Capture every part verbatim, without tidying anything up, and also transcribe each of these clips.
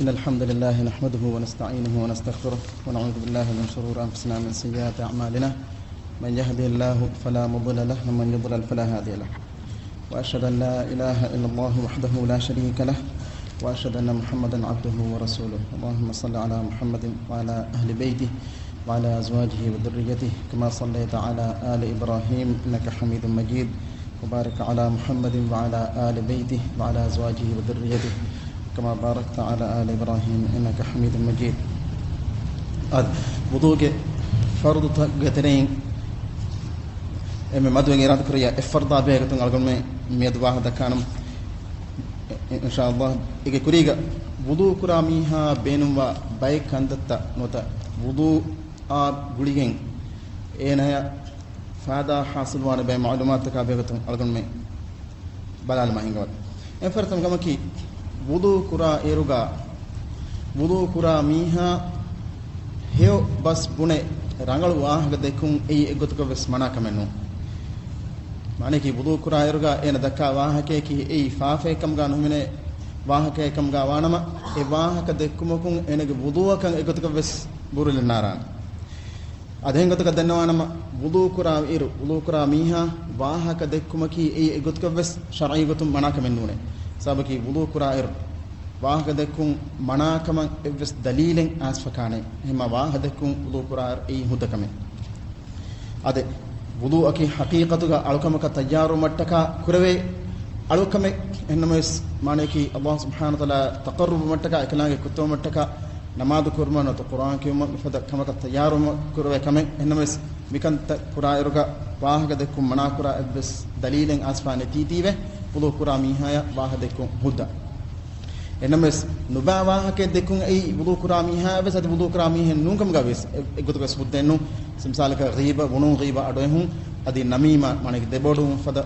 إن الحمد لله نحمده ونستعينه ونستغفره، ونعوذ بالله من شرور أنفسنا ومن سيئات أعمالنا. من يهده الله فلا مضل له، ومن يضلل فلا هادي له. وأشهد أن لا إله إلا الله وحده لا شريك له، وأشهد أن محمدا عبده ورسوله. اللهم صل على محمد وعلى أهل بيته وعلى أزواجه وذريته، كما صليت على آل إبراهيم إنك حميد مجيد، وبارك على محمد وعلى آل بيته وعلى أزواجه وذريته، كما باركت على آل إبراهيم إنك حميد مجيد. އަދި ވުޟޫގެ ފަރުޟުތަކުގެ ތެރެއިން އެންމެ މަދުވެގެން އިރާދަކުރިޔާ އެއް ފަރުޟާ ބެހޭގޮތުން އަޅުގަނޑުމެން މިއަދު ވާހަކަ ދައްކާނަމު. އިންޝާﷲ، އޭގެ ކުރީގަ ވުޟޫ ކުރާ މީހާ ބޭނުންވާ ބައެއް ކަންތައްތައް ނުވަތަ ވުޟޫއާ ގުޅިގެން އޭނަޔަށް ފާއިދާ ހާސިލުވާނެ ބައެއް މަޢުލޫމާތުތަކާ ބެހޭގޮތުން އަޅުގަނޑުމެން ބަލާލަމާ ހިނގަވަން. އެން ފަރިތަމަ ކަމަކީ، ވުޟޫ ކުރާ އިރުގަ، ވުޟޫ ކުރާ މީހާ ހެޔޮ ބަސް ބުނެ ރަނގަޅު ވާހަކަ ދެއްކުން އެއީ އެއްގޮތަކަށް ވެސް މަނާ ކަމެއް ނޫން. މާނައަކީ، ވުޟޫ ކުރާ އިރުގަ އޭނަ ދައްކާ ވާހަކަޔަކީ އެއީ ފާފައެއް ކަމުގަ ނުހިމެނޭ ވާހަކައެއް ކަމުގަ ވާނަމަ، އެ ވާހަކަ ދެއްކުމަކުން އޭނަގެ ވުޟޫއަކަށް އެއްގޮތަކަށް ވެސް ބުރުލެއް ނާރާނެ. އަދި އެހެން ގޮތަކަށް ދަންނަވާނަމަ، ވުޟޫ ކުރާ އިރު، ވުޟޫ ކުރާ މީހާ ވާހަކަ ދެއްކުމަކީ އެއީ އެއްގޮތަކަށް ވެސް ޝަރްޢީ ގޮތުން މަނާ ކަމެއް ނޫނޭ. ސަބަބަކީ، ވުޟޫ ކުރާ އިރު ވާހަކަ ދެއްކުން މަނާ ކަމަށް އެއްވެސް ދަލީލެއް އައިސްފަކާނެ. އެހެންމަ ވާހަކަ ދެއްކުން ވުޟޫ ކުރާ އިރު އެއީ ހުއްދަ ކަމެއް. އަދި ވުޟޫއަކީ ޙަޤީޤަތުގަ އަޅުކަމަކަށް ތައްޔާރުވުމަށްޓަކާ ކުރެވޭ އަޅުކަމެއް. އެހެންނަމަވެސް، މާނައަކީ، ﷲ ސުބްޙާނަހޫ ވަތަޢާލާ ތަޤައްރަބުވުމަށްޓަކާ، އެކަލާނގެ ކުއްތަވުމަށްޓަކާ، ނަމާދު ކުރުމަށް ނުވަތަ ޤުރްއާން ކިޔުމަށް މިފަދަ ކަމަކަށް ތައްޔާރުވުމަށް ކުރެވޭ ކަމެއް. އެހެންނަމަވެސް، މިކަންތައް ކުރާއިރުގަ ވާހަކަ ދެއްކުން މަނާކުރާ އެއްވެސް ދަލީލެއް އައިސްފާ ނެތީތީވެ، ވުޟޫ ކުރާ މީހާޔަށް ވާހަކަ ދެއްކުން ހުއްދަ. އެންނަމެސް، ނުބައި ވާހަކައެއް ދެއްކުން އެއީ ވުޟޫ ކުރާ މީހާ ވެސް އަދި ވުޟޫ ކުރާ މީހެއް ނޫން ކަމުގަ ވެސް އެ-، އެއްގޮތަކަށް ވެސް ހުއްދައެއް ނޫން. މިސާލަކަށް ޣީބަ، ބުނުން ޣީބަ އަޑުއެހުން، އަދި ނަމީމާ، މާނައަކީ ދެބޮޑުވުން ފަދަ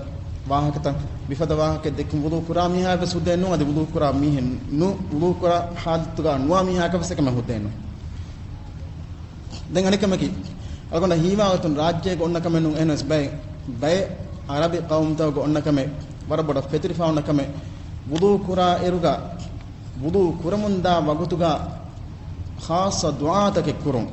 ވާހަކަތައް، މިފަދަ ވާހަކައެއް ދެއްކުން ވުޟޫ ކުރާ މީހާ ވެސް ހުއްދައެއް ނޫން، އަދި ވުޟޫ ކުރާ މީހެއް ނޫ-، ވުޟޫ ކުރާ ޙާލަތުގަ ނުވާ މީހާއަކަށް ވެސް އެކަމެއް ހުއްދައެއް ނޫން. ދެން އަނެއްކަމަކީ، އަޅުގަނޑަށް ހީވާގޮތުން ރާއްޖޭގަ އޮންނަ ކަމެއް ނޫން، އެހެނަސް ބައެއް، ބައެއް ޢަރަބި ޤައުމުތަކުގަ އޮންނަ ކަމެއް، ވަރަށް ބޮޑަށް ފެތުރިފާ އޮންނަ ކަމެއް، ވުޟޫ ކުރާ އިރުގަ ވުޟޫ ކުރަމުންދާ ވަގުތުގަ ޚާއްޞަ ދުޢާތަކެއް ކުރުން.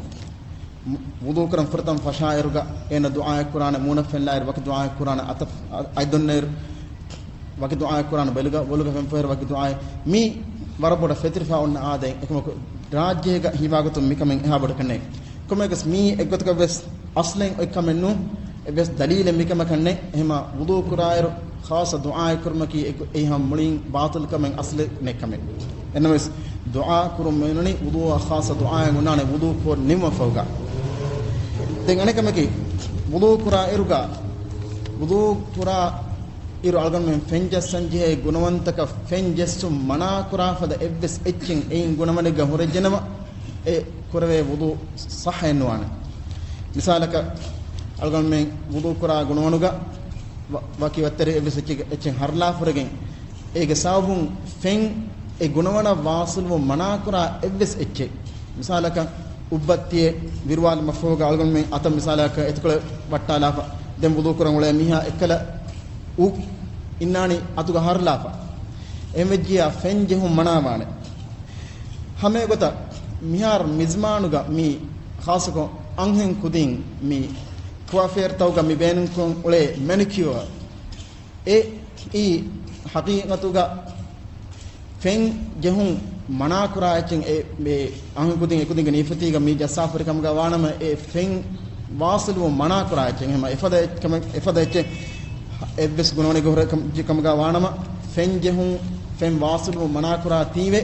ވުޟޫ ކުރަން ފުރަތަމަ ފަށާއިރުގަ އޭނަ ދުޢާއެއް ކުރާނެ، މޫނަށް ފެންލާއިރު ވަކި ދުޢާއެއް ކުރާނެ، އަތަށް އަތް ދޮންނައިރު ވަކި ދުޢާއެއް ކުރާނެ، ބޮލުގަ، ބޮލުގަ ފެންފަހުއިރު ވަކި ދުޢާއެއް. މީ ވަރަށް ބޮޑަށް ފެތުރިފާ އޮންނަ އާދައެއް. އެކަމަކު، ރާއްޖޭގަ ހީވާގޮތުން މިކަމެއް އެހާ ބޮޑަކަށް ނެތް. ކޮންމެއަކަސް މީ އެއްގޮތަކަށް ވެސް އަސްލެއް އޮތް ކަމެއް ނޫން، އެއްވެސް ދަލީލެއް މިކަމަކަށް ނެތް. އެހެމަ ވުޟޫ ކުރާއިރު ޚާއްޞަ ދުޢާއެއް ކުރުމަކީ އެއް-، އެއީ ހަމަ މުޅިން ބާޠިލް ކަމެއް، އަސްލެއް ނެތް ކަމެއް. އެންނަމަވެސް، ދުޢާ ކުރުން މިނުނީ ވުޟޫއަށް ޚާއްޞަ ދުޢާއެއް އޮންނާނެ ވުޟޫ ކޮށް ނިމުމަށްފަހުގަ. ދެން އަނެއް ކަމަކީ، ވުޟޫ ކުރާ އިރުގަ، ވުޟޫ ކުރާ އިރު އަޅުގަނޑުމެން ފެން ޖައްސަން ޖެހޭ ގުނަވަންތަކަށް ފެން ޖެއްސުން މަނާ ކުރާ ފަދަ އެއްވެސް އެއްޗެއް އެއިން ގުނަވަނެއްގަ ހުރެއްޖެނަމަ، އެ ކުރެވޭ ވުޟޫ ޞައްޙައެއް ނުވާނެ. މިސާލަކަށް، އަޅުގަނޑުމެން ވުޟޫ ކުރާ ގުނަވަނުގަ ވަ-، ވަކި ވައްތަރެއް އެއްވެސް އެއްޗެއް، އެއްޗެއް ހަރުލާފަ ހުރެގެން، އޭގެ ސަބަބުން ފެން އެ ގުނަވަނަށް ވާޞިލުވުން މަނާކުރާ އެއްވެސް އެއްޗެއް. މިސާލަކަށް، އުއްބައްތިއެއް ވިރުވާލުމަށްފަހުގަ އަޅުގަނޑުމެން އަތަށް މިސާލަކަށް އެތިކޮޅެއް ވައްޓާލާފަ، ދެން ވުޟޫ ކުރަން އުޅޭ މީހާ އެއްކަލަ އު އިންނާނީ އަތުގަ ހަރުލާފަ. އެހެންވެއްޖިއްޔާ ފެން ޖެހުން މަނާވާނެ. ހަމައެގޮތަށް މިހާރު މިޒްމާނުގަ މި ޚާއްޞަކޮށް އަންހެން ކުދިން މި ކުއާފޭރުތަކުގަ މި ބޭނުންކޮށް އުޅޭ މެނިކިއުއާ، އެއީ ޙަޤީޤަތުގަ ފެން ޖެހުން މަނާކުރާ އެއްޗެއް. އެ، އެ އަންހެން ކުދިން އެކުދިންގެ ނިޔަތްފަތީގަ މި ޖައްސާފަ ހުރި ކަމުގަ ވާނަމަ، އެ ފެން ވާޞިލުވުން މަނާކުރާ އެއްޗެއް. އެހެމަ އެފަދަ އެއް-، ކަމެއް، އެފަދަ އެއްޗެއް އެއްވެސް ގުނަވަނެއްގެ ހުރެ ކަމަށް ޖެ-، ކަމުގަ ވާނަމަ، ފެން ޖެހުން، ފެން ވާޞިލުވުން މަނާކުރާ ތީވެ،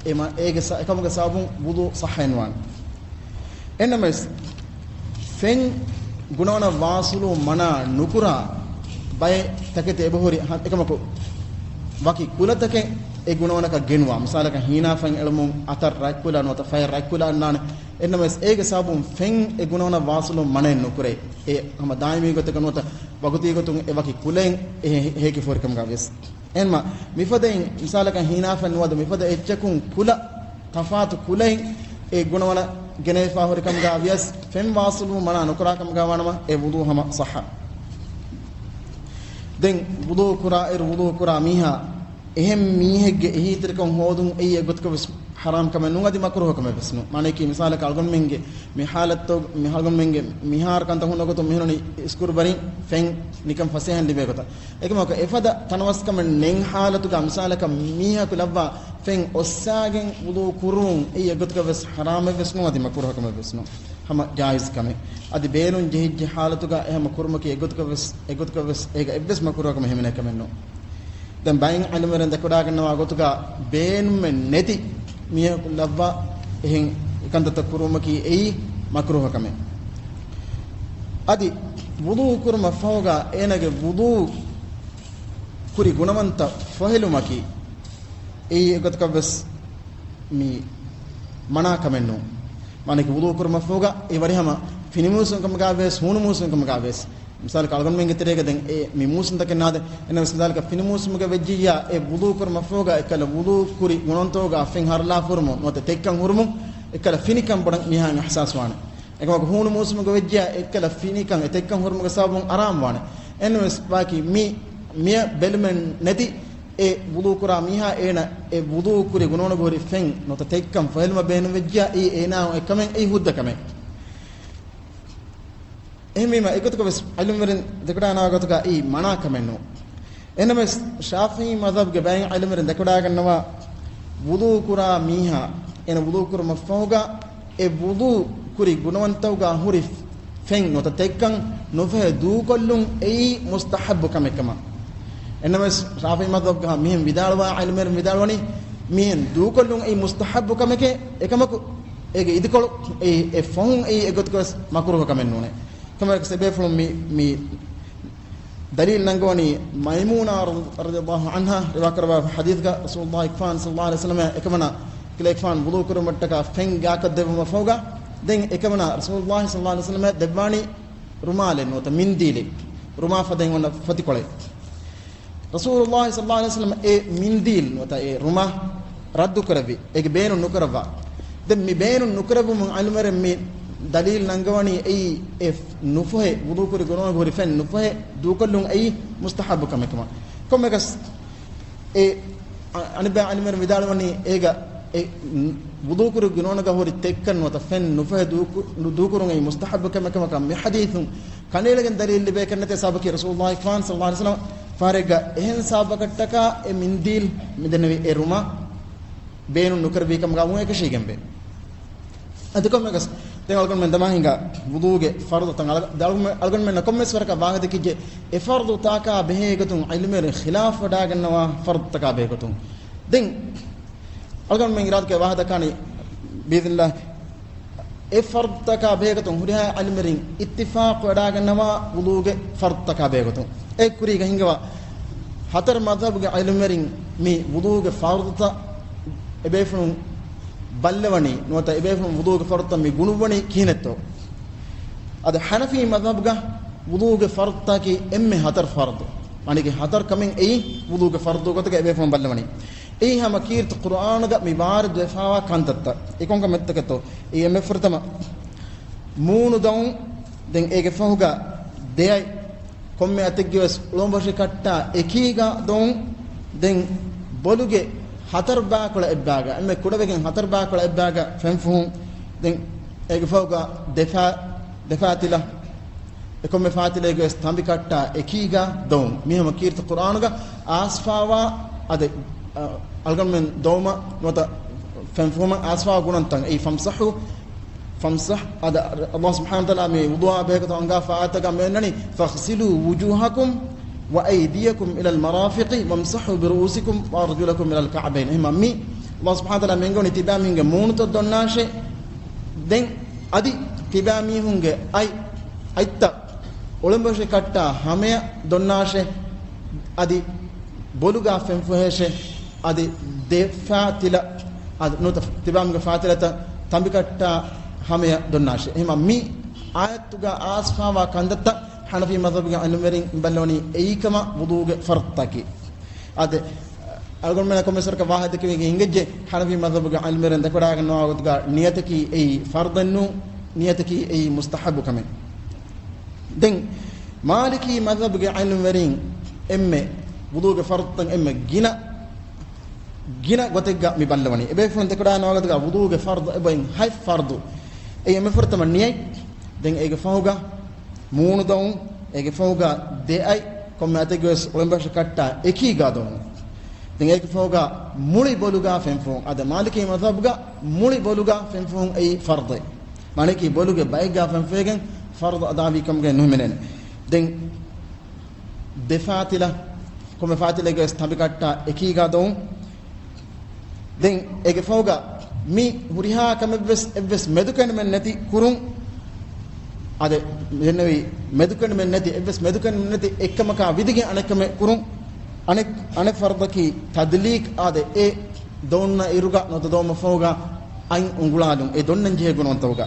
އެމަ އޭގެ ސަ-، އެކަމުގެ ސަބަބުން ވުޟޫ ޞައްޙައެއް ނުވާނެ. އެންނަމަވެސް، ފެން ގުނަވަނަށް ވާޞިލުވުން މަނާ ނުކުރާ ބައެއް ތަކެތި އެބަހުރި، ހަ-، އެކަމަކު، ވަކި ކުލަތަކެއް އެ ގުނަވަނަކަށް ގެނުވާ. މިސާލަކަށް، ހީނާފަން އެޅުމުން އަތަށް ރަތްކުލަ ނުވަތަ ފަޔަށް ރަތްކުލަ އަންނާނެ. އެންނަމަވެސް، އޭގެ ސަބަބުން ފެން އެ ގުނަވަނަށް ވާޞިލުވުން މަނައެއް ނުކުރޭ. އެ ހަމަ ދާއިމީ ގޮތަކަށް ނުވަތަ ވަގުތީ ގޮތުން އެ ވަކި ކުލައިން އެ ހެ-، ހޭކިފަ ހުރި ކަމުގަ ވިޔަސް. އެހެންމަ މިފަދައިން، މިސާލަކަށް ހީނާފަން ނުވަތަ މިފަދަ އެއްޗަކުން ކުލަ، ތަފާތު ކުލައިން އެ ގުނަވަނަށް ގެނެވިފާ ހުރި ކަމުގަ ވިޔަސް، ފެން ވާޞިލުވުން މަނާ ނުކުރާ ކަމުގަ ވާނަމަ، އެ ވުޟޫ ހަމަ ޞައްޙަ. ދެން ވުޟޫ ކުރާ އިރު، ވުޟޫ ކުރާ މީހާ އެހެން މީހެއްގެ އެހީތެރިކަން ހޯދުން އެއީ އެގޮތަކަށް ވެސް ޙަރާމް ކަމެއް ނޫން، އަދި މަކްރޫހަ ކަމެއް ވެސް ނޫން. މާނައަކީ މިސާލަކަށް އަޅުގަނޑުމެންގެ މި ޙާލަތު، މި އަޅުގަނޑުމެންގެ މިހާރު ކަންތައް ހުންނަ ގޮތުން މިހުންނަނީ އިސްކުރު ބަރިން ފެން ނިކަން ފަސޭހައިން ލިބޭ ގޮތަށް. އެކަމަކު އެފަދަ ތަނަވަސްކަމެއް ނެތް ޙާލަތުގަ މިސާލަކަށް މީހަކު ލައްވާ ފެން އޮއްސާގެން ވުޟޫ ކުރުން އެއީ އެގޮތަކަށް ވެސް ޙަރާމެއް ވެސް ނޫން، އަދި މަކްރޫހަ ކަމެއް ވެސް ނޫން. ހަމަ ޖާއިޒް ކަމެއް. އަދި ބޭނުން ޖެހިއްޖެ ޙާލަތުގަ އެ ހަމަ ކުރުމަކީ އެގޮތަކަށް ވެސް، އެގޮތަކަށް ވެސް އޭގަ އެއްވެސް މަކްރޫހަކަމެއް ހިމެނޭ ކަމެއް ނޫން. ދެން ބައެއް ޢިލްމުވެރިން ދެކެވަޑައިގަންނަވާ ގޮތުގަ ބޭނުމެއް ނެތި މީހަކު ލައްވާ އެހެން ކަންތައްތައް ކުރުމަކީ އެއީ މަކްރޫހަ ކަމެއް. އަދި ވުޟޫ ކުރުމަށް ފަހުގަ އޭނަގެ ވުޟޫ ކުރި ގުނަވަންތައް ފޮހެލުމަކީ އެއީ އެގޮތަކަށް ވެސް މި މަނާ ކަމެއް ނޫން. މާނައަކީ ވުޟޫ ކުރުމަށް ފަހުގަ އެ ވަރިހަމަ ފިނި މޫސުން ކަމުގަ ވެސް، ހޫނު މޫސުން ކަމުގަ ވެސް، މިސާލަކަށް އަޅުގަނޑުމެންގެ ތެރޭގަ ދެން އެ މި މޫސުންތަކެއް ނާދެ، އެންނަ ވެސް މިސާލަކަށް ފިނި މޫސުމުގަ ވެއްޖިއްޔާ އެ ވުޟޫ ކުރުމަށް ފަހުގަ އެއްކަލަ ވުޟޫ ކުރި ގުނަވަންތަކުގަ ފެން ހަރުލާ ހުރުމުން ނުވަތަ ތެއްކަން ހުރުމުން އެއްކަލަ ފިނިކަން ބޮޑަށް މީހާއަށް އިޙްސާސް ވާނެ. އެކަމަކު ހޫނު މޫސުމުގަ ވެއްޖިއްޔާ އެއްކަލަ ފިނިކަން އެ ތެއްކަން ހުރުމުގެ ސަބަބުން އަރާމް ވާނެ. އެންނަ ވެސް ބާކީ މި، މިއަށް ބެލުމެއް ނެތި އެ ވުޟޫ ކުރާ މީހާ އޭނަ އެ ވުޟޫ ކުރި ގުނަވަނުގަ ހުރި ފެން ނުވަތަ ތެއްކަން ފޮހެލުމަށް ބޭނުންވެއްޖިއްޔާ އެއީ އޭނާ އެކަމެއް އެއީ ހުއްދަ ކަމެއް. އެހެންވީމަ އެގޮތަކަށް ވެސް ޢިލްމުވެރިން ދެކެވަޑައިގަންނަވާ ގޮތުގަ އެއީ މަނާ ކަމެއް ނޫން. އެހެންނަމަވެސް ޝާފިޢީ މަޛްހަބުގެ ބައެއް ޢިލްމުވެރިން ދެކެވަޑައިގަންނަވާ ވުޟޫ ކުރާ މީހާ އޭނަ ވުޟޫ ކުރުމަށް ފަހުގަ އެ ވުޟޫ ކުރި ގުނަވަންތަކުގަ ހުރި ފެން ނުވަތަ ތެއްކަން ނުފޮހެ ދޫކޮށްލުން އެއީ މުސްތަޙައްބު ކަމެއް ކަމަށް. އެންނަމަވެސް ޝާފިޢީ މަޛްހަބުގަ މިހެން ވިދާޅުވާ ޢިލްމުވެރިން ވިދާޅުވަނީ މިހެން ދޫކޮށްލުން އެއީ މުސްތަޙައްބު ކަމެކޭ، އެކަމަކު އޭގެ އިދިކޮޅު އެއީ، އެ ފޮހުން އެއީ އެގޮތަކަށް ވެސް މަކްރޫހަ ކަމެއް ނޫނޭ. ކަމަކަސް އެބޭފުޅުން މި، މި ދަލީލު ނަންގަވަނީ މައިމޫނާ ރަ-، ރަޟިޔަﷲ ޢަންހާ ރިވާކުރައްވާ ޙަދީޘްގަ ރަސޫލުﷲ ކިފާން ޞައްލަﷲ ޢަލައިހި ވަސައްލަމަ އެކަމަނާ ކިލައިފާން ވުޟޫ ކުރުމަށްޓަކާ ފެން ގާކަށް ދެއްވުމަށް ފަހުގަ، ދެން އެކަމަނާ ރަސޫލުﷲ ޞައްލަﷲ ޢަލައިހި ވަސައްލަމަ ދެއްވާނީ ރުމާލެއް ނުވަތަ މިންދީލެއް، ރުމާ ފަދައިން އޮންނަ ފޮތިކޮޅެއް. ރަސޫލުﷲ ޞައްލަﷲ ޢަލައިހި ވަސައްލަމަ އެ މިންދީލް ނުވަތަ އެ ރުމާ ރައްދު ކުރެއްވި، އޭގެ ބޭނުން ނުކުރައްވާ. ދެން މި ބޭނުން ނުކުރެއްވުމުން ޢިލްމުވެރިން މި ދަލީލު ނަންގަވަނީ އެއީ އެ ނުފޮހެ ވުޟޫ ކުރި ގުނަވަނުގަ ހުރި ފެން ނުފޮހެ ދޫކޮށްލުން އެއީ މުސްތަޙައްބު ކަމެއް ކަމަށް. ކޮންމެއަކަސް އެ އަ-، އަނެއްބައި ޢިލްމުވެރިން ވިދާޅުވަނީ އޭގަ އެ ވުޟޫ ކުރި ގުނަވަނުގަ ހުރި ތެއްކަން ނުވަތަ ފެން ނުފޮހެ ދޫކު-، ދޫކުރުން އެއީ މުސްތަޙައްބު ކަމެއް ކަމަކަށް މި ޙަދީޘުން ކަނޑައެޅިގެން ދަލީލު ލިބޭ ކަންނެތޭ. ސަބަބަކީ ރަސޫލުﷲ ކިފާން ޞައްލަﷲ ޢަލައިހި ވަސައްލަމަ ފަހަރެއްގަ އެހެން ސަބަބަކަށްޓަކާ އެ މިންދީލް މިދެންނެވި އެ ރުމާ ބޭނުން ނުކުރެއްވި ކަމުގަ އެކަށީގެންވޭ. އަދި ކޮންމެއަކަސް ދެން އަޅުގަނޑުމެން ދަމާ ހިނގާ ވުޟޫގެ ފަރުޟުތައް އަޅު-، އަޅުގަނޑުމެންނަށް ކޮންމެސް ވަރަކަށް ވާހަކަ ދެއްކިއްޖެ، އެ ފަރުޟުތަކާ ބެހޭ ގޮތުން ޢިލްމުވެރިން ޚިލާފު ވެޑާގަންނަވާ ފަރުޟުތަކާ ބެހޭ ގޮތުން. ދެން އަޅުގަނޑުމެން އިރާދަކުރެއްވިޔާ ވާހަކަ ދައްކާނީ ބިއިޛްނިﷲ. އެ ފަރުޟުތަކާ ބެހޭގޮތުން ހުރިހާ ޢިލްމުވެރިން އިއްތިފާޤު ވެޑާގަންނަވާ ވުޟޫގެ ފަރުޟުތަކާ ބެހޭގޮތުން. އެ ކުރީގަ ހިނގަވާ ހަތަރު މަޛްހަބުގެ ޢިލްމުވެރިން މި ވުޟޫގެ ފަރުޟުތައް އެބޭފުޅުން ބައްލަވަނީ ނުވަތަ އެބޭފުޅުން ވުޟޫގެ ފަރުޟުތައް މި ގުނުއްވަނީ ކިހިނެއްތޯ؟ އަދި ޙަނަފީ މަޛްހަބުގަ ވުޟޫގެ ފަރުޟުތަކީ އެންމެ ހަތަރު ފަރުޟު. މާނައަކީ ހަތަރު ކަމެއް އެއީ ވުޟޫގެ ފަރުޟު ގޮތުގަ އެބޭފުޅުން ބައްލަވަނީ. އެއީ ހަމަ ކީރިތި ޤުރުއާނުގަ މި ވާރިދުވެފައިވާ ކަންތައްތައް. އެ ކޮން ކަމެއްތަކެއްތޯ؟ އެއީ އެންމެ ފުރަތަމަ މޫނު ދޮވުން، ދެން އޭގެ ފަހުގަ ދެއަތް، ކޮންމެ އަތެއްގެ ވެސް އުޅަނބޮށި ކައްޓާ އެކީގަ ދޮވުން، ދެން ބޮލުގެ ހަތަރު ބާކޮޅަށް އެއްބާގަ، އެންމެ ކުޑަވެގެން ހަތަރު ބާކޮޅަށް އެއްބާގަ ފެންފުހުން، ދެން އޭގެ ފަހުގަ ދެފާ، ދެފާތިލަ، އެކޮންމެ ފާތިލައިގެ ވެސް ތަނބިކައްޓާ އެކީގަ ދޮވުން. މީ ހަމަ ކީރިތި ޤުރުއާނުގަ އައިސްފައިވާ، އަދި، އަ، އަޅުގަނޑުމެން ދޮވުމަށް ނުވަތަ ފެންފުހުމަށް އައިސްފައިވާ ގުނަންތައް. އެއީ ފަމްސަޙޫ، ފަމްސަޙް، އަދި ﷲ ސުބްޙާނަހޫ ވަތަޢާލާ މި ވުޟޫއާ ބެހޭގޮތުން އަންގާފަ އާޔަތަކަށް މި އޮންނަނީ، "ފަޣްސިލޫ ވުޖޫހަކުމް ވައައިދިޔަކުމް އިލަލް މަރާފިޤި ވަމްސަޙޫ ބިރުއޫސިކުމް ވައަރްޖުލަކުމް އިލަލް ކަޢަބައިން." އެހެންމަ މި ﷲ ސުބްޙާނަހޫ ވަތަޢާލާ މި އެންގެވަނީ ތިބާމީހުންގެ މޫނުތައް ދޮންނާށޭ، ދެން އަދި ތިބާމީހުންގެ އަތް، އަތްތައް އުޅަނބޮށި ކައްޓާ ހަމަޔަށް ދޮންނާށޭ، އަދި ބޮލުގަ ފެންފުހޭށޭ، އަދި ދެ ފާތިލަ، އަދި ނުވަތަ ތިބާމީހުންގެ ފާތިލަތައް ތަނބިކައްޓާ ހަމަޔަށް ދޮންނާށޭ. އެހެންމަ މި އާޔަތުގަ އައިސްފައިވާ ކަންތައްތައް ޙަނަފީ މަޛްހަބުގެ ޢިލްމުވެރިން ބައްލަވަނީ އެއީ ކަމަށް ވުޟޫގެ ފަރުޟުތަކީ. އަދި އަޅުގަނޑުމެންނަށް ކޮންމެސް ވަރަކަށް ވާހަކަ ދެއްކެވިގެން އިނގެއްޖެ، ޙަނަފީ މަޛްހަބުގެ ޢިލްމުވެރިން ދެކެވަޑައިގަންނަވާ ގޮތުގަ ނިޔަތަކީ އެއީ ފަރުޟެއް ނޫން، ނިޔަތަކީ އެއީ މުސްތަޙައްބު ކަމެއް. ދެން މާލިކީ މަޛްހަބުގެ ޢިލްމުވެރިން އެންމެ ވުޟޫގެ ފަރުޟުތައް އެންމެ ގިނަ ގިނަ ގޮތެއްގަ މި ބައްލަވަނީ. އެބޭފުޅުން ދެކެވަޑައިގަންނަވާ ގޮތުގަ ވުޟޫގެ ފަރްޟު އެބައިން ހަތް ފަރްޟު. އެއީ އެންމެ ފުރަތަމަ ނިޔަތް، ދެން އޭގެ ފަހުގަ މޫނު ދޮވުން، އޭގެ ފަހުގަ ދެއަތް، ކޮންމެ އަތެއްގެވެސް އުޅަނބަށަށް ކައްޓާ އެކީގަ ދޮވުން. ދެން އޭގެ ފަހުގަ މުޅި ބޮލުގަ ފެންފުހުން. އަދަ މާލިކީ މަޛްހަބުގަ މުޅި ބޮލުގަ ފެންފުހުން އެއީ ފަރްޟެއް. މާނައަކީ ބޮލުގެ ބައެއްގަ ފެންފުހެގެން ފަރްޟު އަދާވީ ކަމުގައި ނުހިމެނޭނެ. ދެން ދެ ފާތިލަ، ކޮންމެ ފާތިލެއްގެވެސް ތަނބި ކައްޓާ އެކީގަ ދޮވުން. ދެން އޭގެ ފަހުގަ މި ހުރިހާ ކަމެއްވެސް އެއްވެސް މެދުކެނޑުމެއް ނެތި ކުރުން. އާދެ، ދެންނެވި މެދުކެނޑުމެއް ނެތި، އެއްވެސް މެދުކެނޑުމެއް ނެތި އެއްކަމަކާ ވިދިގެން އަނެއްކަމެއް ކުރުން. އަނެއް، އަނެއް ފަރްޟަކީ ތަދްލީކް، އާދެ، އެ ދޮންނަ އިރުގަ ނުވަތަ ދޮވުމަށްފަހުގަ އަތް އުނގުޅާލުން، އެ ދޮންނަން ޖެހޭ ގުނަވަންތަކުގަ.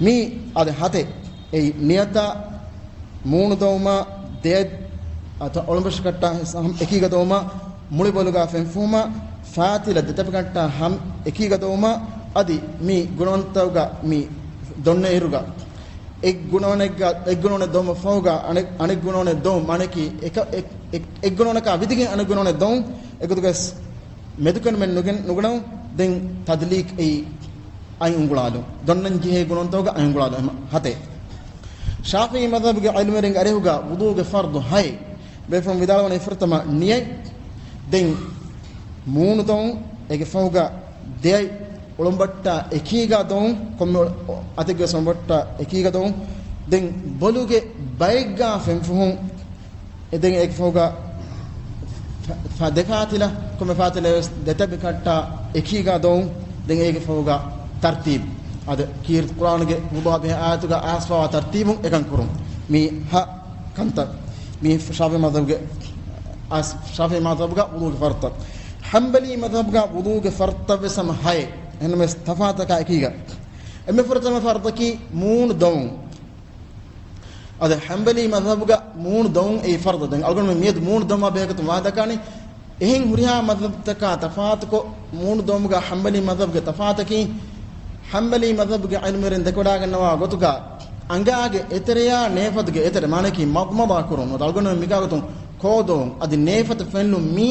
މީ އާދެ ހަތެއް. އެއީ ނިޔަތާ، މޫނު ދޮވުމާ، ދެއަތް އަތަށް އޮޅުނބަށަށް ކައްޓާ ހަމަ އެކީގަ ދޮވުމާ، މުޅި ބޮލުގަ ފެންފުހުމާ، ފާތިލަ ދެތަނބި ކައްޓާ ހަމަ އެކީގަ ދޮވުމާ، އަދި މި ގުނަވަންތަކުގަ މި ދޮންނަ އިރުގަ އެއް ގުނަވަނެއްގަ، އެއް ގުނަވަނެއް ދޮވުމަށް ފަހުގަ އަނެއް، އަނެއް ގުނަވަނެއް ދޮވުން، މާނައަކީ އެކަ، އެއް، އެއް، އެއް ގުނަވަނަކާ ވިދިގެން އަނެއް ގުނަވަނެއް ދޮވުން. އެގޮތުގަސް މެދުކެނޑުމެއް ނުގެން، ނުގަނަވުން. ދެން ތަދްލީކް އެއީ އަތް އުނގުޅާލުން. ދޮންނަން ޖެހޭ ގުނަވަންތަކުގަ އަތް އުނގުޅާލުން. ހަމަ ހަތެއް. ޝާފިޢީ މަޛްހަބުގެ ޢިލްމުވެރިންގެ އަރިހުގަ ވުޟޫގެ ފަރްޟު ހައެއް. ބޭފުޅުން ވިދާޅުވަނީ ފުރަތަމަ ނިޔަތް، ދެން މޫނު ދޮވުން، އޭގެ ފަހުގަ ދެއަތް އޮޅުނބައްޓާ އެކީގަ ދޮވުން، ކޮންމެ އޮޅު، އަތެއްގެވެސް އޮޅުނބައްޓާ އެކީގަ ދޮވުން. ދެން ބޮލުގެ ބައެއްގަ ފެންފުހުން. އެ ދެން އޭގެ ފަހުގަ ފަ، ފަ، ދެ ފާތިލަ، ކޮންމެ ފާތިލައެއްވެސް ދެތަނބި ކައްޓާ އެކީގަ ދޮވުން. ދެން އޭގެ ފަހުގަ ތަރްތީބު. އަދި ކީރިތި ޤުރްއާނުގެ ވުޟޫއާ ބެހޭ އާޔަތުގަ އައިސްފަވާ ތަރްތީބުން އެކަން ކުރުން. މީ ހަ ކަންތައް. މީ ޝާފިޢީ މަޛްހަބުގެ، އަސް، ޝާފިޢީ މަޛްހަބުގަ ވުޟޫގެ ފަރްޟުތައް. ޙަންބަލީ މަޛްހަބުގަ ވުޟޫގެ ފަރްޟުތައްވެސް ހަމަ ހައެއް. އެހެންނަމަވެސް ތަފާތަކާ އެކީގަ. އެންމެ ފުރަތަމަ ފަރްޟަކީ މޫނު ދޮވުން. އަދި ޙަންބަލީ މަޛްހަބުގަ މޫނު ދޮވުން އެއީ ފަރްޟު. ދެން އަޅުގަނޑުމެން މިއަދު މޫނު ދޮވުމާ ބެހޭގޮތުން ވާދަކާނީ. އެހެން ހުރިހާ މަޛްހަބުތަކާ ތަފާތުކޮށް، މޫނު ދޮވުމުގަ ޙަންބަލީ މަޛްހަބުގެ ތަފާތަކީ، ޙަންބަލީ މަޛްހަބުގެ ޢިލްމުވެރިން ދެކެވަޑައިގަންނަވާ ގޮތުގަ، އަނގާގެ އެތެރެޔާ ނޭފަތުގެ އެތެރެ، މާނައަކީ މަޟްމަޟާ ކުރުން. އަޅުގަނޑުމެން މިކާގޮތުން ކޯ ދޮވުން، އަދި ނޭފަތަށް ފެންނުން މީ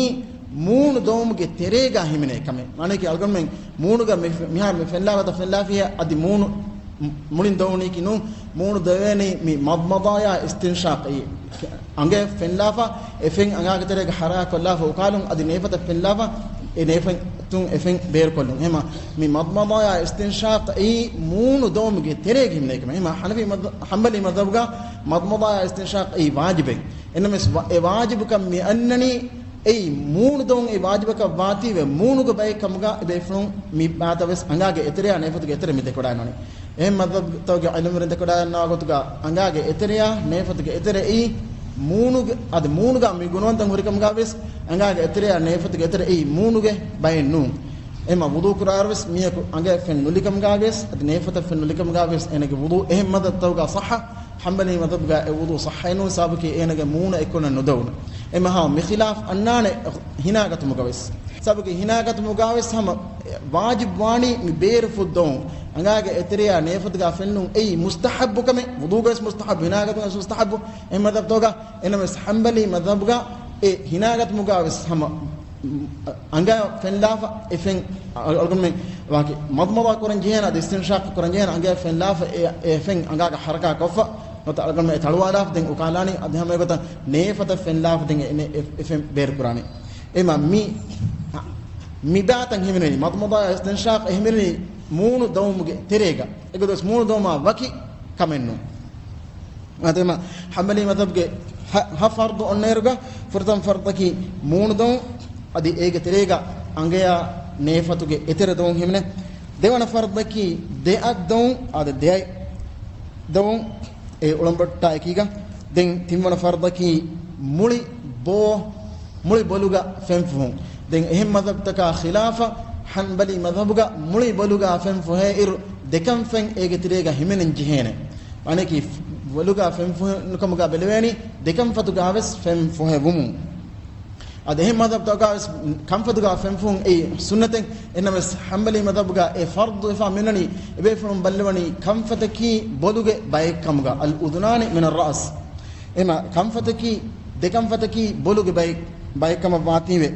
މޫނު ދޮވުމުގެ ތެރޭގަ ހިމެނޭ ކަމެއް. މާނައަކީ އަޅުގަނޑުމެން މޫނުގަ މި، މިހާރު މި ފެންލާ ގޮތަށް ފެންލާފިޔޭ އަދި މޫނު މުޅިން ދޮވުނީކީ ނޫން. މޫނު ދޮވޭނީ މި މަޟްމަޟާޔާ އިސްތިންޝާޤައީ. އަނގަޔަށް ފެންލާފަ، އެ ފެން އަނގާގެ ތެރޭގަ ޙަރަކާތް ކޮށްލާފަ އުކާލުން، އަދި ނޭފަތަށް ފެންލާފަ، އެ ނޭފަތުން އެ ފެން ބޭރުކޮށްލުން. އެހެމަ މި މަޟްމަޟާޔާ އިސްތިންޝާޤައީ މޫނު ދޮވުމުގެ ތެރޭގަ ހިމެނޭ ކަމެއް. އެހެމަ ޙަނަފީ މަޛް، ޙަންބަލީ މަޛްހަބުގަ މަޟްމަޟާޔާ އިސްތިންޝާޤައީ ވާޖިބެއް. އެންނަމެސް ވަ، އެ ވާޖިބުކަން މި އަންނަނީ އެއީ މޫނު ދޮވުން އެއީ ވާޖިބަކަށް ވާތީވެ، މޫނުގެ ބައެއް ކަމުގަ އެބޭފުޅުން މި ބާތަވެސް އަނގާގެ އެތެރެޔާ ނޭފަތުގެ އެތެރެ މި ދެކެވަޑައިގަންނަވަނީ. އެހެން މަޛްހަބުތަކުގެ ޢިލްމުވެރިން ދެކެވަޑައިގަންނަވާ ގޮތުގަ އަނގާގެ އެތެރެޔާ ނޭފަތުގެ އެތެރެ އެއީ މޫނުގެ، އަދި މޫނުގަ މި ގުނަވަންތައް ހުރި ކަމުގަވެސް އަނގާގެ އެތެރެޔާ ނޭފަތުގެ އެތެރެ އެއީ މޫނުގެ ބައެއް ނޫން. އެހެމަ ވުޟޫ ކުރާއިރުވެސް މީހަކު އަނގަޔަށް ފެން ނުލި ކަމުގަވެސް، އަދި ނޭފަތަށް ފެން ނުލި ކަމުގަވެސް އޭނަގެ ވުޟޫ އެހެން މަޛްހަބުތަކުގަ ޞައްޙަ. ޙަންބަލީ މަޛްހަބުގަ އެ ވުޟޫ ޞައްޙައެއް ނޫން، ސަބަބަކީ އޭނަގެ މޫނަށް އެއްކޮށް ނުދޮވުނު. އެމަހާ މި ޚިލާފް އަންނާނެ ހިނާގަތުމުގަވެސް. ސަބަބަކީ ހިނާގަތުމުގަވެސް ހަމަ ވާޖިބު ވާނީ މި ބޭރު ފުށް ދޮވުން. އަނގާގެ އެތެރެޔާ ނޭފަތުގަ ފެންނުން އެއީ މުސްތަޙައްބު ކަމެއް. ވުޟޫގަވެސް މުސްތަޙައްބު، ހިނާގަތުގަވެސް މުސްތަޙައްބު. އެ މަޛްހަބުތަކުގަ، އެންނަމެސް ޙަންބަލީ މަޛްހަބުގަ އެ ހިނާގަތުމުގަވެސް ހަމަ އަނގަޔަށް ފެންލާފަ އެ ފެން، އަ، އަޅުގަނޑުމެން ވާކި މަޟްމަޟާ ކުރަން ޖެހޭނެ، އަދި އިސްތިންޝާޤު ކުރަން ޖެހޭނެ، އަނގަޔަށް ފެންލާފަ އެ، އެ ފެން އަނގާގަ ޙަރަކާތް ކޮށްފަ، ނުވަތަ އަޅުގަނޑުމެން އެ ތަޅުވާލާފަ ދެން އުކާލާނީ، އަދި ހަމަ އެގޮތަށް ނޭފަތަށް ފެންލާފަ ދެން އެ، އެ، އެ ފެން ބޭރު ކުރާނީ. އެމަ މި، މި ބާތައް ހިމެނެނީ، މަޟްމަޟާ އިސްތިންޝާޤު އެ ހިމެނެނީ މޫނު ދޮވުމުގެ ތެރޭގަ. އެގޮތަސް މޫނު ދޮވުމާ ވަކި ކަމެއް ނޫން. އާދެ، އެމަ ޙަންބަލީ މަޛްހަބުގެ ހަ، ހަ ފަރްޟު އޮންނައިރުގަ، ފުރަތަމަ ފަރްޟަކީ މޫނު ދޮވުން، އަދި އޭގެ ތެރޭގަ އަނގަޔާ ނޭފަތުގެ އެތެރެ ދޮވުން ހިމެނޭ. ދެވަނަ ފަރްޟަކީ ދެއަތް ދޮވުން، އާދެ، ދެއަތް ދޮވުން، އެ އުޅަނބައްޓާ އެކީގަ. ދެން ތިންވަނަ ފަރްޟަކީ މުޅި ބޯ، މުޅި ބޮލުގަ ފެންފުހުން. ދެން އެހެން މަޛްހަބުތަކާ ޚިލާފަށް، ޙަންބަލީ މަޛްހަބުގަ މުޅި ބޮލުގަ ފެން ފޮހޭއިރު، ދެކަން ފެން އޭގެ ތެރޭގަ ހިމެނެން ޖެހޭނެ. މާނައަކީ، ބޮލުގަ ފެން ފޮހެއް ނުކަމުގަ ބެލެވޭނީ، ދެކަން ފަތުގަވެސް ފެން ފޮހެވުމުން. އަދި އެހެން މަޛްހަބުތަކުގަވެސް ކަންފަތުގަ ފެންފުހުން އެއީ ސުންނަތެއް. އެހެންނަމަވެސް، ޙަންބަލީ މަޛްހަބުގަ އެ ފަރްޟު ވެފަ މިއޮންނަނީ، އެބޭފުޅުން ބައްލަވަނީ ކަންފަތަކީ ބޮލުގެ ބައެއް ކަމުގަ، الأذنان من الرأس. އެމަ ކަންފަތަކީ، ދެކަންފަތަކީ ބޮލުގެ ބައެއް، ބައެއް ކަމަށް ވާތީވެ.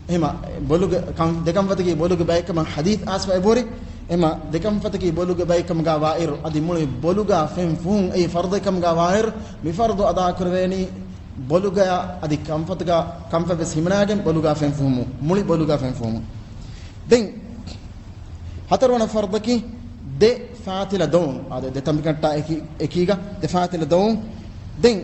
އެހެމަ ބޮލުގެ ކަން، ދެކަންފަތަކީ ބޮލުގެ ބައެއްކަމަށް ޙަދީޘް އާސްފަ އެބަހުރި. އެހެމަ ދެކަންފަތަކީ ބޮލުގެ ބައެއްކަމުގަ ވާއިރު، އަދި މުޅި ބޮލުގަ ފެން ފުހުން އެއީ ފަރުޟެއްކަމުގަ ވާއިރު، މި ފަރުޟު އަދާކުރެވޭނީ ބޮލުގަ އަދި ކަންފަތުގަ، ކަންފަތް ވެސް ހިމަނާގެން ބޮލުގަ ފެން ފުހުމުން، މުޅި ބޮލުގަ ފެން ފުހުމުން. ދެން ހަތަރުވަނަ ފަރުޟަކީ ދެ ފާތިލަ ދޮވުން. އާދެ، ދެ ތަނބިކަންތާ އެކީ، އެކީގަ ދެ ފާތިލަ ދޮވުން. ދެން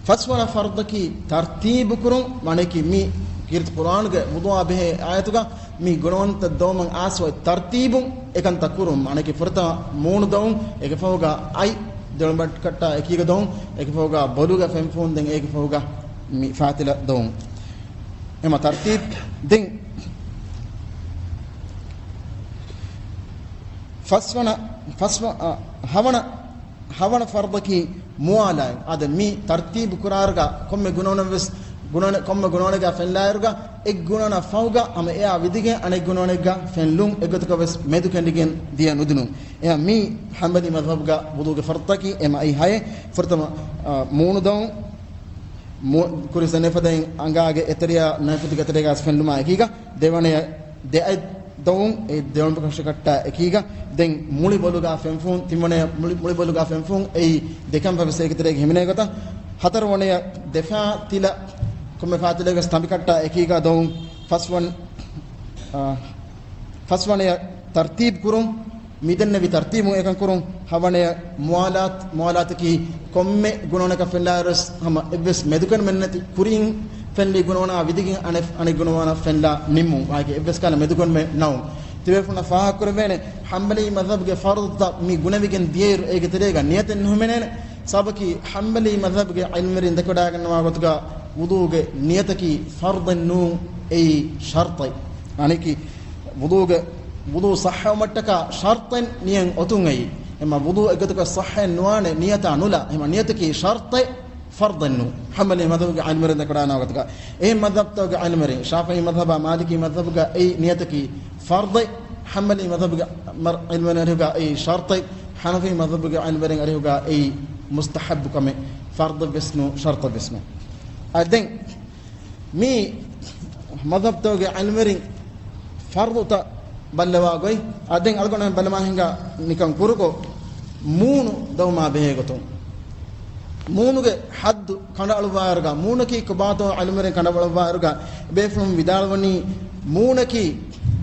ފަސްވަނަ ފަރުޟަކީ ތަރްތީބު ކުރުން، މާނައަކީ މި ކީރިތި ޤުރްއާނުގެ ވުޟޫއާ ބެހޭ އާޔަތުގަ މި ގުނަވަންތައް ދޮވުމަށް އާސްވައި ތަރްތީބުން އެކަންތައް ކުރުން. މާނައަކީ ފުރަތަމަ މޫނު ދޮވުން، އޭގެ ފަހުގަ އަތް ދެވަނަ ބައްޓަކަށްޓާ އެކީގަ ދޮވުން، އޭގެ ފަހުގަ ބޮލުގަ ފެން ފުހުން، ދެން އޭގެ ފަހުގަ މި ފާތިލަ ދޮވުން. އެހެމަ ތަރްތީބު. ދެން ފަސްވަނަ، ފަސްވަ-، އަ، ހަވަނަ، ހަވަނަ ފަރުޟަކީ މުވާލާތް. އާދެ، މި ތަރްތީބު ކުރާއިރުގަ ކޮންމެ ގުނަވަނަށް ވެސް، ގުނަވަނެ-، ކޮންމެ ގުނަވަނެއްގަ ފެންލާއިރުގަ އެއް ގުނަވަނަށް ފަހުގަ ހަމަ އެއާ ވިދިގެން އަނެއް ގުނަވަނެއްގަ ފެންލުން، އެއްގޮތަކަށް ވެސް މެދު ކެނޑިގެން ދިޔަ ނުދިނުން. އެހެމަ މީ ޙަންބަލީ މަޛްހަބުގަ ވުޟޫގެ ފަރުޟަކީ. އެހެމަ އެއީ ހައެއް. ފުރަތަމަ، އަ، މޫނު ދޮވުން، މު-، ކުރި ސަނެފަދައިން އަނގާގެ އެތެރެޔާ ނައިފަތުގެ އެތެރެގަސް ފެންލުމާ އެކީގަ، ދެވަނަޔަ ދެ އަތް ދޮވުން، އެ ދެވަނަ ކަށަކަށްޓާ އެކީގަ، ދެން މުޅި ބޮލުގަ ފެންފުހުން، ތިންވަނަޔަ މުޅި، މުޅި ބޮލުގަ ފެންފުހުން، އެއީ ދެކަންފަތް ވެސް އޭގެ ތެރޭގަ ހިމެނޭ ގޮތަށް، ހަތަރުވަނަޔަ ދެ ފާތިލަ، ކޮންމެ ފާތިލައެއްގަސް ތަނބިކަށްޓާ އެކީގަ ދޮވުން، ފަސްވަން-، އާ، ފަސްވަނަޔަ ތަރްތީބު ކުރުން، މިދެންނެވި ތަރްތީބުން އެކަން ކުރުން، ހަވަނަޔަ މުވާލާތް، މުވާލާތަކީ ކޮންމެ ގުނަވަނަކަށް ފެންލާއިރުވެސް ހަމަ އެއްވެސް މެދުކަންމެއް ނެތި، ކުރިން ފެންލި ގުނަވަނާ ވިދިގެން އަނެއް، އަނެއް ގުނަވަނަށް ފެންލާ ނިންމުން. އާއެކޭ އެއްވެސް ކަހަލަ މެދުކަންމެއް ނައުން. ތިބޭފުޅުންނަށް ފާހަގަކުރެވޭނެ، ޙަންބަލީ މަޛްހަބުގެ ފަރުޟުތައް މި ގުނެވިގެން ދިޔައިރު އޭގެ ތެރޭގަ ނިޔަތެއް ނުހިމެނޭނެ. ސަބަބަކީ ޙަންބަލީ މަޛްހަބުގެ ޢިލްމުވެރިން ދެކެވަޑައިގަންނަވާ ގޮތުގަ ވުޟޫގެ ނިޔަތަކީ ފަރުޟެއް ނޫން، އެއީ ޝަރުޠެއް. އަނެކީ ވުޟޫގެ، ވުޟޫ ޞައްޙަވުމަށްޓަކާ ޝަރުޠެއް ނިޔަތް އޮތުން އެއީ. އެމަ ވުޟޫ އެއްގޮތަކަށް ޞައްޙައެއް ނުވާނެ ނިޔަތާ ނުލާ. އެމަ ނިޔަތަކީ ޝަރުޠެއް، ފަރުޟެއް ނޫން. ޙަންބަލީ މަޛްހަބުގެ ޢިލްމުވެރިން ދެކެވަޑައިގަންނަވާ ގޮތުގަ. އެހެން މަޛްހަބުތަކުގެ ޢިލްމުވެރިން، ޝާފިޢީ މަޛްހަބާ، މާލިކީ މަޛްހަބުގަ އެއީ ނިޔަތަކީ ފަރުޟެއް، ޙަންބަލީ މަޛްހަބުގެ މަރ-، ޢިލްމުވެރިން އަރިހުގަ އެއީ ޝަރުޠެއް، ޙަނަފީ މަޛްހަބުގެ ޢިލްމުވެރިން އަރިހުގަ އެއީ މުސްތަޙައްބު ކަމެއް، ފަރުޟެއް ވެސް ނޫން، ޝަރުޠެއް ވެސް ނޫން. އަ، ދެން މި މަޛްހަބުތަކުގެ ޢިލްމުވެރިން ފަރުޟުތައް ބައްލަވާ ގޮތް، އަ، ދެން އަޅުގަނޑުމެން ބަލަމާ ހިނގާ ނިކަން ކުރުކޮށް، މޫނު ދޮވުމާ ބެހޭ ގޮތުން، މޫނުގެ ޙައްދު ކަނޑައަޅުއްވާއިރުގަ، މޫނަކީ ކޮބާތޯ ޢިލްމުވެރިން ކަނޑައަޅުއްވާއިރުގަ، ބޭފުޅުން ވިދާޅުވަނީ، މޫނަކީ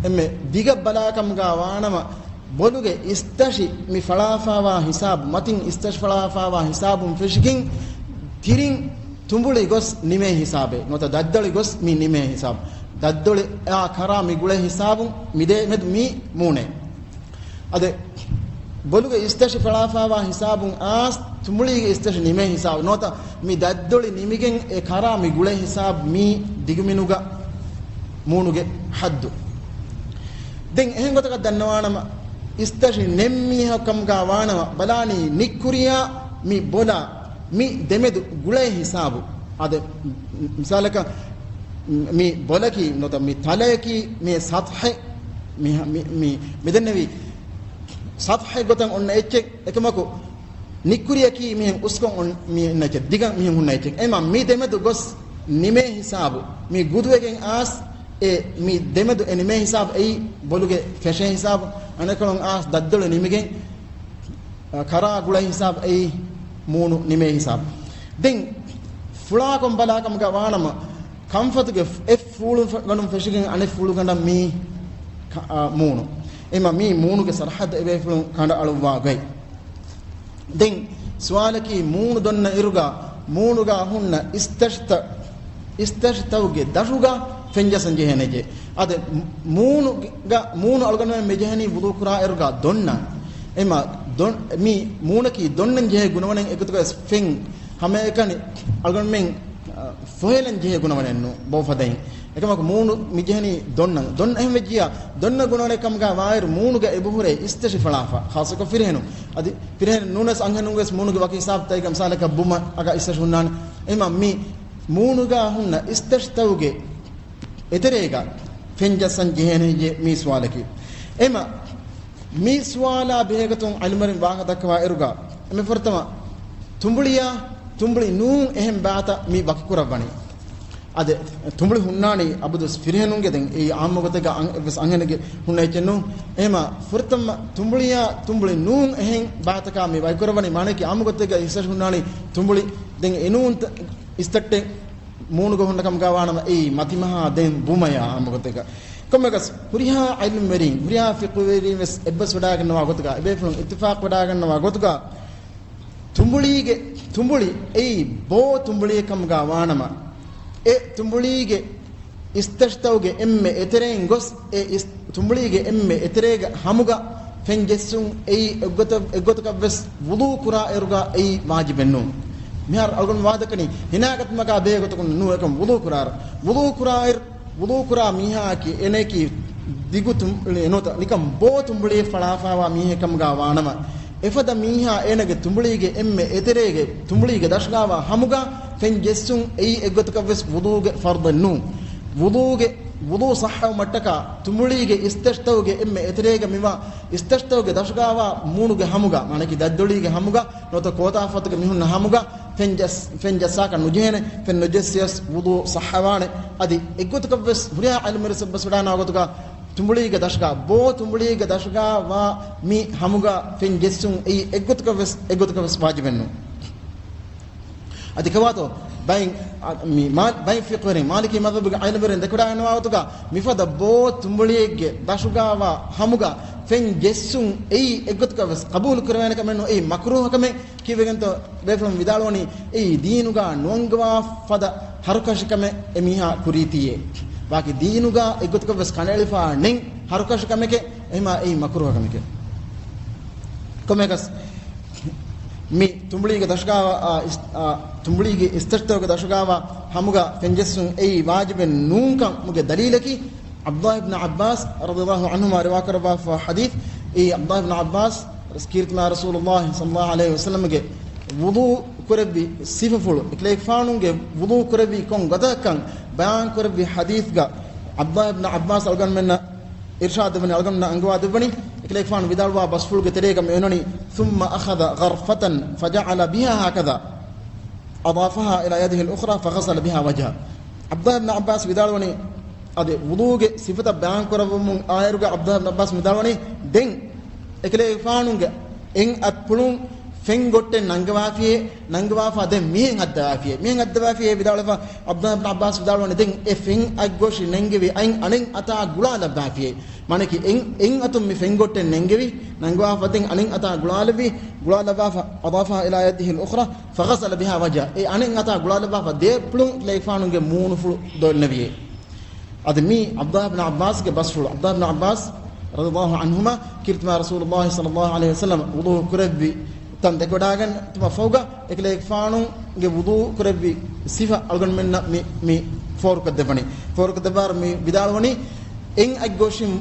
އެންމެ ދިގަ ބަލާކަމުގަ ވާނަމަ، ބޮލުގެ އިސްތަށި މި ފަޅާފާވާ ހިސާބު، މަތިން އިސްތަށި ފަޅާފާވާ ހިސާބުން ފެށިގެން، ތިރިން ތުނބުޅި ގޮސް ނިމޭ ހިސާބެއް، ނުވަތަ ދަތްދޮޅި ގޮސް މި ނިމޭ ހިސާބު. ދަތްދޮޅި އާ ކަރާ މި ގުޅޭ ހިސާބުން މި ދޭ މެދު މީ މޫނޭ. އަދެ، ބޮލުގެ އިސްތަށި ފަޅާފާވާ ހިސާބުން އާސް ތުނބުޅީގެ އިސްތަށި ނިމޭ ހިސާބު ނުވަތަ މި ދަތްދޮޅި ނިމިގެން އެ ކަރާ މި ގުޅޭ ހިސާބު މީ ދިގުމިނުގަ މޫނުގެ ޙައްދު. ދެން އެހެން ގޮތަކަށް ދަންނަވާނަމަ، އިސްތަށި ނެތް މީހަކަށް ކަމުގަ ވާނަމަ، ބަލާނީ ނިއްކުރިޔާ މި ބޮލާ މި ދެމެދު ގުޅޭ ހިސާބު. އަދެ، މިސާލަކަށް، މި ބޮލަކީ ނުވަތަ މި ތަލަޔަކީ މި ސަތްޙެއް، މި، މި، މި، މި ދެންނެވި ސަތްޙެއް ގޮތަށް އޮންނަ އެއްޗެއް. އެކަމަކު، ނިއްކުރިޔަކީ މިހެން އުސްކޮށް އޮން-، މި އިންނަ އެއްޗެއް، ދިގަ މިހެން ހުންނަ އެއްޗެއް. އެމަ މި ދެމެދު ގޮސް ނިމޭ ހިސާބު، މި ގުދުވެގެން އާސް، އެ މި ދެމެދު އެ ނިމޭ ހިސާބު އެއީ ބޮލުގެ ފެށޭ ހިސާބު، އަނެކަޅުން އާސް ދަތްދޮޅު ނިމިގެން، އަ، ކަރާ ގުޅޭ ހިސާބު އެއީ މޫނު ނިމޭ ހިސާބު. ދެން ފުޅާކޮށް ބަލާކަމުގަ ވާނަމަ، ކަންފަތުގެ އެއް ފޫޅު ގަނޑުން ފެށިގެން އަނެއް ފޫޅު ގަނޑަށް މީ ކަ-، އާ، މޫނު. އެމަ މީ މޫނުގެ ސަރަހައްދު އެބޭފުޅުން ކަނޑައަޅުއްވާ ގޮތް. ދެން ސުވާލަކީ މޫނު ދޮންނަ އިރުގަ މޫނުގަ ހުންނަ އިސްތަށިތަ-، އިސްތަށިތަކުގެ ދަށުގަ ފެންޖައްސަން ޖެހޭނެޖެ. އަދެ މޫނުގަ، މޫނު އަޅުގަނޑުމެން މިޖެހެނީ ވުޟޫ ކުރާ އިރުގަ ދޮންނަން. އެމަ ދޮން-، މި މޫނަކީ ދޮންނަން ޖެހޭ ގުނަވަނެއް އެގޮތުގަ ފެން ހަމައެކަނި އަޅުގަނޑުމެން، އަ، ފޮހެލަން ޖެހޭ ގުނަވަނެއް ނޫން ބޯފަދައިން. އެކަމަކު މޫނު މިޖެހެނީ ދޮންނަން. ދޮން އެހެން ވެއްޖިޔާ، ދޮންނަ ގުނަވަނެއް ކަމުގަ ވާއިރު މޫނުގަ އެބަހުރޭ އިސްތަށި ފަޅާފަ. ޚާއްޞަކޮށް ފިރިހެނުން. އަދި ފިރިހެން ނޫނަސް އަންހެނުން ވެސް މޫނުގެ ވަކި ހިސާބުތަކެއްގަ މިސާލަކަށް ބުމަ އަގަ އިސްތަށި ހުންނާނެ. އެމަ މި މޫނުގަ ހުންނަ އިސްތަށިތަކުގެ އެތެރޭގަ ފެން ޖައްސަން ޖެހޭނެ ހެއްޔޭ މީ ސުވާލަކީ. އެމަ މި ސުވާލާ ބެހޭގޮތުން ޢިލްމުވެރިން ވާހަކަ ދައްކަވާ އިރުގަ، އެންމެ ފުރަތަމަ ތުނބުޅިޔާ ތުނބުޅި ނޫން އެހެން ބާތަ މި ވަކިކުރައްވަނީ. އާދެ، ތުނބުޅި ހުންނާނީ އަބަދުވެސް ފިރިހެނުންގެ. ދެން އެއީ އާއްމު ގޮތެއްގަ އަން-، އެއްވެސް އަންހެނެއްގެ ހުންނަ އެއްޗެއް ނޫން. އެހެމަ ފުރަތަމަ ތުނބުޅިއާ ތުނބުޅި ނޫން އެހެން ބައިތަކާ މި ވައިކުރައްވަނީ، މާނައަކީ އާއްމު ގޮތެއްގަ އިސްތަށި ހުންނާނީ ތުނބުޅި. ދެން އެ ނޫން ތަ-، އިސްތައްޓެއް މޫނުގަ ހުންނަ ކަމުގަ ވާނަމަ އެއީ މަތިމަހާ ދެން ބުމަޔާ އާއްމު ގޮތެއްގަ. ކޮންމެއަކަސް ހުރިހާ ޢިލްމުވެރީން، ހުރިހާ ފިޤުހުވެރީން ވެސް އެއްބަސްވެވަޑައިގަންނަވާ ގޮތުގަ، އެބޭފުޅުން އިއްތިފާޤުވެވަޑައިގަންނަވާ ގޮތުގަ، ތުނބުޅީގެ، ތުނބުޅި އެއީ ބޯ ތުނބުޅިއެއް ކަމުގަ ވާނަމަ، އެ ތުނބުޅީގެ އިސްތަށިތަކުގެ އެންމެ އެތެރެއިން ގޮސް، އެ އިސް-، ތުނބުޅީގެ އެންމެ އެތެރޭގެ ހަމުގަ ފެން ޖެއްސުން އެއީ އެއްގޮތަށް، އެއްގޮތަކަށްވެސް ވުޟޫ ކުރާ އިރުގަ އެއީ ވާޖިބެއް ނޫން. މިހާރު އަޅުގަނޑު ވާދަކަނީ ހިނާގަތުމަކާ ބެހޭ ގޮތަކުން ނޫން، އެކަމް ވުޟޫ ކުރާއިރު، ވުޟޫ ކުރާއިރު، ވުޟޫ ކުރާ މީހާއަކީ އޭނައަކީ ދިގު ތުން-، ނުވަތަ ނިކަން ބޯ ތުނބުޅިއެއް ފަޅާފާވާ މީހެއް ކަމުގަ ވާނަމަ، އެފަދަ މީހާ އޭނަގެ ތުނބުޅީގެ އެންމެ އެތެރޭގެ ތުނބުޅީގެ ދަށުގަވާ ހަމުގަ ފެން ޖެއްސުން އެއީ އެއްގޮތަކަށްވެސް ވުޟޫގެ ފަރުޟެއް ނޫން. ވުޟޫގެ، ވުޟޫ ޞައްޙަވުމަށްޓަކާ ތުނބުޅީގެ އިސްތަށިތަކުގެ އެންމެ އެތެރޭގަ މިވާ އިސްތަށިތަކުގެ ދަށުގަވާ މޫނުގެ ހަމުގަ، މާނައަކީ ދަތްދޮޅީގެ ހަމުގަ، ނުވަތަ ކޯތާފަތުގެ މިހުންނަ ހަމުގަ ފެން ޖައްސް-، ފެން ޖައްސާކަށް ނުޖެހޭނެ، ފެން ނުޖެއްސިޔަސް ވުޟޫ ޞައްޙަވާނެ. އަދި އެއްގޮތަކަށްވެސް ހުރިހާ ޢިލްމުވެރިން އެއްބަސްވެވަޑައިގަންނަވާ ގޮތުގަ، ތުނބުޅީގެ ދަށުގަ، ބޯ ތުނބުޅީގެ ދަށުގަ ވާ މި ހަމުގަ ފެން ޖެއްސުން އެއީ އެއްގޮތަކަށްވެސް، އެއްގޮތަކަށްވެސް ވާޖިބެއް ނޫން. އަދި ކަވާތޯ ބައެއް، އަ، މި މާ-، ބައެއް ފިޤުހުވެރިން، މާލިކީ މަޛްހަބުގެ ޢިލްމުވެރިން ދެކެވަޑައިގަންނަވާ ގޮތުގަ، މިފަދަ ބޯ ތުނބުޅިއެއްގެ ދަށުގަ ވާ ހަމުގަ ފެން ޖެއްސުން އެއީ އެއްގޮތަކަށްވެސް ޤަބޫލު ކުރެވޭނެ ކަމެއް ނޫން، އެއީ މަކްރޫހަ ކަމެއް. ކީއްވެގެންތޯ ބޭފުޅުން ވިދާޅުވަނީ، އެއީ ދީނުގަ ނުއަންގަވާ ފަދަ ހަރުކަށި ކަމެއް އެމީހާ ކުރީތީއޭ. ވާކި ދީނުގަ އެއްގޮތަކަށްވެސް ކަނޑައެޅިފަ ނެތް ހަރުކަށި ކަމެކޭ، އެހެމަ އެއީ މަކްރޫހަ ކަމެކޭ. ކޮންމެއަކަސް މި ތުނބުޅީގެ ދަށުގަވާ، އާ، އިސް-، އާ، ތުނބުޅީގެ އިސްތަށިތަކުގެ ދަށުގަވާ ހަމުގަ ފެން ޖެއްސުން އެއީ ވާޖިބެއް ނޫންކަމުގެ ދަލީލަކީ، ޢަބްދުﷲ އިބްނު ޢައްބާސް ރަޟިޔަﷲ ޢަންހުމާ ރިވާކުރައްވާފަ ޙަދީޘް. އެއީ ޢަބްދުﷲ އިބްނު ޢައްބާސް ކީރިތި މާތް ރަސޫލުﷲ ޞައްލަﷲ ޢަލައިހި ވަސައްލަމްގެ ވުޟޫ ކުރެއްވި ސިފަފުޅު، އެކަލޭގެފާނުގެ ވުޟޫ ކުރެއްވީ ކޮން ގޮތަކަށްކަން ބަޔާން ކުރެއްވި ޙަދީޘްގަ، ޢަބްދުﷲ އިބްނު ޢައްބާސް އަޅުގަނޑުމެންނަށް އިރުޝާދުވެވަނީ، އަޅުގަނޑުމެންނަށް އަންގަވާދެއްވަނީ، އެކަލޭގެފާނު ވިދާޅުވާ ބަސްފުޅުގެ ތެރޭގަ މި އޮންނަނީ، ثم أخذ غرفة فجعل بها هكذا، أضافها إلى يده الأخرى فغسل بها وجهه. ޢަބްދުﷲ އިބްނު ޢައްބާސް ވިދާޅުވަނީ، އަދި ވުޟޫގެ ސިފަތައް ބަޔާން ކުރެއްވުމުން އާއިރުގަ ޢަބްދުﷲ އިބްނު ޢައްބާސް ވިދާޅުވަނީ، ދެން އެކަލޭގެފާނުގެ އެއް އަތްޕުޅުން ފެން ގޮއްޓެއް ނަންގަވާފިއޭ، ނަންގަވާފަ ދެން މިހެން ހައްދަވާފިއޭ، މިހެން ހައްދަވާފިއޭ ވިދާޅުވެފަ، ޢަބްދުﷲ އިބްނު ޢައްބާސް ވިދާޅުވަނީ، ދެން އެ ފެން އަތްގޮށި ނެންގެވި އަތް އަނެއް އަތާ ގުޅާލައްވާފިއޭ. މާނައަކީ އެއް، އެއް އަތުން މި ފެން ގޮއްޓެއް ނެންގެވި، ނަންގަވާފަ ދެން އަނެއް އަތާ ގުޅާލެއްވި، ގުޅާލައްވާފަ، أضافها إلى يده الأخرى فغسل بها وجهه. އެ އަނެއް އަތާ ގުޅާލައްވާފަ ދެ އަތްޕުޅުން އެކަލޭގެފާނުގެ މޫނުފުޅު ދޮންނެވިއޭ. އަދި މީ ޢަބްދުﷲ އިބްނު ޢައްބާސްގެ ބަސްފުޅު. ޢަބްދުﷲ އިބްނު ޢައްބާސް ރަޟިޔަﷲ ޢަންހުމާ ކީރިތި މާތް ރަސޫލުﷲ ޞައްލަﷲ ޢަލައިހި ވަސައްލަމް ވުޟޫ ކުރެއްވި ތަން ދެކެވަޑައިގަންނަވާ ފަހުގަ، އެކަލޭގެފާނުގެ ވުޟޫ ކުރެއްވި ސިފަ އަޅުގަނޑުމެންނަށް މި، މި ފޯރުކޮށްދެއްވަނީ. ފޯރުކޮށްދެއްވާއިރު މި ވިދާޅުވަނީ، އެއް އަތްގޮށިން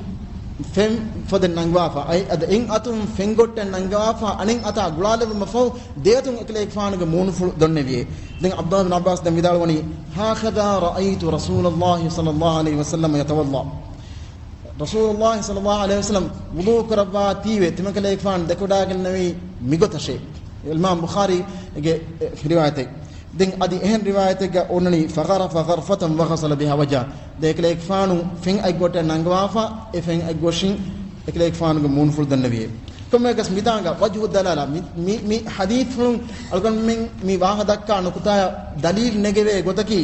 ފެން ފޮދެއް ނަންގަވާފަ، އައި އަދަ އެއް އަތުން ފެން ގޮއްޓެއް ނަންގަވާފަ، އަނެއް އަތާ ގުޅާލެއްވުމަށް ފަހު، ދެ އަތުން އެކަލޭގެފާނުގެ މޫނުފުޅު ދޮންނެވިއޭ. ދެން ޢަބްދުﷲ އިބްނު ޢައްބާސް ދެން ވިދާޅުވަނީ، هكذا رأيت رسول الله صلى الله عليه وسلم يتوضأ. ރަސޫލުﷲ ޞައްލަﷲ ޢަލައިހި ވަސައްލަމް ވުޟޫ ކުރައްވާތީވެ ތިމަންކަލޭގެފާނު ދެކެވަޑައިގަންނެވީ މިގޮތަށޭ. އިމާމް ބުޚާރީގެ ރިވާޔަތެއް. ދެން އަދި އެހެން ރިވާޔަތެއްގަ އޮންނަނީ، فغرف غرفة وغسل بها وجهه. ދެން އެކަލޭގެފާނު ފެން އަތްގޮއްޓެއް ނަންގަވާފަ، އެ ފެން އަތްގޮށިން އެކަލޭގެފާނުގެ މޫނުފުޅު ދޮންނެވިއޭ. ކޮންމެއަކަސް މިތާނގަ ވަޖްހު ދަލާލާ، މި، މި، މި ޙަދީޘްފުޅުން އަޅުގަނޑުމެން މި ވާހަކަ ދައްކާ ނުކުތާއަށް ދަލީލް ނެގެވޭ ގޮތަކީ،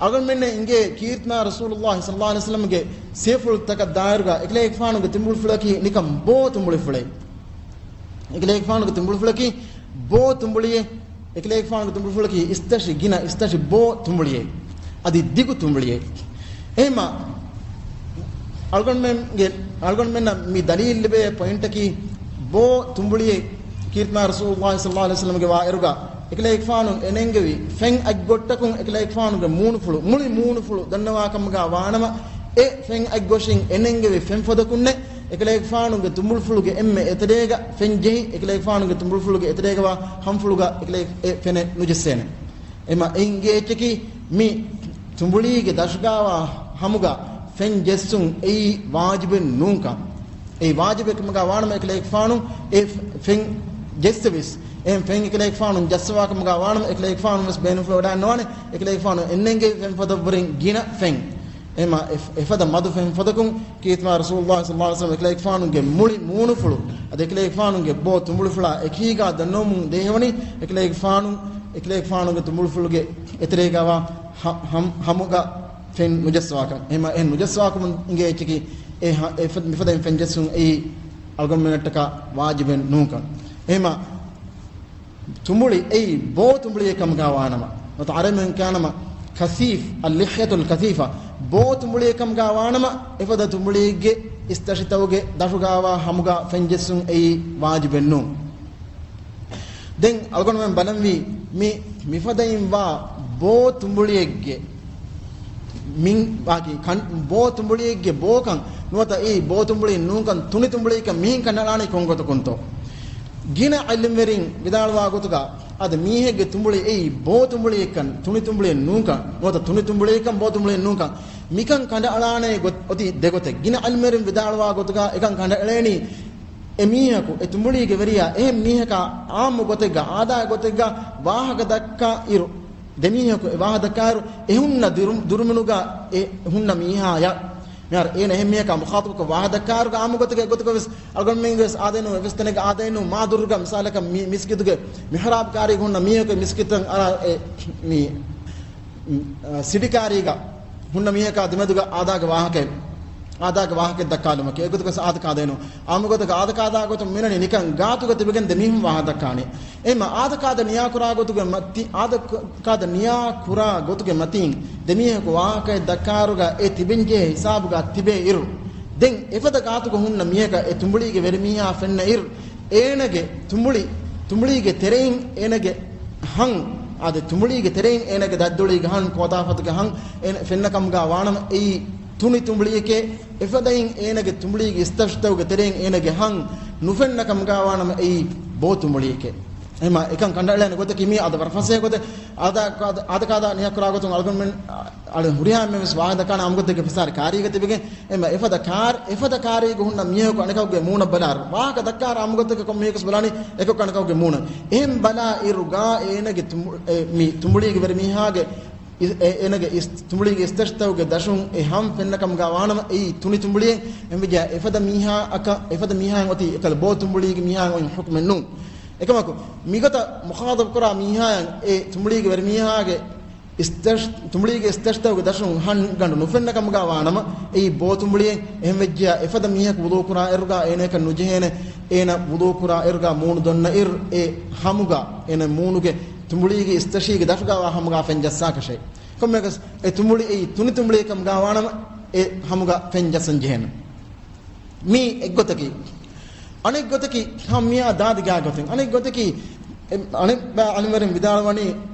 އަޅުގަނޑުމެންނަށް އިނގޭ ކީރިތި މާތް ރަސޫލުﷲ ޞައްލަﷲ ޢަލައިހި ވަސައްލަމްގެ ސިފަފުޅުތަކަށް ދާއިރުގަ އެކަލޭގެފާނުގެ ތުނބުޅިފުޅަކީ ނިކަން ބޯ ތުނބުޅިފުޅެއް. އެކަލޭގެފާނުގެ ތުނބުޅިފުޅަކީ ބޯ ތުނބުޅިއެއް. އެކަލޭގެފާނުގެ ތުނބުޅިފުޅަކީ އިސްތަށި ގިނަ އިސްތަށި ބޯ ތުނބުޅިއެއް. އަދި ދިގު ތުނބުޅިއެއް. އެހެމަ އަޅުގަނޑުމެންގެ، އަޅުގަނޑުމެންނަށް މި ދަލީލް ލިބޭ ޕޮއިންޓަކީ، ބޯ ތުނބުޅިއެއް ކީރިތި މާތް ރަސޫލުﷲ ޞައްލަﷲ ޢަލައިހި ވަސައްލަމްގެ ވާއިރުގަ އެކަލޭގެފާނު އެނެންގެވި ފެން އަތްގޮއްޓަކުން އެކަލޭގެފާނުގެ މޫނުފުޅު، މުޅި މޫނުފުޅު ދަންނަވާ ކަމުގަ ވާނަމަ، އެ ފެން އަތްގޮށިން އެނެންގެވި ފެން ފޮދަކުންނެއް އެކަލޭގެފާނުގެ ތުނބުޅިފުޅުގެ އެންމެ އެތެރޭގަ ފެން ޖެހި، އެކަލޭގެފާނުގެ ތުނބުޅިފުޅުގެ އެތެރޭގަވާ ހަންފުޅުގަ އެކަލޭ-، އެ ފެނެއް ނުޖެއްސޭނެ. އެމަ އެ އިނގޭ އެއްޗަކީ، މި ތުނބުޅީގެ ދަށުގަވާ ހަމުގަ ފެން ޖެއްސުން އެއީ ވާޖިބެއް ނޫންކަން. އެއީ ވާޖިބެއް ކަމުގަ ވާނަމަ އެކަލޭގެފާނު އެ ފެން ޖެއްސެވިސް، އެހެން ފެން އެކަލޭގެފާނު ޖައްސަވާކަމުގަ ވާނަމަ، އެކަލޭގެފާނު ވެސް ބޭނުންފުޅު ވަޑައިންނަވާނެ. އެކަލޭގެފާނު އެންނެންގެ ފެން ފަދަ ވުރެން ގިނަ ފެން. އެހެމަ އެ، އެފަދަ މަދު ފެން ފަދަކުން ކީރިތިމާ ރަސޫލުﷲ ޞައްލަﷲ ޢަލައިހި ވަސައްލަމަ އެކަލޭގެފާނުގެ މުޅި މޫނުފުޅު، އަދި އެކަލޭގެފާނުގެ ބޯ ތުނބުޅިފުޅާ އެކީގާ ދަންނަވަމުން ދޭހަވަނީ، އެކަލޭގެފާނު، އެކަލޭގެފާނުގެ ތުނބުޅިފުޅުގެ އެތެރޭގަވާ ހަ-، ހަމް-، ހަމުގަ ފެން ނުޖައްސަވާކަން. އެހެމަ އެ ނުޖައްސަވާކަމުން އިނގޭ އެއްޗަކީ، އެ ހަ-، އެ ފަ-، މިފަދައިން ފެން ޖައްސުން އެއީ އަޅުގަނޑުމެންނަށްޓަކާ ވާޖިބެއް ނޫންކަން. އެހެމަ ތުނބުޅި އެއީ ބޯ ތުނބުޅިއެއް ކަމުގަ ވާނަމަ، ނުވަތަ އަރަބިން ކިޔާނަމަ ކަސީފް، އައްލިޙްޔަތުލް ކަސީފާ، ބޯ ތުނބުޅިއެއް ކަމުގަ ވާނަމަ، އެފަދަ ތުނބުޅިއެއްގެ އިސްތަށިތަކުގެ ދަށުގަވާ ހަމުގަ ފެން ޖެއްސުން އެއީ ވާޖިބެއް ނޫން. ދެން އަޅުގަނޑުމެން ބަލަންވީ މި މިފަދައިން ވާ ބޯ ތުނބުޅިއެއްގެ މިން ވާކި ކަން-، ބޯ ތުނބުޅިއެއްގެ ބޯކަން ނުވަތަ އެއީ ބޯ ތުނބުޅި ނޫންކަން ތުނި ތުނބުޅިކަން މިހެން ކަނޑައަޅާނީ ކޮންގޮތަކުންތޯ؟ ގިނަ ޢިލްމުވެރިން ވިދާޅުވާ ގޮތުގަ އަދި މީހެއްގެ ތުނބުޅި އެއީ ބޯ ތުނބުޅިއެއްކަން ތުނި ތުނބުޅިއެއް ނޫންކަން ނުވަތަ ތުނި ތުނބުޅިއެއްކަން ބޯ ތުނބުޅިއެއް ނޫންކަން މިކަން ކަނޑައަޅާނޭ ގޮތް އޮތީ ދެގޮތެއް. ގިނަ ޢިލްމުވެރިން ވިދާޅުވާ ގޮތުގަ އެކަން ކަނޑައެޅޭނީ އެ މީހަކު، އެ ތުނބުޅީގެ ވެރިޔާ އެހެން މީހަކާ އާއްމު ގޮތެއްގަ، އާދާ ގޮތެއްގަ ވާހަކަ ދައްކާ އިރު، ދެ މީހަކު އެ ވާހަކަ ދައްކާއިރު، އެ ހުންނަ ދިރު-، ދުރުމިނުގަ އެ ހުންނަ މީހާޔަށް، މިހާރު އޭނަ އެހެން މީހަކާ މުޚާޠަބުކޮށް ވާހަކަ ދައްކާއިރުގަ އާއްމު ގޮތެއްގަ، އެއްގޮތަކަށް ވެސް އަޅުގަނޑުމެން ވެސް އާދައިނު އެއްވެސް ތަނެއްގަ އާދައިނު މާ ދުރުގަ މިސާލަކަށް މި މިސްކިތުގެ މިޙްރާބް ކާރީގަ ހުންނަ މީހަކު މިސްކިތަށް އަރާ އެ މި އާ، ސިޓި ކާރީގަ ހުންނަ މީހަކާ ދެމެދުގަ އާދާގެ ވާހަކައެއް، އާދާގެ ވާހަކައެއް ދައްކާލުމަކީ، އެގޮތަކަށް އާދަ ކާދައިނު. އާއްމު ގޮތަކަށް އާދަ ކާދާ ގޮތުން މިނަނީ ނިކަން ގާތުގަ ތިބެގެން ދެ މީހުން ވާހަކަ ދައްކާނީ. އެހެންމަ އާދަ ކާދަ ނިޔާކުރާ ގޮތުގެ މަތި-، އާދަ ކާދަ ނިޔާކުރާ ގޮތުގެ މަތީން ދެ މީހަކު ވާހަކައެއް ދައްކާއިރުގަ އެ ތިބެންޖެހޭ ހިސާބުގަ ތިބޭ އިރު، ދެން އެފަދަ ގާތުގަ ހުންނަ މީހަކަށް އެ ތުނބުޅީގެ ވެރިމީހާ ފެންނަ އިރު، އޭނަގެ ތުނބުޅި، ތުނބުޅީގެ ތެރެއިން އޭނަގެ ހަން، އާދެ، ތުނބުޅީގެ ތެރެއިން އޭނަގެ ދަތްދޮޅީގެ ހަން ކޯތާފަތުގެ ހަން އޭނަ ފެންނަ ކަމުގަ ވާނަމަ އެއީ ތުނި ތުނބުޅިއެކޭ، އެފަދައިން އޭނަގެ ތުނބުޅީގެ އިސްތަށިތަކުގެ ތެރެއިން އޭނަގެ ހަން ނުފެންނަ ކަމުގަ ވާނަމަ އެއީ ބޯ ތުނބުޅިއެކޭ. އެހެމަ އެކަން ކަނޑައެޅޭނެ ގޮތަކީ މީ އާދަ ވަރަށް ފަސޭހަ ގޮތެއް. އާދަ ކާދަ، އާދަ ކާދަ ނިޔާކުރާ ގޮތުން އަޅުގަނޑުމެން އަޅު ހުރިހާ އެންމެން ވެސް ވާހަކަ ދައްކާނެ އާއްމު ގޮތެއްގެ ފަސާރި ކާރީގަ ތިބެގެން އެމަ އެފަދަ ކާރި، އެފަދަ ކާރީގަ ހުންނަ މީހަކު އަނެކަކުގެ މޫނަށް ބަލާއިރު، ވާހަކަ ދައްކާއިރު އާއްމު ގޮތަކަށް ކޮން މީހަކުވެސް ބަލާނީ އެކަކު އަނެކަކުގެ މޫނަށް. އެހެން ބަލާ އިރުގަ އޭނަގެ ތުނބު-، އެ، މި ތުނބުޅީގެ ވެރި މީހާގެ އި-، އެ، އޭނަގެ އިސް-، ތުނބުޅީގެ އިސްތަށިތަކުގެ ދަށުން އެ ހަން ފެންނަ ކަމުގަ ވާނަމަ އެއީ ތުނި ތުނބުޅިއެއް. އެހެންވެއްޖެ އެފަދަ މީހާއަކަށް، އެފަދަ މީހާއަށް އޮތީ އެކަލަ ބޯ ތުނބުޅީގެ މީހާއަށް އޮތް ޙުކުމެއް ނޫން. އެކަމަކު، މިގޮތަށް މުޚާޠަބު ކުރާ މީހާއަށް އެ ތުނބުޅީގެ ވެރި މީހާގެ އިސްތަށް-، ތުނބުޅީގެ އިސްތަށިތަކުގެ ދަށުން ހަން ގަނޑު ނުފެންނަ ކަމުގަ ވާނަމަ، އެއީ ބޯ ތުނބުޅިއެއް. އެހެންވެއްޖެޔާ، އެފަދަ މީހަކު ވުޟޫ ކުރާ އިރުގަ އޭނައަކަށް ނުޖެހޭނެ، އޭނަ ވުޟޫ ކުރާ އިރުގަ މޫނު ދޮންނަ އިރު، އެ ހަމުގަ، އޭނަ މޫނުގެ ތުނބުޅީގެ އިސްތަށީގެ ދަށުގަ ވާ ހަމުގަ ފެން ޖައްސާކަށެއް. ކޮންމެއަކަސް، އެ ތުނބުޅި އެއީ ތުނި ތުނބުޅިއެއް ކަމުގަ ވާނަމަ، އެ ހަމުގަ ފެން ޖައްސަން ޖެހޭނެ. މީ އެއްގޮތަކީ. އަނެއްގޮތަކީ، ހަމަ މިއާ ދާދި ގާތް ގޮތެއް. އަނެއްގޮތަކީ، އެ، އަނެއް ބައި އަލިމްވެރިން ވިދާޅުވަނީ،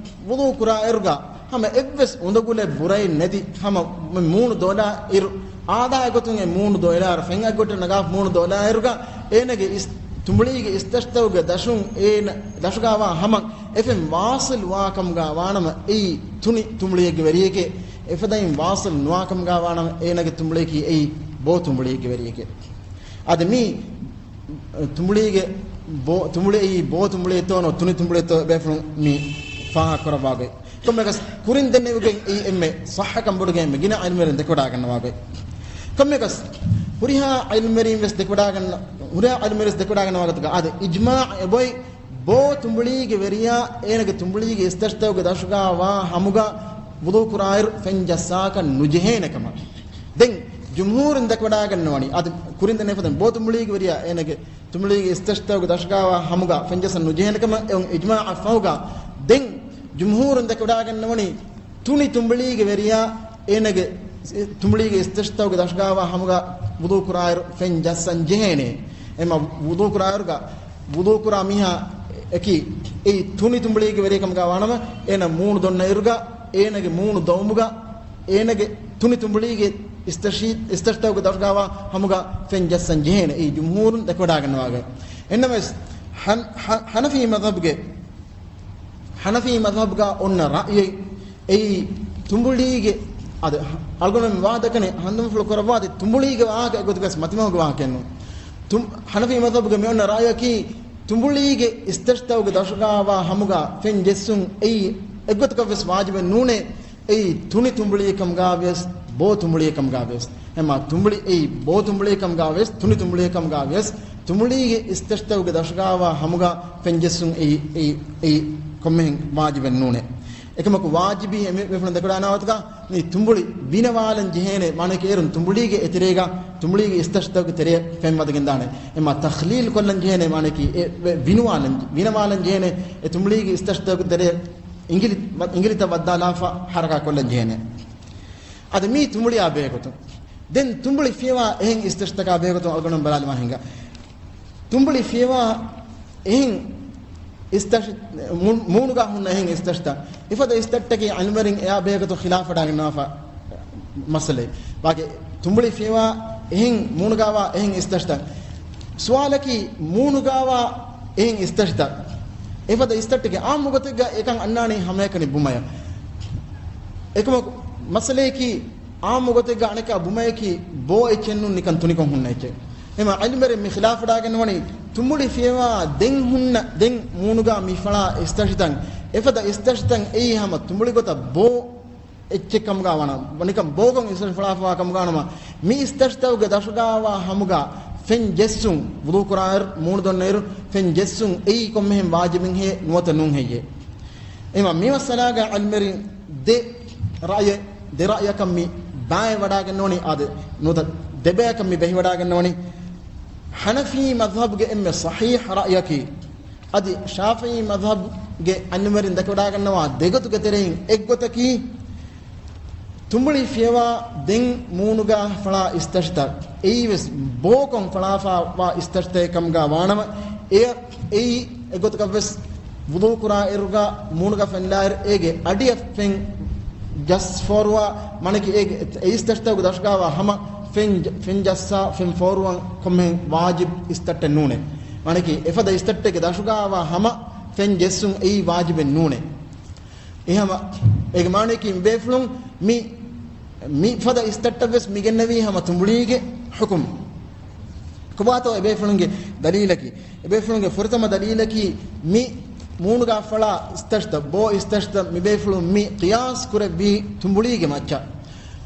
ވުޟޫ ކުރާ އިރުގަ ހަމަ އެއްވެސް އުނދަގުލެއް ބުރައެއް ނެތި ހަމަ މި މޫނު ދޮލާ އިރު، އާދައިގެ ގޮތުން އެ މޫނު ދޮއިލާއިރު، ފެން އަތްގޮޓަށް ނަގާ މޫނު ދޮއިލާ އިރުގަ، އޭނަގެ އިސް-، ތުނބުޅީގެ އިސްތަށިތަކުގެ ދަށުން އޭނަ ދަށުގަ ވާ ހަމަ އެ ފެން ވާޞިލް ވާ ކަމުގަ ވާނަމަ އެއީ ތުނި ތުނބުޅިއެއްގެ ވެރިއެކޭ. އެފަދައިން ވާޞިލް ނުވާ ކަމުގަ ވާނަމަ އޭނަގެ ތުނބުޅިއަކީ އެއީ ބޯ ތުނބުޅިއެއްގެ ވެރިއެކޭ. އަދި މީ ތުނބުޅީގެ ބޯ، ތުނބުޅި އެއީ ބޯ ތުނބުޅިއެއްތޯ ނުވަތަ ތުނި ތުނބުޅިއެއްތޯ ބޭފުޅުން މި ފާހަގަ ކުރައްވާ ގޮތް. ކޮންމެއަކަސް ކުރިން ދެންނެވިގެން އެއީ އެންމެ ޞައްޙަކަން ބޮޑުގެ އެންމެ ގިނަ ޢިލްމުވެރިން ދެކެވަޑާގަންނަވާ ގޮތް. ކޮންމެއަކަސް ހުރިހާ ޢިލްމުވެރިން ވެސް ދެކެވަޑާގަންނަ، ހުރިހާ ޢިލްމުވެރިން ވެސް ދެކެވަޑާގަންނަވާ ގޮތުގަ އާދެ، އިޖްމާޢު އެބޮތް ބޯ ތުނބުޅީގެ ވެރިޔާ އޭނަގެ ތުނބުޅީގެ އިސްތަށިތަކުގެ ދަށުގަ ވާ ހަމުގަ ވުޟޫ ކުރާއިރު ފެން ޖައްސާކަށް ނުޖެހޭނެ ކަމަށް. ދެން ޖުމްހޫރުން ދެކެވަޑާގަންނަވަނީ، އަދި ކުރިން ދެންނެވި ފަދައިން ބޯ ތުނބުޅީގެ ވެރިޔާ އޭނަގެ ތުނބުޅީގެ އިސްތަށިތަކުގެ ދަށުގަ ވާ ހަމުގަ ފެން ޖައްސަން ނުޖެހޭނެ ކަމަށް އެއޮން އިޖްމާޢަށް ފަހުގަ، ދެން ޖުމްހޫރުން ދެކެވަޑާގަންނަވަނީ، ތުނި ތުނބުޅީގެ ވެރިޔާ އޭނަގެ ތުނބުޅީގެ އިސްތަށިތަކުގެ ދަށުގަ ވާ ހަމުގަ ވުޟޫ ކުރާއިރު ފެން ޖައްސަން ޖެހޭނެ. އެމަ ވުޟޫ ކުރާއިރުގަ، ވުޟޫ ކުރާ މީހާ އެކީ، އެއީ ތުނި ތުނބުޅީގެ ވެރިޔެއް ކަމުގަ ވާނަމަ، އޭނަ މޫނު ދޮންނަ އިރުގަ، އޭނަގެ މޫނު ދޮވުމުގަ، އޭނަގެ ތުނި ތުނބުޅީގެ އިސްތަށި-، އިސްތަށިތަކުގެ ދަށުގަ ވާ ހަމުގަ ފެން ޖައްސަން ޖެހޭނެ. އެއީ ޖުމްހޫރުން ދެކެވަޑާގަންނަވާ ގޮތް. އެންނަމަވެސް، ހަން-، ހަ-، ހަނަފީ މަޛްހަބުގެ، ހަނަފީ މަޛްހަބުގަ އޮންނަ ރައުޔެއް އެއީ، ތުނބުޅީގެ، އަދި އަޅުގަނޑުމެން ވާދަކަނެ ހަނދުމަފުޅު ކުރައްވާ އަދި ތުނބުޅީގެ ވާހަކަ އެގޮތުގަސް މަތިމަހުގެ ވާހަކައެއް ނޫން. ތު-، ހަނަފީ މަޛްހަބުގެ މި އޮންނަ ރައުޔަކީ، ތުނބުޅީގެ އިސްތަށިތަކުގެ ދަށުގާވާ ހަމުގާ ފެން ޖެއްސުން އެއީ އެއްގޮތަކަށްވެސް ވާޖިބެއް ނޫނޭ. އެއީ ތުނި ތުނބުޅީ ކަމުގާވިޔަސް، ބޯ ތުނބުޅީ ކަމުގާވިޔަސް. އެމާ ތުނބުޅި އެއީ ބޯ ތުނބުޅީ ކަމުގާވިޔަސް، ތުނި ތުނބުޅީ ކަމުގާވިޔަސް، ތުނބުޅީގެ އިސްތަށިތަކުގެ ދަށުގާވާ ހަމުގާ ފެން ޖެއްސުން އެއީ، އެއީ، އެއީ ކޮންމެހެން ވާޖިބެއް ނޫނޭ. އެކަމަކު ވާޖިބީ އެމީ ބޭފުޅުން ދެކެވަޑާނާ ގޮތަކަށް މި ތުނބުޅި ވިނަވާލަން ޖެހޭނެ، މާނައަކީ އޭރުން ތުނބުޅީގެ އެތެރޭގަ ތުނބުޅީގެ އިސްތަށިތަކުގެ ތެރެއަށް ފެން ވަދެގެންދާނެ. އެމާ ތަޚްލީލް ކޮށްލަން ޖެހޭނެ، މާނައަކީ އެ ވެ-، ވިނުވާލަން، ވިނަވާލަން ޖެހޭނެ. އެ ތުނބުޅީގެ އިސްތަށިތަކުގެ ތެރެއަށް އިނގިލި-، އިނގިލިތައް ވައްދާލާފަ ހަރަކާތް ކޮށްލަން ޖެހޭނެ. އަދި މީ ތުނބުޅިއާ ބެހޭގޮތުން. ދެން ތުނބުޅި ފިޔަވާ އެހެން އިސްތަށިތަކާ ބެހޭގޮތުން އަޅުގަނޑު ބަލާލަމާ ހިނގާ. ތުނބުޅި ފިޔަވާ އެހެން އިސްތަށި-، މޫ-، މޫނުގާ ހުންނަ އެހެން އިސްތަށިތައް. އެފަދަ އިސްތަށިތަކެއް ޢިލްމުވެރިން އެއާ ބެހޭގޮތުން ޚިލާފުވެވަޑައިގަންނަވާފަ މައްސަލައެއް. ވާގެ ތުނބުޅި ފިޔަވާ އެހެން މޫނުގާވާ އެހެން އިސްތަށިތައް. ސުވާލަކީ މޫނުގާވާ އެހެން އިސްތަށިތައް. އެފަދަ އިސްތަށިތަކެއް ޢާއްމު ގޮތެއްގަ އެކަން އަންނާނީ ހަމައެކަނި ބުމަޔަށް. އެކަމަކު މައްސަލައަކީ ޢާއްމު ގޮތެއްގަ އަނެކާ ބުމަޔަކީ ބޯ އެއްޗެއް ނޫން ނިކަން ތުނިކޮށް ހުންނަ އެއްޗެއް. އެމާ ޢިލްމުވެރިން މި ޚިލާފުވެވަޑައިގަންނަވަނީ ތުނބުޅި ފިޔަވާ ދެން ހުންނަ، ދެން މޫނުގާ މި ފަޅާ އިސްތަށިތައް، އެފަދަ އިސްތަށިތައް އެއީ ހަމަ ތުނބުޅި ގޮތަށް ބޯ އެއްޗެއް ކަމުގާ ވާނަމަ، ނިކަން ބޯކޮށް އިސްތަށި ފަޅާފަވާ ކަމުގާ ވާނަމަ، މި އިސްތަށިތަކުގެ ދަށުގާވާ ހަމުގާ ފެން ޖެއްސުން، ވުޟޫ ކުރާއިރު، މޫނު ދޮންނައިރު، ފެން ޖެއްސުން އެއީ ކޮންމެހެން ވާޖިބެއްހޭ ނުވަތަ ނޫން ހެއްޔޭ؟ އެމާ މި މައްސަލާގަ ޢިލްމުވެރިން ދެ ރައުޔެއް، ދެ ރައުޔަކަށް މި ބައިވެވަޑައިގަންނަވަނީ އާދެ، ނުވަތަ ދެ ބަޔަކަށް މި ބެހިވަޑައިގަންނަވަނީ. ޙަނަފީ މަޛްހަބުގެ އެންމެ ޞަޙީޙް ރައުޔަކީ، އަދި ޝާފިޢީ މަޛްހަބުގެ ޢިލްމުވެރިން ދެކެވަޑައިގަންނަވާ ދެގޮތުގެ ތެރެއިން އެއްގޮތަކީ، ތުނބުޅި ފިޔަވާ ދެން މޫނުގާ ފަޅާ އިސްތަށިތައް، އެއީވެސް ބޯކޮށް ފަޅާފަވާ އިސްތަށިތަކެއް ކަމުގާ ވާނަމަ، އެ، އެއީ އެގޮތަކަށްވެސް ވުޟޫ ކުރާ އިރުގަ މޫނުގަ ފެންލާއިރު އޭގެ އަޑިއަށް ފެން ޖައްސަ ފޯރުވާ، މާނައަކީ އޭގެ އެ އިސްތަށިތަކުގެ ދަށުގާވާ ހަމަ ފެން، ފެން ޖައްސާ ފެން ފޯރުވަން ކޮންމެހެން ވާޖިބު އިސްތަށިތައް ނޫނޭ. މާނައަކީ އެފަދަ އިސްތަށިތަކުގެ ދަށުގާވާ ހަމަ ފެން ޖެއްސުން އެއީ ވާޖިބެއް ނޫނޭ. އެހަމަ އޭގެ މާނައަކީ މި ބޭފުޅުން މި، މި ފަދަ އިސްތަށިތައްވެސް މި ގެންނެވީ ހަމަ ތުނބުޅީގެ ޙުކުމް. ކޮބާތޯ އެބޭފުޅުންގެ ދަލީލަކީ؟ އެބޭފުޅުންގެ ފުރަތަމަ ދަލީލަކީ މި މޫނުގާ ފަޅާ އިސްތަށިތައް، ބޯ އިސްތަށިތައް މި ބޭފުޅުން މި ޤިޔާސް ކުރެއްވީ ތުނބުޅީގެ މައްޗަށް.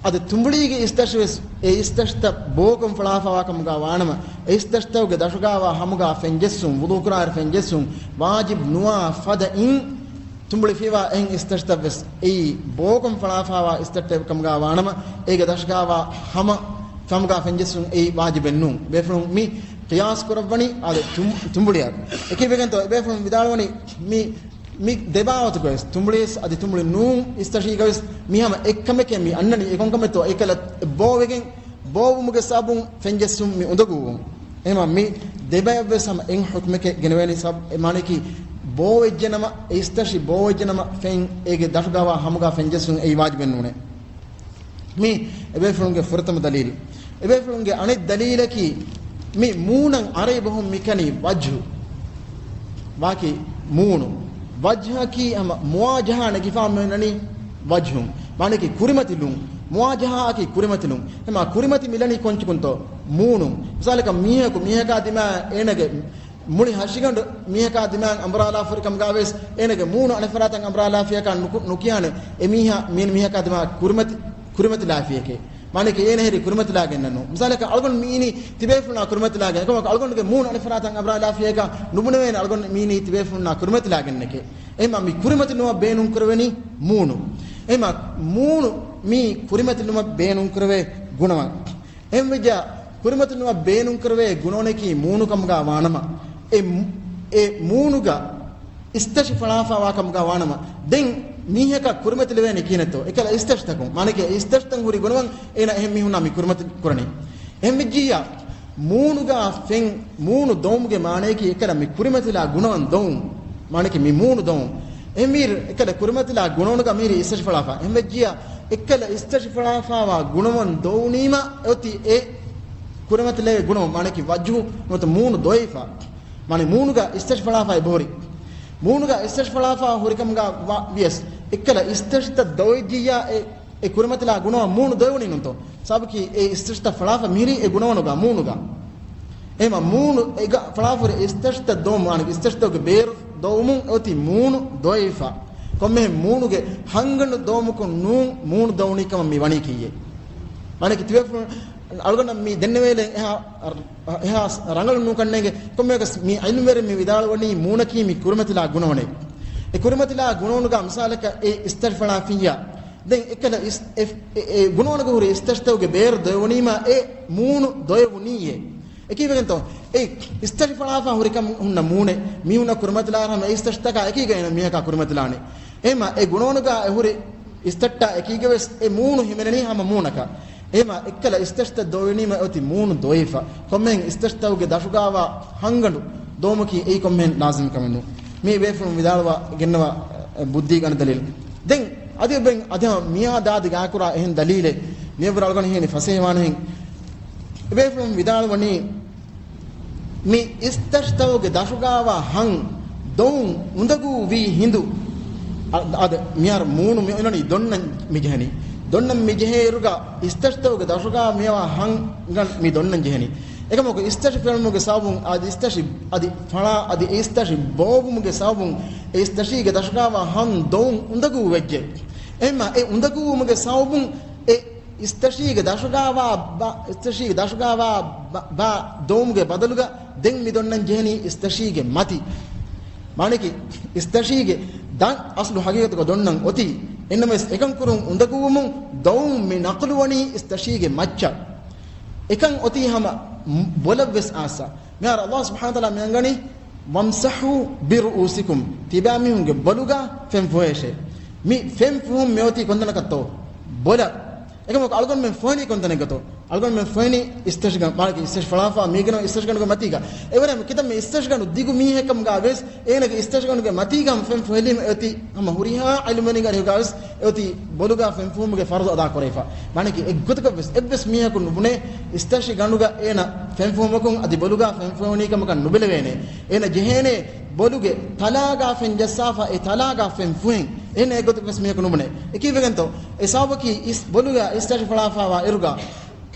އަދި ތުނބުޅީގެ އިސްތަށިވެސް އެ އިސްތަށިތައް ބޯކޮށް ފަޅާފަވާ ކަމުގާ ވާނަމަ، އެ އިސްތަށިތަކުގެ ދަށުގާވާ ހަމުގާ ފެން ޖެއްސުން، ވުޟޫ ކުރާއިރު ފެން ޖެއްސުން ވާޖިބު ނުވާ ފަދައިން، ތުނބުޅި ފިޔަވާ އެހެން އިސްތަށިތައްވެސް އެއީ ބޯކޮށް ފަޅާފަވާ އިސްތަށިތައް ކަމުގާ ވާނަމަ، އޭގެ ދަށުގާވާ ހަމަ ފެމުގާ ފެން ޖެއްސުން އެއީ ވާޖިބެއް ނޫން. ބޭފުޅުން މި ޤިޔާސް ކުރައްވަނީ އާދެ ތުން-، ތުނބުޅިއަށް. އެކީ ވެގެންތޯ އެބޭފުޅުން ވިދާޅުވަނީ މި، މި ދެބާވަތުގަވެސް، ތުނބުޅިވެސް އަދި ތުނބުޅި ނޫން އިސްތަށީގަވެސް މި ހަމަ އެއްކަމެކޭ މި އަންނަނީ. އެކަންކަމެއްތޯ އެކަލަ ބޯވެގެން، ބޯވުމުގެ ސަބަބުން ފެން ޖެއްސުން މި އުނދަގޫވުން. އެހެމަ މި ދެބަޔަށްވެސް ހަމަ އެއް ޙުކުމެކޭ ގެނެވޭނީ. ސަބަބު އެ މާނައަކީ ބޯވެއްޖެނަމަ، އެ އިސްތަށި ބޯވެއްޖެނަމަ ފެން އޭގެ ދަށުގާވާ ހަމުގާ ފެން ޖެއްސުން އެއީ ވާޖިބެއް ނޫނޭ. މީ އެބޭފުޅުންގެ ފުރަތަމަ ދަލީލު. އެބޭފުޅުންގެ އަނެއް ދަލީލަކީ، މި މޫނަށް ޢަރަބި ބަހުން މިކަނީ ވަޖްހު. ވާކި މޫނު. ވަޖްހަކީ ހަމަ މުވާޖަހާ ނެގިފާ މިނަނީ ވަޖްހުން. މާނައަކީ ކުރިމަތިލުން. މުވާޖަހާއަކީ ކުރިމަތިލުން. ހަމަ ކުރިމަތި މިލަނީ ކޮންޗަކުންތޯ؟ މޫނުން. މިސާލަކަށް މީހަކު މީހަކާ ދިމާ އޭނަގެ މުޅި ހަށިގަނޑު މީހަކާ ދިމާއަށް އަނބުރާލާފަ ހުރި ކަމުގާވެސް، އޭނަގެ މޫނު އަނެއްފަރާތަށް އަނބުރާލާފިޔަކާ ނުކު-، ނުކިޔާނެ އެ މީހާ މި-، މީހަކާ ދިމާ ކުރިމަތި-، ކުރިމަތިލާފިޔަކޭ. މާނައަކީ އޭނަ ހެރީ ކުރިމަތިލާގެންނެއްނު. މިސާލަކަށް އަޅުގަނޑު މިއިނީ ތިބޭފުޅުންނާ ކުރިމަތިލާގެން. އެކަމަކު އަޅުގަނޑުގެ މޫނު އަނެއްފަރާތަށް އަނބުރާލާފިޔަކާ ނުބުނެވޭނެ އަޅުގަނޑު މިއިނީ ތިބޭފުޅުންނާ ކުރިމަތިލާގެންނެކޭ. އެހެމަ މި ކުރިމަތިލުމަށް ބޭނުންކުރެވެނީ މޫނު. އެހެމަ މޫނު މި ކުރިމަތިލުމަށް ބޭނުންކުރެވޭ ގުނަވަން. އެހެންވެއްޖާ، ކުރިމަތިލުމަށް ބޭނުންކުރެވޭ ގުނަވަނަކީ މޫނު ކަމުގާ ވާނަމަ، އެ މު-، އެ މޫނުގަ އިސްތަށި ފަޅާފަވާ ކަމުގާ ވާނަމަ، ދެން މީހަކަށް ކުރިމަތިލެވޭނެ ކިހިނެއްތޯ؟ އެކަލަ އިސްތަށިތަކުން. މާނައަކީ އިސްތަށިތައް ހުރި ގުނަވަން އޭނަ އެހެން މީހުންނާ މި ކުރިމަތި ކުރަނީ. އެހެންވެއްޖިއްޔާ، މޫނުގާ ފެން، މޫނު ދޮވުމުގެ މާނައަކީ އެކަލަ މި ކުރިމަތިލާ ގުނަވަން ދޮވުން. މާނައަކީ މި މޫނު ދޮވުން. އެހެންވީއިރު އެކަލަ ކުރިމަތިލާ ގުނަވަނުގަ މީރި އިސްތަށި ފަޅާފަ. އެހެންވެއްޖިއްޔާ، އެކަލަ އިސްތަށި ފަޅާފަވާ ގުނަވަން ދޮވުނީމަ އޮތީ އެ ކުރިމަތިލެވޭ ގުނަވަން. މާނައަކީ ވަޖްހު ނުވަތަ މޫނު ދޮވެފަ. މާނަ މޫނުގަ އިސްތަށި ފަޅާފަ އެބަހުރި. މޫނުގަ އިސްތަށި ފަޅާފަ ހުރިކަމުގަ ވިޔަސް، އެއްކަލަ އިސްތަށިތައް ދޮވެއްޖިއްޔާ އެ، އެ ކުރިމަތިލާ ގުނަވަން މޫނު ދޮވެވުނީ ނޫންތޯ؟ ސަބަބަކީ އެ އިސްތަށިތައް ފަޅާފަ މިހިރީ އެ ގުނަވަނުގަ މޫނުގަ. އެމަ މޫނު އެގަ ފަޅާފުރި އިސްތަށިތައް ދޮވުމު، އަނެއް އިސްތަށިތަކުގެ ބޭރު ދޮވުމުން އޮތީ މޫނު ދޮވެފަ. ކޮންމެހެން މޫނުގެ ހަންގަނޑު ދޮވުމަކުން ނޫން މޫނު ދޮވުނީ ކަމަށް މި ވަނީ ކިއްޔެއް؟ މާނައަކީ ތިބޭފުޅުން އަޅުގަނޑަށް މި ދެންނެވޭލެ އެހާ، އެހާ ރަނގަޅު ނޫން ކަންނޭނގެ. ކޮންމެއަކަސް މި ޢިލްމުވެރިން މި ވިދާޅުވަނީ މޫނަކީ މި ކުރިމަތިލާ ގުނަވަނެއް. އެ ކުރިމަތިލާ ގުނަވަނުގަ މިސާލަކަށް އެ އިސްތަށި ފަޅާފިއްޔާ. ދެން އެކަލަ އިސް-، އެ، އެ، އެ ގުނަވަނުގަ ހުރި އިސްތަށިތަކުގެ ބޭރު ދޮވެވުނީމާ އެ މޫނު ދޮވެވުނީއޭ. އެކީވެގެންތޯ؟ އެ އިސްތަށި ފަޅާފާ ހުރިކަމުން ހުންނަ މޫނެއް މީހުންނަށް ކުރިމަތިލާހަމަ އެ އިސްތަށިތަކާ އެކީގަ އޭނަ މީހަކާ ކުރިމަތިލާނެ. އެހެމަ އެ ގުނަވަނުގަ އެ ހުރި އިސްތަށްޓާ އެކީގަވެސް އެ މޫނު ހިމެނެނީ ހަމަ މޫނަކަށް. އެހެމަ އެއްކަލަ އިސްތަށިތައް ދޮވެނީމަ އޮތީ މޫނު ދޮވެފަ. ކޮންމެހެން އިސްތަށިތަކުގެ ދަށުގާވާ ހަންގަނޑު ދޮވުމަކީ އެއީ ކޮންމެހެން ލާޒިމް ކަމެއް ނޫން. މީ ބޭފުޅުން ވިދާޅުވާ ގެންނަވާ ބުއްދީގެ އަނެއް ދަލީލް. ދެން އަދި އެބައިން އަދި މިއާ ދާދި ގާކުރާ އެހެން ދަލީލެއް މިއަށްވުރެ އަޅުގަނޑު ހީނި ފަސޭހަވާނެހެން. އެބޭފުޅުން ވިދާޅުވަނީ، މި އިސްތަށިތަކުގެ ދަށުގާވާ ހަން ދޮވުން އުނދަގޫ ވީ ހިނދު. އަ-، އަދަ މިހާރު މޫނު މި އޮންނަނީ ދޮންނަން މި ޖެހެނީ. ދޮންނަން މި ޖެހޭއިރުގަ އިސްތަށިތަކުގެ ދަށުގާ މިއަވާ ހަން މި ދޮންނަން ޖެހެނީ. އެކަމަކު އިސްތަށި ފެނުމުގެ ސަބަބުން އަދި އިސްތަށި އަދި ފަޅާ އަދި އިސްތަށި ބޯވުމުގެ ސަބަބުން އެ އިސްތަށީގެ ދަށުގާވާ ހަން ދޮވުން އުނދަގޫ ވެއްޖެ. އެހެމަ އެ އުނދަގޫވުމުގެ ސަބަބުން އެ އިސްތަށީގެ ދަށުގާވާ ބަ-، އިސްތަށީގެ ދަށުގާވާ ބަ-، ބަ ދޮވުމުގެ ބަދަލުގަ ދެން މި ދޮންނަން ޖެހެނީ އިސްތަށީގެ މަތި. މާނައަކީ އިސްތަށީގެ ދަށް އަސްލު ހަގީގަތުގަ ދޮންނަން އޮތީ. އެންނަމަވެސް އެކަން ކުރުން އުނދަގޫވުމުން ދޮވުން މި ނަޤުލުވަނީ އިސްތަށީގެ މައްޗަށް. އެކަން އޮތީ ހަމަ ބޮލަށްވެސް އާސާ. މިހާރު ﷲ ސުބްޙާނަހޫ ވަތަޢާލާ މި އަންގަނީ، "وَامْسَحُوا بِرُءُوسِكُمْ." ތިބާމީހުންގެ ބޮލުގަ ފެން ފުހޭށޭ. މި ފެން ފުހުން މި އޮތީ ކޮންތަނަކަށްތޯ؟ ބޮލަށް. އެކަމަކު އަޅުގަނޑުމެން ފޮހެނީ ކޮންތަނެއްގަތޯ؟ އަޅުގަނޑުމެން ފޮހެނީ އިސްތަށިގަނޑު، މާނައަކީ އިސްތަށި ފަޅާފާ މީގަނޑު އިސްތަށިގަނޑުގެ މަތީގަ. އެވަރަށް ކިތަންމެ އިސްތަށިގަނޑު ދިގު މީހެއްކަމުގަ ވެސް އޭނަގެ އިސްތަށިގަނޑުގެ މަތީގަ ފެން ފޮހެލީމަ އޮތީ ހަމަ ހުރިހާ ޢިލްމުވެރިންގެ އަރިހުގަ ވެސް އެއޮތީ ބޮލުގަ ފެން ފުހުމުގެ ފަރުޟު އަދާކުރެވިފަ. މާނައަކީ އެއްގޮތަކަށް ވެސް އެއްވެސް މީހަކު ނުބުނޭ އިސްތަށިގަނޑުގަ އޭނަ ފެން ފުހުމަކުން އަދި ބޮލުގަ ފެން ފޮހެވުނީ ކަމަކަށް ނުބެލެވޭނެ. އޭނަ ޖެހޭނެ ބޮލުގެ ތަލާގަ ފެން ޖައްސާފަ އެ ތަލާގަ ފެން ފުހެން. އޭނަ އެއްގޮތަކަށް ވެސް މީހަކު ނުބުނޭ. އެކީވެގެންތޯ؟ އެ ސަބަބަކީ އިސް ބޮލުގަ އިސްތަށި ފަޅާފާވާ އިރުގަ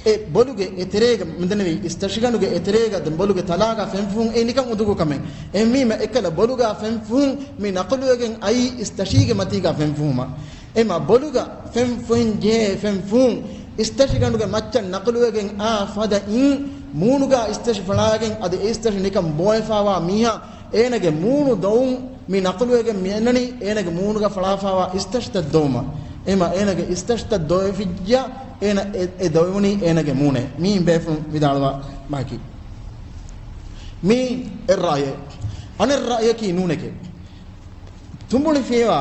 އެ ބޮލުގެ އެތެރޭގަ މިދަންނެވި އިސްތަށިގަނޑުގެ އެތެރޭގަ ދެން ބޮލުގެ ތަލާގަ ފެން ފުހުން އެ ނިކަން އުނދަގޫ ކަމެއް. އެހެންވީމަ އެކަލަ ބޮލުގަ ފެން ފުހުން މި ނަޤުލުވެގެން އައީ އިސްތަށީގެ މަތީގަ ފެން ފުހުމަށް. އެމަ ބޮލުގަ ފެން ފުހެން ޖެހޭ ފެން ފުހުން އިސްތަށިގަނޑުގެ މައްޗަށް ނަޤުލުވެގެން އާ ފަދައިން މޫނުގަ އިސްތަށި ފަޅާގެން އަދި އިސްތަށި ނިކަން ބޯވެފާވާ މީހާ އޭނަގެ މޫނު ދޮވުން މި ނަޤުލުވެގެން މި އަންނަނީ އޭނަގެ މޫނުގަ ފަޅާފާވާ އިސްތަށިތައް ދޮވުމަށް. އެމަ އޭނަގެ އިސްތަށިތައް ދޮވެފިއްޖާ އޭނަ އެ، އެ ދޮވެވުނީ އޭނަގެ މޫނެއް. މީ ބޭފުޅުން ވިދާޅުވާ ބަހަކީ. މީ އެއް ރައުޔެއް. އަނެއް ރައުޔަކީ ނޫނެކޭ. ތުނބުޅި ފިޔަވާ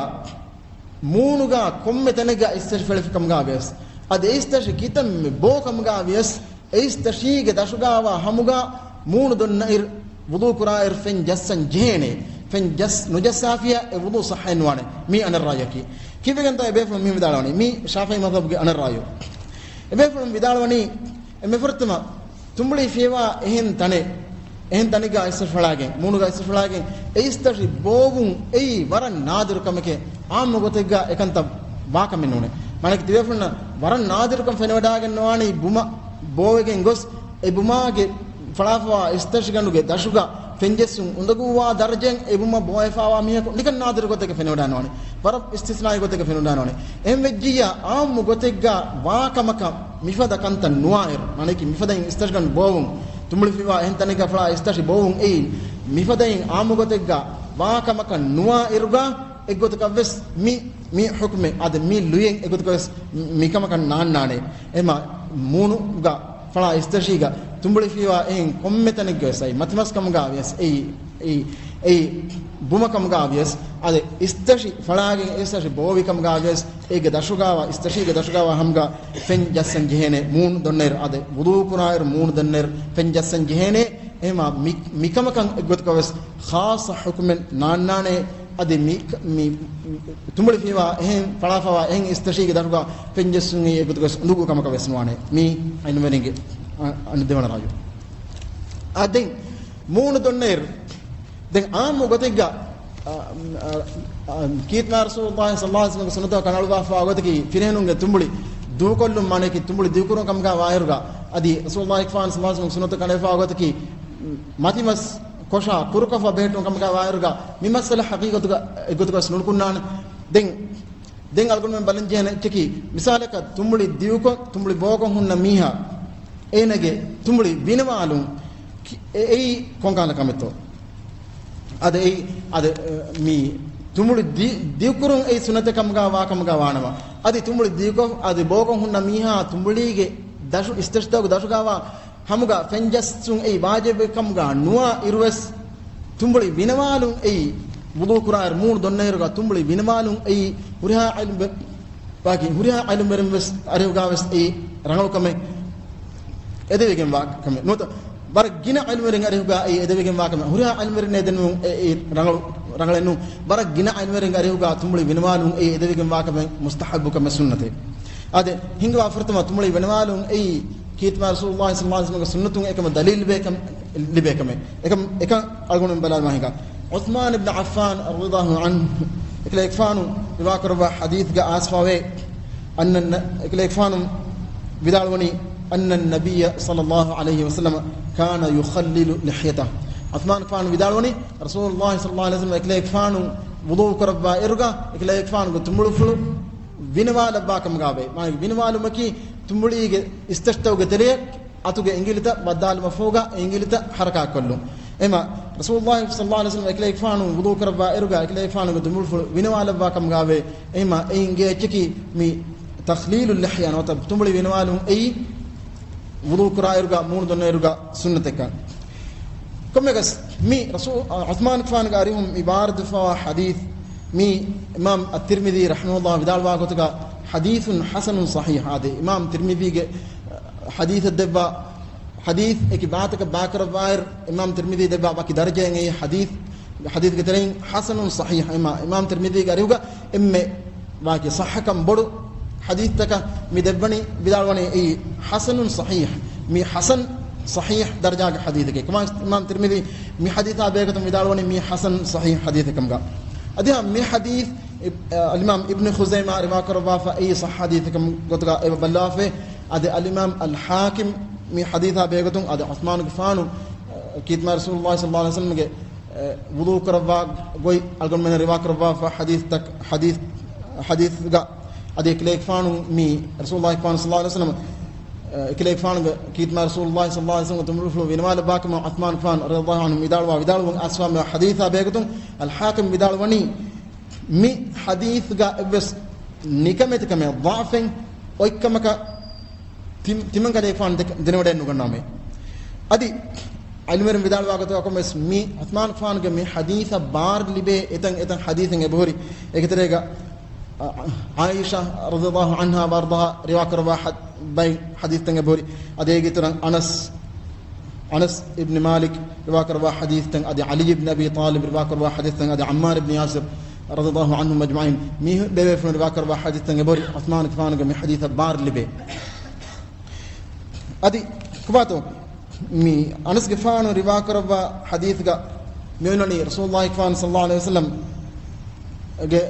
މޫނުގަ ކޮންމެ ތަނެއްގަ އިސްތަށި ފެޅިފި ކަމުގަ ވިޔަސް، އަދި އިސްތަށި ކިތަންމެ ބޯ ކަމުގަ ވިޔަސް، އެ އިސްތަށީގެ ދަށުގަވާ ހަމުގަ މޫނު ދޮންނައިރު ވުޟޫ ކުރާއިރު ފެން ޖައްސަން ޖެހޭނެ. ފެން ޖައްސް ނުޖައްސާފިޔަ އެ ވުޟޫ ޞައްޙައެއް ނުވާނެ. މީ އަނެއް ރައުޔަކީ. ކީއްވެގެންތޯ އެ ބޭފުޅުން މި ވިދާޅުވަނީ؟ މީ ޝާފިޢީ މަޛްހަބުގެ އަނެއް ރައުޔު. އެ ބޭފުޅުން ވިދާޅުވަނީ، އެންމެ ފުރަތަމަ ތުނބުޅި ފިޔަވާ އެހެން ތަނެއް، އެހެން ތަނެއްގަ އިސްތަށި ފަޅާގެން، މޫނުގަ އިސްތަށި ފަޅާގެން، އެ އިސްތަށި ބޯވުން އެއީ ވަރަށް ނާދިރު ކަމެކޭ. އާއްމު ގޮތެއްގަ އެކަންތައް ވާ ކަމެއް ނޫނޭ. މާނައަކީ ތިބޭފުޅުންނަށް ވަރަށް ނާދިރުކަން ފެނިވަޑައިގަންނަވާނީ ބުމަށް ބޯވެގެން ގޮސް، އެ ބުމާގެ ފަޅާފަވާ އިސްތަށިގަނޑުގެ ދަށުގަ ފެންޖެއްސުން އުނދަގޫވާ ދަރަޖައިން އެ ބުމަށް ބޯވެފާވާ މީހަކު ނިކަން ނާދިރު ގޮތެއްގަ ފެނިވަޑައިނުވާނެ. ވަރަށް އިސްތިސްނާއީ ގޮތެއްގަ ފެނިވަޑައިނުވާނެ. އެހެން ވެއްޖިއްޔާ އާއްމު ގޮތެއްގަ ވާ ކަމަކަށް މިފަދަ ކަންތައް ނުވާއިރު، މާނައަކީ މިފަދައިން އިސްތަށިގަނޑު ބޯވުން، ތުނބުޅި ފިޔަވާ އެހެން ތަނެއްގަ ފަޅާ އިސްތަށި ބޯވުން އެއީ މިފަދައިން އާއްމު ގޮތެއްގަ ވާ ކަމަކަށް ނުވާ އިރުގަ އެއްގޮތަކަށް ވެސް މި، މި ޙުކުމެއް އަދި މި ލުޔެއް އެއްގޮތަކަށް ވެސް މިކަމަކަށް ނާންނާނެ. އެމަ މޫނުގަ ފަޅާ އިސްތަށީގަ ތުނބުޅި ފިޔަވާ އެހެން ކޮންމެ ތަނެއްގަ ވެސް އައި މަތިމަސް ކަމުގަ ވިޔަސް އެއީ، އެއީ، އެއީ ބުމަ ކަމުގަ ވިޔަސް އަދި އިސްތަށި ފަޅާގެން އިސްތަށި ބޯވި ކަމުގަ ވިޔަސް އޭގެ ދަށުގަވާ، އިސްތަށީގެ ދަށުގަވާ ހަމުގަ ފެން ޖައްސަން ޖެހޭނެ. މޫނު ދޮންނައިރު އަދި ވުޟޫ ކުރާއިރު މޫނު ދޮންނައިރު ފެން ޖައްސަން ޖެހޭނެ. އެހެމަ މި، މިކަމަކަށް އެއްގޮތަކަށް ވެސް ޚާއްޞަ ޙުކުމެއް ނާންނާނެ. އަދި މި، މި ތުނބުޅި ފިޔަވާ އެހެން ފަޅާފަވާ އެހެން އިސްތަށީގެ ދަށުގަ ފެން ޖައްސުން އެއީ އެއްގޮތަކަށް ވެސް އުނދަގޫ ކަމަކަށް ވެސް ނުވާނެ. މީ ޢިލްމުވެރިންގެ، އަ، އަނެއް ދެވަނަ ރައުޔު. އަ، ދެން މޫނު ދޮންނައިރު، ދެން އާއްމު ގޮތެއްގަ، އަ، އަ، އަ، ކީރިތި މާތް ރަސޫލުﷲ ޞައްލަﷲ ޢަލައިހި ވަސައްލަމަގެ ސުންނަތަށް ކަނޑައަޅުއްވާފަވާ ގޮތަކީ ފިރިހެނުންގެ ތުނބުޅި ދޫކޮށްލުން، މާނައަކީ ތުނބުޅި ދޫކުރުން ކަމުގަ ވާއިރުގަ އަދި ރަސޫލުﷲ ޞައްލަﷲ ޢަލައިހި ވަސައްލަމަގެ ސުންނަތަށް ކަނޑައަޅުއްވާފަވާ ގޮތަކީ މަތިމަސް ކޮށާ ކުރުކޮށްފަ ބެހެއްޓުން ކަމުގަ ވާއިރުގަ މި މައްސަލަ ހަގީގަތުގަ އެގޮތުގަސް ނުނުކުންނާނެ. ދެން، ދެން އަޅުގަނޑުމެން ބަލަން ޖެހޭނެ އެއްޗަކީ، މިސާލަކަށް ތުނބުޅި ދިއުކޮށް، ތުނބުޅި ބޯކޮށް ހުންނަ މީހާ، އޭނަގެ ތުނބުޅި ވިނަވާލުން ކި-، އެ-، އެއީ ކޮންކަހަލަ ކަމެއްތޯ؟ އަދި އެއީ، އަދި، އެ، މި ތުނބުޅި ދި-، ދިއުކުރުން އެއީ ސުންނަތެއް ކަމުގަ ވާ ކަމުގަ ވާނަމަ، އަދި ތުނބުޅި ދިއުކޮށް، އަދި ބޯކޮށް ހުންނަ މީހާ ތުނބުޅީގެ ދަށު، އިސްތިޝްތާގެ ދަށުގަ ވާ ހަމުގަ ފެންޖައްސުން އެއީ ވާޖިބެއް ކަމުގަ ނުވާ އިރުވެސް، ތުނބުޅި ވިނަވާލުން އެއީ، ވުޟޫ ކުރާއިރު މޫނު ދޮންނައިރުގަ ތުނބުޅި ވިނަވާލުން އެއީ، ހުރިހާ ޢިލްމު-، ވެ-، ވާކި ހުރިހާ ޢިލްމުވެރިން ވެސް އަރިހުގަ ވެސް އެއީ ރަނގަޅު ކަމެއް، އެދެވިގެން ވާ ކަމެއް ނުވަތަ، ވަރަށް ގިނަ ޢިލްމުވެރިން އަރިހުގަ އެއީ އެދެވިގެން ވާ ކަމެއް. ހުރިހާ ޢިލްމުވެރިން އެދެން ނޫން، އެ-، އެއީ ރަނގަޅު، ރަނގަޅެއް ނޫން. ވަރަށް ގިނަ ޢިލްމުވެރިން އަރިހުގަ ތުނބުޅި ވިނަވާލުން އެއީ އެދެވިގެން ވާ ކަމެއް، މުސްތަޙައްބު ކަމެއް، ސުންނަތެއް. އާދެ، ހިނގަވާ ފުރަތަމަ ތުނބުޅި ވިނަވާލުން އެއީ ކީރިތި މާތް ރަސޫލުﷲ ޞައްލަﷲ ޢަލައިހި ވަސައްލަމަގެ ސުންނަތުން އެކަމަށް ދަލީލް ބޭކަމެއް، ލިބޭ ކަމެއް. އެކަމް، އެކަން އަޅުގަނޑު ބަލާލަމާ ހިނގާ. ޢުޘްމާން އިބްނު ޢައްފާން ރަޟިޔަﷲ ޢަންހު އެކަލޭގެފާނު ރިވާކުރައްވާ ޙަދީޘްގަ އައިސްފަވޭ، އަންނަ، އެކަލޭގެފާނު ވިދާޅުވަނީ، أن النبي صلى الله عليه وسلم كان يخلل لحيته. ޢުޘްމާންގެފާނު ވިދާޅުވަނީ، ރަސޫލުﷲ ޞައްލަﷲ ޢަލައިހި ވަސައްލަމަ އެކަލޭގެފާނު ވުޟޫ ކުރައްވާ އިރުގަ އެކަލޭގެފާނުގެ ތުނބުޅުފުޅު ވިނަވާލައްވާ ކަމުގަވޭ. މާނަ ވިނަވާލުމަކީ ތުނބުޅީގެ އިސްތަށިތަކުގެ ތެރެއަށް އަތުގެ އިނގިލިތައް ވައްދާލުމަށްފަހުގަ އިނގިލިތައް ޙަރަކާތްކޮށްލުން. އެހެމަ، ރަސޫލުﷲ ޞައްލަﷲ ޢަލައިހި ވަސައްލަމަ އެކަލޭގެފާނު ވުޟޫ ކުރައްވާ އިރުގަ އެކަލޭގެފާނުގެ ތުނބުޅުފުޅު ވިނަވާލައްވާ ކަމުގަވޭ. އެހެމަ، އެއިން އެއްޗަކީ މި تخليل اللحية ނުވަތަ ތުނބުޅި ވިނަވާލުން އެއީ ވުޟޫ ކުރާއިރުގަ، މޫނު ދޮންނައިރުގަ ސުންނަތެއްކަން. ކޮންމެއަކަސް މި ރަސޫ-، ޢުޘްމާންގެފާނުގެ އަރިހުން މި ވާރިދުވެފަވާ ޙަދީޘް، މި އިމާމް އައްތިރްމިޛީ ރަޙިމަހުﷲ ވިދާޅުވާ ގޮތުގަ حديث حسن صحيح. އާދެ، އިމާމް ތިރްމިޛީގެ ޙަދީޘަށް ދެއްވާ ޙަދީޘް އެކި ބާތަކަށް ބާކުރައްވާއިރު، އިމާމް ތިރްމިޛީ ދެއްވާ ވަކި ދަރަޖައެއް އެއީ ޙަދީޘް، ޙަދީޘްގެ ތެރެއިން حسن صحيح. އެމާ، އިމާމް ތިރްމިޛީގެ އަރިހުގަ އެންމެ ވާކި ޞައްޙަކަން ބޮޑު ޙަދީޘްތަކަށް މި ދެއްވަނީ، ވިދާޅުވަނީ އެއީ حسن صحيح. މި ޙަސަން ޞަޙީޙް ދަރަޖާގެ ޙަދީޘެކޭ. ކުމާ އިމާމް ތިރްމިޛީ މި ޙަދީޘާ ބެހޭގޮތުން ވިދާޅުވަނީ މީ ޙަސަން ޞަޙީޙް ޙަދީޘެއް ކަމުގަ. އަދި ހަމަ މި ޙަދީޘް އިބް-، އަލްއިމާމް އިބްނު ޚުޒައިމާ ރިވާކުރައްވާފަ އެއީ ޞައްޙަ ޙަދީޘެއް ކަމުގަ ގޮތުގަ އެބަ ބައްލަވާފައި. އަދި އަލްއިމާމް އަލް ޙާކިމް މި ޙަދީޘާ ބެހޭގޮތުން އަދި ޢުޘްމާނުގެފާނު، އަ، ކީރިތި މާތް ރަސޫލުﷲ ޞައްލަﷲ ޢަލައިހި ވަސައްލަމަގެ، އަ، ވުޟޫ ކުރައްވާ ގޮތް އަޅުގަނޑުމެން ރިވާކުރައްވާފަ ޙަދީޘްތައް، ޙަދީޘް، ޙަދީޘްގަ އަދި އެކަލޭގެފާނު މި ރަސޫލުﷲ ޞައްލަﷲ ޢަލައިހި ވަސައްލަމަ، އަ، އެކަލޭގެފާނުގެ ކީރިތި މާތް ރަސޫލުﷲ ޞައްލަﷲ ޢަލައިހި ވަސައްލަމަގެ ތުނބުޅުފުޅު ވިނަވާލައްވާކަމަށް ޢުޘްމާނުގެފާނު ރަޟިޔަﷲ ޢަންހު ވިދާޅުވާ ވިދާޅުވުން އައިސްފަވާ މި ޙަދީޘާ ބެހޭގޮތުން އަލް ޙާކިމް ވިދާޅުވަނީ، މި ޙަދީޘްގަ އެއްވެސް ނިކަމެތިކަމެއް، ޟަޢުފެއް އޮތްކަމަކަށް ތި-، ތިމަންކަލޭގެފާނު ދެ-، ދެނެވަޑައެއް ނުގަންނަވަމޭ. އަދި ޢިލްމުވެރިން ވިދާޅުވާ ގޮތުގަ ކޮންމެސް މި ޢުޘްމާނުގެފާނުގެ މި ޙަދީޘަށް ބާރު ލިބޭ އެތަން އެތަން ޙަދީޘެއް އެބަހުރި. އޭގެ ތެރޭގަ، އަ، ޢާއިޝާ ރަޟިޔަﷲ ޢަންހާ ވައަރްޟަހާ ރިވާކުރައްވާ ޙަ-، ބައެއް ޙަދީޘްތައް އެބަހުރި. އަދި އޭގެ އިތުރަށް އަނަސް، އަނަސް އިބްނު މާލިކް ރިވާކުރައްވާ ޙަދީޘްތައް، އަދި ޢަލީ އިބްނު އަބީ ޠާލިބް ރިވާކުރައްވާ ޙަދީޘްތައް، އަދި ޢައްމާރު އިބްނު ޔާސިރު ރަޟިޔަﷲ ޢަންހުމް އަޖްމަޢީން، މި ބޭބޭފުޅުން ރިވާކުރައްވާ ޙަދީޘްތައް އެބަހުރި ޢުޘްމާނުގެފާނުގެ މި ޙަދީޘަށް ބާރު ލިބޭ. އަދި ކޮބާތޯ؟ މި އަނަސްގެފާނު ރިވާކުރައްވާ ޙަދީޘްގަ މިއޮންނަނީ ރަސޫލުﷲ ޢަލައިހި ވަސައްލަމަގެ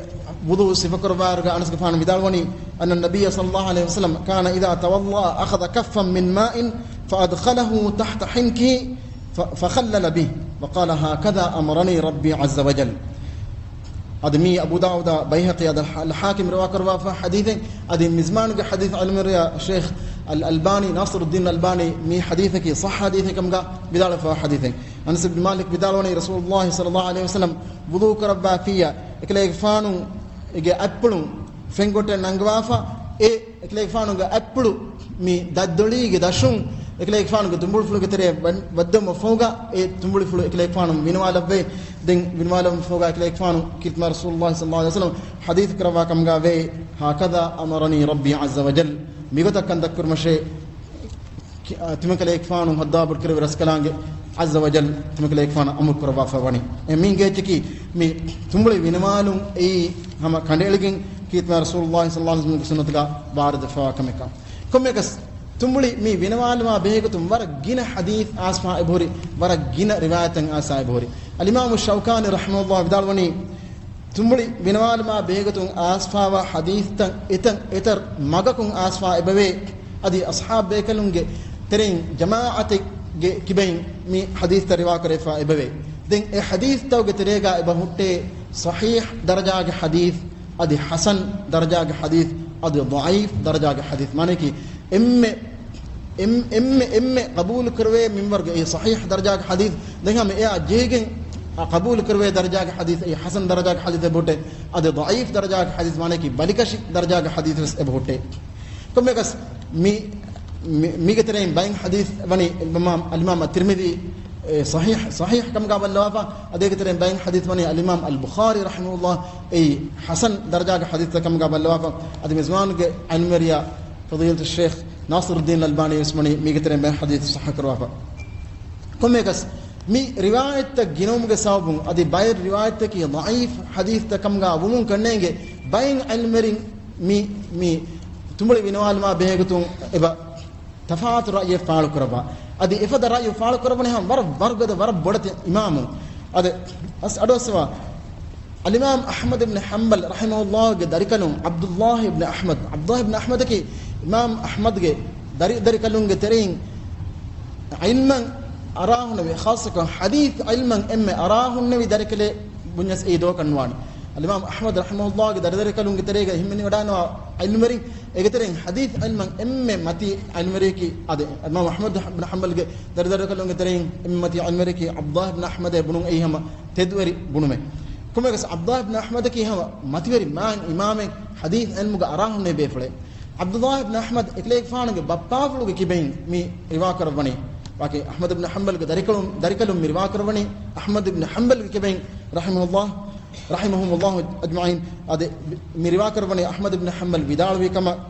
ވުޟޫ ސިފަކުރައްވާއިރުގަ އަނަސްގެފާނު ވިދާޅުވަނީ، أن النبي صلى الله عليه وسلم كان إذا توضأ أخذ كفا من ماء فأدخله تحت حنكه ف-، فخلل به وقال هكذا أمرني ربي عز وجل. އަދި މީ އަބޫ ދާވޫދާ ބައިހަޤީ އަދި އަލް ޙާކިމް ރިވާކުރައްވާފަ ޙަދީޘެއް. އަދި މިޒްމާނުގެ ޙަދީޘް ޢިލްމުވެރިޔާ ޝޭޚް އަލް އަލްބާނީ، ނާޞިރުއްދީން އަލްބާނީ މި ޙަދީޘަކީ ޞައްޙަ ޙަދީޘެއް ކަމުގަ ވިދާޅުވެފަ ޙަދީޘެއް. އަނަސް އިބްނު މާލިކް ވިދާޅުވަނީ ރަސޫލުﷲ ޞައްލަﷲ ޢަލައިހި ވަސައްލަމް ވުޟޫ ކުރައްވާފިއްޔާ އެކަލޭގެފާނުގެ އަތްޕުޅުން ފެންގޮއްޓެއް ނަންގަވާފަ، އެ އެކަލޭގެފާނުގެ އަތްޕުޅު މި ދަތްދޮޅީގެ ދަށުން އެކަލޭގެފާނުގެ ތުނބުޅުފުޅުގެ ތެރެއަށް ވަ-، ވައްދެވުމަށްފަހުގަ އެ ތުނބުޅުފުޅު އެކަލޭގެފާނު ވިނަވާލައްވައި. ދެން ވިނަވާލައްވުމަށްފަހުގަ އެކަލޭގެފާނު ކީރިތި މާތް ރަސޫލުﷲ ޞައްލަﷲ ޢަލައިހި ވަސައްލަމަ ޙަދީޘް ކުރައްވާ ކަމުގަ ވޭ، هكذا أمرني ربي عز وجل. މިގޮތަށް ކަންތައް ކުރުމަށޭ ކި-، އާ، ތިމަންކަލޭގެފާނު ހައްދާބުޑު ކުރެއްވި ރަސްކަލާނގެ ޢައްޒަ ވަޖަލް ތިމަންކަލޭގެފާނު އަމުރު ކުރައްވާފަ ވަނީ. އެ މީގެ އެއްޗަކީ މި ތުނބުޅި ވިނަވާލުން އެއީ ހަމަ ކަނޑައެޅިގެން ކީރިތި މާތް ރަސޫލުﷲ ޞައްލަﷲ ޢަލައިހި ވަސައްލަމަގެ ސުންނަތުގަ ވާރިދުވެފަވާ ކަމެއްކަން. ކޮންމެއަކަސް ތުނބުޅި މި ވިނަވާލުމާ ބެހޭގޮތުން ވަރަށް ގިނަ ޙަދީޘް އައިސްފަ އެބަހުރި، ވަރަށް ގިނަ ރިވާޔަތްތައް އައިސްފަ އެބަހުރި. އަލްއިމާމު ޝައުކާނީ ރަޙިމަހުﷲ ވިދާޅުވަނީ، ތުނބުޅި ވިނަވާލުމާ ބެހޭގޮތުން އައިސްފަވާ ޙަދީޘްތައް އެތަން އެތައް މަގަކުން އައިސްފަ އެބަވޭ. އަދި އަޞްޙާބު ބޭކަލުންގެ ތެރެއިން ޖަމާޢަތެއް ގެ ކިބައިން މި ޙަދީޘްތައް ރިވާކުރެވިފަ އެބަވޭ. ދެން އެ ޙަދީޘްތަކުގެ ތެރޭގަ އެބަ ހުއްޓޭ ޞަޙީޙް ދަރަޖާގެ ޙަދީޘް، އަދި ޙަސަން ދަރަޖާގެ ޙަދީޘް، އަދި ޟަޢީފް ދަރަޖާގެ ޙަދީޘް. މާނައަކީ އެންމެ، އެން-، އެންމެ، އެންމެ ޤަބޫލު ކުރެވޭ މިންވަރުގެ އެ ޞަޙީޙް ދަރަޖާގެ ޙަދީޘް، ދެން ހަމަ އެއާ ޖެހިގެން ޤަބޫލު ކުރެވޭ ދަރަޖާގެ ޙަދީޘް، އެ ޙަސަން ދަރަޖާގެ ޙަދީޘް އެބަ ހުއްޓޭ، އަދި ޟަޢީފް ދަރަޖާގެ ޙަދީޘް، މާނައަކީ ބަލިކަށި ދަރަޖާގެ ޙަދީޘް ވެސް އެބަ ހުއްޓޭ. ކޮންމެއަކަސް މި، މި، މީގެ ތެރެއިން ބައެއް ޙަދީޘް ވަނީ އިމާމް އަލްއިމާމް އައްތިރްމިޛީ، އެ، ޞަޙީޙް، ޞަޙީޙް ކަމުގަ ބައްލަވާފަ، އަދި އޭގެ ތެރެއިން ބައެއް ޙަދީޘް ވަނީ އަލްއިމާމް އަލްބުޚާރީ ރަޙިމަހުﷲ އެއީ ޙަސަން ދަރަޖާގެ ޙަދީޘްތައް ކަމުގަ ބައްލަވާފަ. އަދި މި ޒުވާނުގެ ޢިލްމުވެރިޔާ ފަޟީލަތު ޝޭޚް ނާޞިރުއްދީން އަލްބާނީ ވެސް ވަނީ މީގެ ތެރެއިން ބައެއް ޙަދީޘް ޞައްޙަ ކުރަވާފަ. ކޮންމެއަކަސް މި ރިވާޔަތްތައް ގިނަވުމުގެ ސަބަބުން އަދި ބައެއް ރިވާޔަތްތަކީ ޟަޢީފް ޙަދީޘްތައް ކަމުގަ ވުމުން ކަންނޭނގެ ބައެއް ޢިލްމުވެރިން މި، މި ތުނބުޅި ވިނވާލުމާ ބެހޭގޮތުން އެބަ ތަފާތު ރައްޔެއް ފާޅުކުރައްވާ. އަދި އެފަދަ ރައްޔު ފާޅުކުރައްވަނީ ހަމަ ވަރަށް ވަރުގަދަ، ވަރަށް ބޮޑެތި އިމާމުން. އަދި އަސް އަޑުއައްސަވާ، އަލްއިމާމް އަޙްމަދު ބިން ޙަންބަލް ރަޙިމަހުﷲގެ ދަރިކަލުން ޢަބްދުﷲ ބިން އަޙްމަދު، ޢަބްދުﷲ ބިން އަޙްމަދަކީ އިމާމް އަޙްމަދުގެ ދަރި، ދަރިކަލުންގެ ތެރެއިން ޢިލްމަށް އަރާހުންނެވި، ޚާއްޞަކޮށް ޙަދީޘް ޢިލްމަށް އެންމެ އަރާހުންނެވި ދަރިކަލެއް ބުންޏަސް އެއީ ދޯ ކަންވާނެ. އަލްއިމާމް އަޙްމަދު ރަޙިމަހުﷲގެ ދަރިދަރިކަލުންގެ ތެރޭގަ ހިމެނިވަޑާންވާ ޢިލްމުވެރިން، އޭގެ ތެރެއިން ޙަދީޘް ޢިލްމަށް އެންމެ މަތީ ޢިލްމުވެރިޔަކީ އާދެ، އިމާމް އަޙްމަދު ބިން ޙަންބަލްގެ ދަރިދަރިކަލުންގެ ތެރެއިން އެންމެ މަތީ ޢިލްމުވެރިޔަކީ ޢަބްދުﷲ ބިން އަޙްމަދޭ ބުނުން އެއީ ހަމަ ތެދުވެރި ބުނުމެއް. ކޮންމެއަކަސް ޢަބްދުﷲ ބިން އަޙްމަދަކީ ހަމަ މަތިވެރި މާތް އިމާމެއް، ޙަދީޘް ޢިލްމުގަ އަރާހުންނެވި ބޭފުޅެއް. ޢަބްދުﷲ ބިން އަޙްމަދު އެކަލޭގެފާނުގެ ބައްޕާފުޅުގެ ކިބައިން މި ރިވާކުރައްވަނީ. ވާކި އަޙްމަދު ބިން ޙަންބަލްގެ ދަރިކަލުން، ދަރިކަލުން މި ރިވާކުރައްވަނީ އަޙްމަދު ބިން ޙަންބަލްގެ ކިބައިން ރަޙިމަހުﷲ، ރަޙިމަހުމުﷲ އަޖްމަޢީން. އާދެ، މި ރިވާކުރައްވަނީ އަޙްމަދު ބިން ޙަންބަލް ވިދާޅުވި ކަމަށް،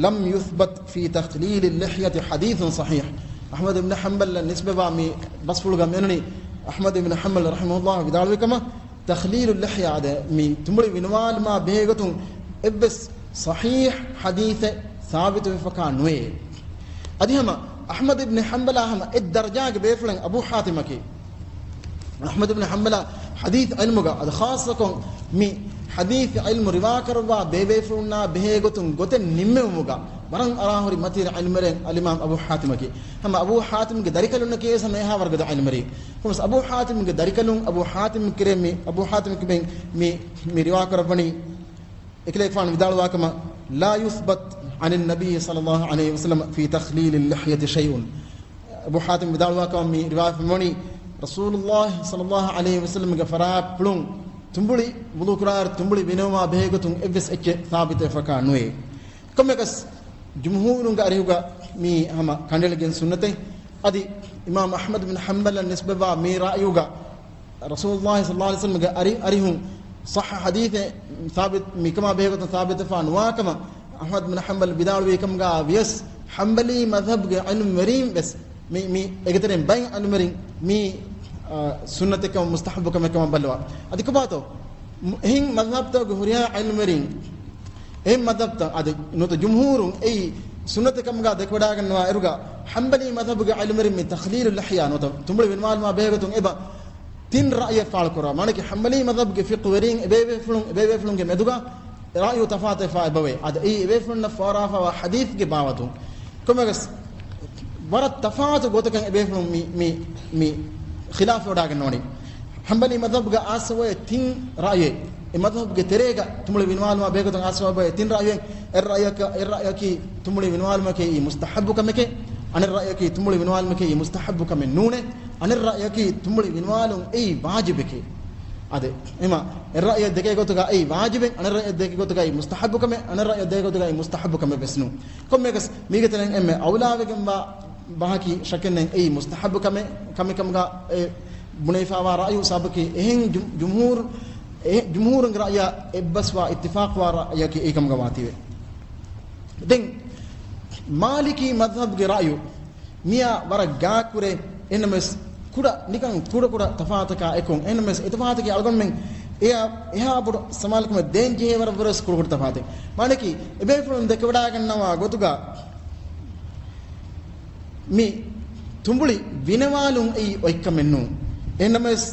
لم يثبت في تخليل اللحية حديث صحيح. އަޙްމަދު ބިން ޙަންބަލަށް ނިސްބަތްވާ މި ބަސްފުޅުގަ މިއޮންނަނީ އަޙްމަދު ބިން ޙަންބަލް ރަޙިމަހުﷲ ވިދާޅުވި ކަމަށް، ތަޚްލީލު ލިޙްޔާ، އާދެ، މި ތުނބުޅި ވިނުވާލުމާ ބެހޭގޮތުން އެއްވެސް ޞަޙީޙް ޙަދީޘެއް ސާބިތުވެފަކާ ނުވޭ. އަދި ހަމަ އަޙްމަދު ބިން ޙަންބަލާ ހަމަ އެއް ދަރަޖާގެ ބޭފުޅެއް އަބޫ ޙާތިމަކީ. އަޙްމަދު ބިން ޙަންބަލާ ޙަދީޘް ޢިލްމުގަ އަދި ޚާއްޞަކޮށް މި ޙަދީޘް ޢިލްމު ރިވާކުރައްވާ ބޭބޭފުޅުންނާ ބެހޭގޮތުން ގޮތެއް ނިންމެވުމުގަ ވަރަށް އަރާހުރި މަތީ ޢިލްމުވެރިން އަލްއިމާމް އަބޫ ޙާތިމަކީ. ހަމަ އަބޫ ޙާތިމްގެ ދަރިކަލުންނަކީ ވެސް ހަމަ އެހާ ވަރުގަދަ ޢިލްމުވެރި. ކޮންމެސް އަބޫ ޙާތިމްގެ ދަރިކަލުން އަބޫ ޙާތިމް ކިބައިން މި، މި ރިވާކުރައްވަނީ އެކަލޭގެފާނު ވިދާޅުވާކަމަށް، لا يثبت عن النبي صلى الله عليه وسلم في تخليل اللحية شيء. އަބޫ ޙާތިމް ވިދާޅުވާކަމަށް މި ރިވާ ފެންވަނީ، ރަސޫލުﷲ ޞައްލަﷲ ޢަލައިހި ވަސައްލަމްގެ ފަރާތްޕުޅުން ތުނބުޅި ވުޟޫ ކުރާއިރު ތުނބުޅި ވިނެވުމާ ބެހޭގޮތުން އެއްވެސް އެއްޗެއް ސާބިތުވެފަކާ ނުވޭ. ކޮންމެއަކަސް ޖުމްހޫރުންގެ އަރިހުގަ މީ ހަމަ ކަނޑައެޅިގެން ސުންނަތެއް. އަދި އިމާމް އަޙްމަދު ބިން ޙަންބަލަށް ނިސްބަތްވާ މި ރާއިޔުގަ ރަސޫލުﷲ ޞައްލަﷲ ޢަލައިހި ވަސައްލަމްގެ އަރި، އަރިހުން ޞައްޙަ ޙަދީޘެއް ސާބިތު، މިކަމާ ބެހޭގޮތުން ސާބިތުވެފާ ނުވާކަމަށް އަޙްމަދު ބިން ޙަންބަލް ވިދާޅުވި ކަމުގަ ވިޔަސް، ޙަންބަލީ މަޛްހަބުގެ ޢިލްމުވެރީން ވެސް މި، މި އޭގެތެރެއިން ބައެއް ޢިލްމުވެރިން މީ، އާ، ސުންނަތެއް ކަމަށް މުސްތަޙައްބު ކަމެއް ކަމަށް ބައްލަވާ. އަދި ކޮބާތޯ؟ މު-، އެހެން މަޛްހަބްތަކުގެ ހުރިހާ ޢިލްމުވެރިން، އެހެން މަޛްހަބްތައް އަދި ނުވަތަ ޖުމްހޫރުން އެއީ ސުންނަތެއް ކަމުގަ ދެކެވަޑައިގަންނަވާ އިރުގަ، ޙަންބަލީ މަޛްހަބުގެ ޢިލްމުވެރިން މި ތަޚްލީލު ލިޙްޔާ ނުވަތަ ތުނބުޅި ވިންވާލުމާ ބެހޭގޮތުން އެބަ ތިން ރައުޔެއް ފާޅުކުރާ. މާނައަކީ ޙަންބަލީ މަޛްހަބުގެ ފިޤުހުވެރީން އެބޭބޭފުޅުން، އެބޭބޭފުޅުންގެ މެދުގަ ރައުޔު ތަފާތުވެފާ އެބަވޭ. އަދި އެއީ އެބޭފުޅުންނަށް ފޯރާފައިވާ ޙަދީޘްގެ ބާވަތުން. ކޮންމެއަކަސް ވަރަށް ތަފާތު ގޮތަކަށް އެބޭފުޅުން މި، މި، މި ޚިލާފުވެވަޑައިގަންނަވަނީ. ޙަންބަލީ މަޛްހަބުގަ އާސަވައި ތިން ރައުޔެއް، އެ މަޛްހަބުގެ ތެރޭގަ ތުނބުޅި ވިންވާލުމާ ބެހޭގޮތުން އާސަވައި ތިން ރައުޔެއް، އެއް ރައުޔަކަ-، އެއް ރައުޔަކީ ތުނބުޅި ވިންވާލުމަކީ މުސްތަޙައްބު ކަމެކޭ، އަނެއް ރައުޔަކީ ތުނބުޅި ވިންވާލުމަކީ މުސްތަޙައްބު ކަމެއް ނޫނޭ، އަނެއް ރައުޔަކީ ތުނބުޅި ވިންވާލުން އެއީ ވާޖިބެކޭ. އާދެ، އެމަ، އެއް ރައުޔެއް ދެކޭ ގޮތުގަ އެއީ ވާޖިބެއް، އަނެއް ރައުޔެއް ދެކޭ ގޮތުގައި މުސްތަޙައްބު ކަމެއް، އަނެއް ރައުޔެއް ދެކޭ ގޮތުގައި މުސްތަޙައްބު ކަމެއް ވެސް ނޫން. ކޮންމެއަކަސް މީގެ ތެރެއިން އެންމެ އައުލާވެގެންވާ ބަހަކީ ޝައްކެއްނެތް އެއީ މުސްތަޙައްބު ކަމެއް، ކަމެއް ކަމުގަ އެ ބުނެފައިވާ ރައުޔު ސަބަބަކީ އެހެން ޖު-، ޖުމްހޫރު، އެ ޖުމްހޫރުންގެ ރައުޔާ އެއްބަސްވާ އިއްތިފާޤުވާ ރައުޔަކީ އެއީ ކަމުގަ ވާތީވެ. ދެން މާލިކީ މަޛްހަބުގެ ރައުޔު މިއާ ވަރަށް ގާތްކުރޭ، އެހެންނަމަވެސް ކުޑަ، ނިކަން ކުޑަކުޑަ ތަފާތަކާ އެކުން، އެހެންނަމަވެސް އެތަފާތަކީ އަޅުގަނޑުމެން އެއާ އެހާ ބޮޑު ސަމާލުކަމެއް ދޭން ޖެހޭ ވަރަށް ވަރަސް ކުޑަކުޑަ ތަފާތެއް. މާނައަކީ އެބޭފުޅުން ދެކެވަޑައިގަންނަވާ ގޮތުގަ މި ތުނބުޅި ވިނެވާލުން އެއީ އޮތްކަމެއް ނޫން. އެހެންނަމަވެސް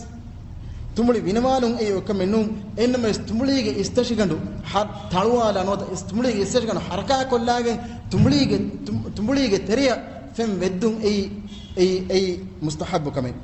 ތުނބުޅި ވިނެވާލުން އެއީ އޮތްކަމެއް ނޫން. އެހެންނަމަވެސް ތުނބުޅީގެ އިސްތަށިގަނޑު ހަ-، ތަޅުވާލާ ނުވަތަ އިސް-، ތުނބުޅީގެ އިސްތަށިގަނޑު ހަރަކާތްކޮށްލާގެން ތުނބުޅީގެ، ތުން-، ތުނބުޅީގެ ތެރެއަށް ފެން ވެއްދުން އެއީ އެއީ، އެއީ މުސްތަޙައްބު ކަމެއް.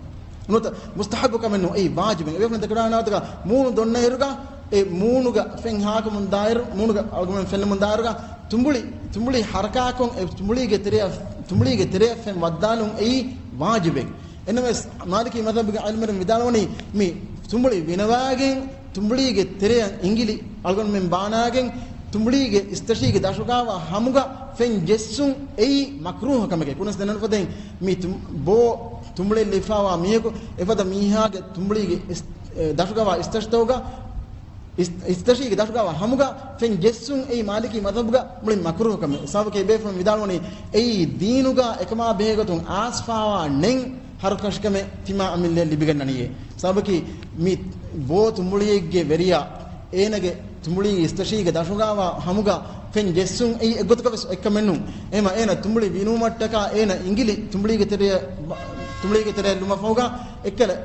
ނުވަތަ މުސްތަޙައްބު ކަމެއް ނޫން، އެއީ ވާޖިބެއް. އެބޭފުޅުން ދެކެވަޑާގަންނަވާތަކާ މޫނު ދޮންނައިރުގަ، އެ މޫނުގަ ފެން ހާކަމުން ދާއިރު، މޫނުގަ އަޅުގަނޑުމެން ފެންނަމުން ދާއިރުގަ ތުނބުޅި، ތުނބުޅި ހަރަކާތްކޮށް، އެ ތުނބުޅީގެ ތެރެއަށް، ތުނބުޅީގެ ތެރެއަށް ފެން ވައްދާލުން އެއީ ވާޖިބެއް. އެންނަމަވެސް، މާލިކީ މަޛްހަބުގެ ޢިލްމުވެރިން ވިދާޅުވަނީ، މި ތުނބުޅި ވިނަވާގެން، ތުނބުޅީގެ ތެރެއަށް އިނގިލި އަޅުގަނޑުމެން ބާނާގެން، ތުނބުޅީގެ އިސްތަށީގެ ދަށުގާވާ ހަމުގަ ފެން ޖެއްސުން އެއީ މަކްރޫހަ ކަމެކޭ. ކުރިންވެސް ދެންނެވިފަދައިން، މި ތު-، ބޯ ތުނބުޅިލިފާވާ މީހަކު އެފަދަ މީހާގެ ތުނބުޅީގެ އިސް-، އެ، ދަށުގަވާ އިސްތަށިތަކުގަ، އިސް-، އިސްތަށީގެ ދަށުގަވާ ހަމުގަ ފެން ޖެއްސުން އެއީ މާލިކީ މަޛްހަބުގަ މުޅިން މަކްރޫހަ ކަމެއް. ސަބަބަކީ އެބޭފުޅުން ވިދާޅުވަނީ، އެއީ ދީނުގަ އެކަމާ ބެހޭގޮތުން އާސްފާވާ ނެތް ހަރުކަށިކަމެއް ތިމާ އަމިއްލައަށް ލިބިގަންނަނީއޭ. ސަބަބަކީ މި ބޯ ތުނބުޅިއެއްގެ ވެރިޔާ އޭނަގެ ތުނބުޅީ އިސްތަށީގެ ދަށުގާވާ ހަމުގަ ފެން ޖެއްސުން އެއީ އެއްގޮތަކަށް ވެސް އެއްކަމެއް ނޫން. އެހެމަ އޭނަ ތުނބުޅި ވިނުމަށްޓަކާ އޭނަ އިނގިލި ތުނބުޅީގެ ތެރެއަށް، ތުނބުޅީގެ ތެރެއަށް ލުމަށްފަހުގަ އެއްކަލަ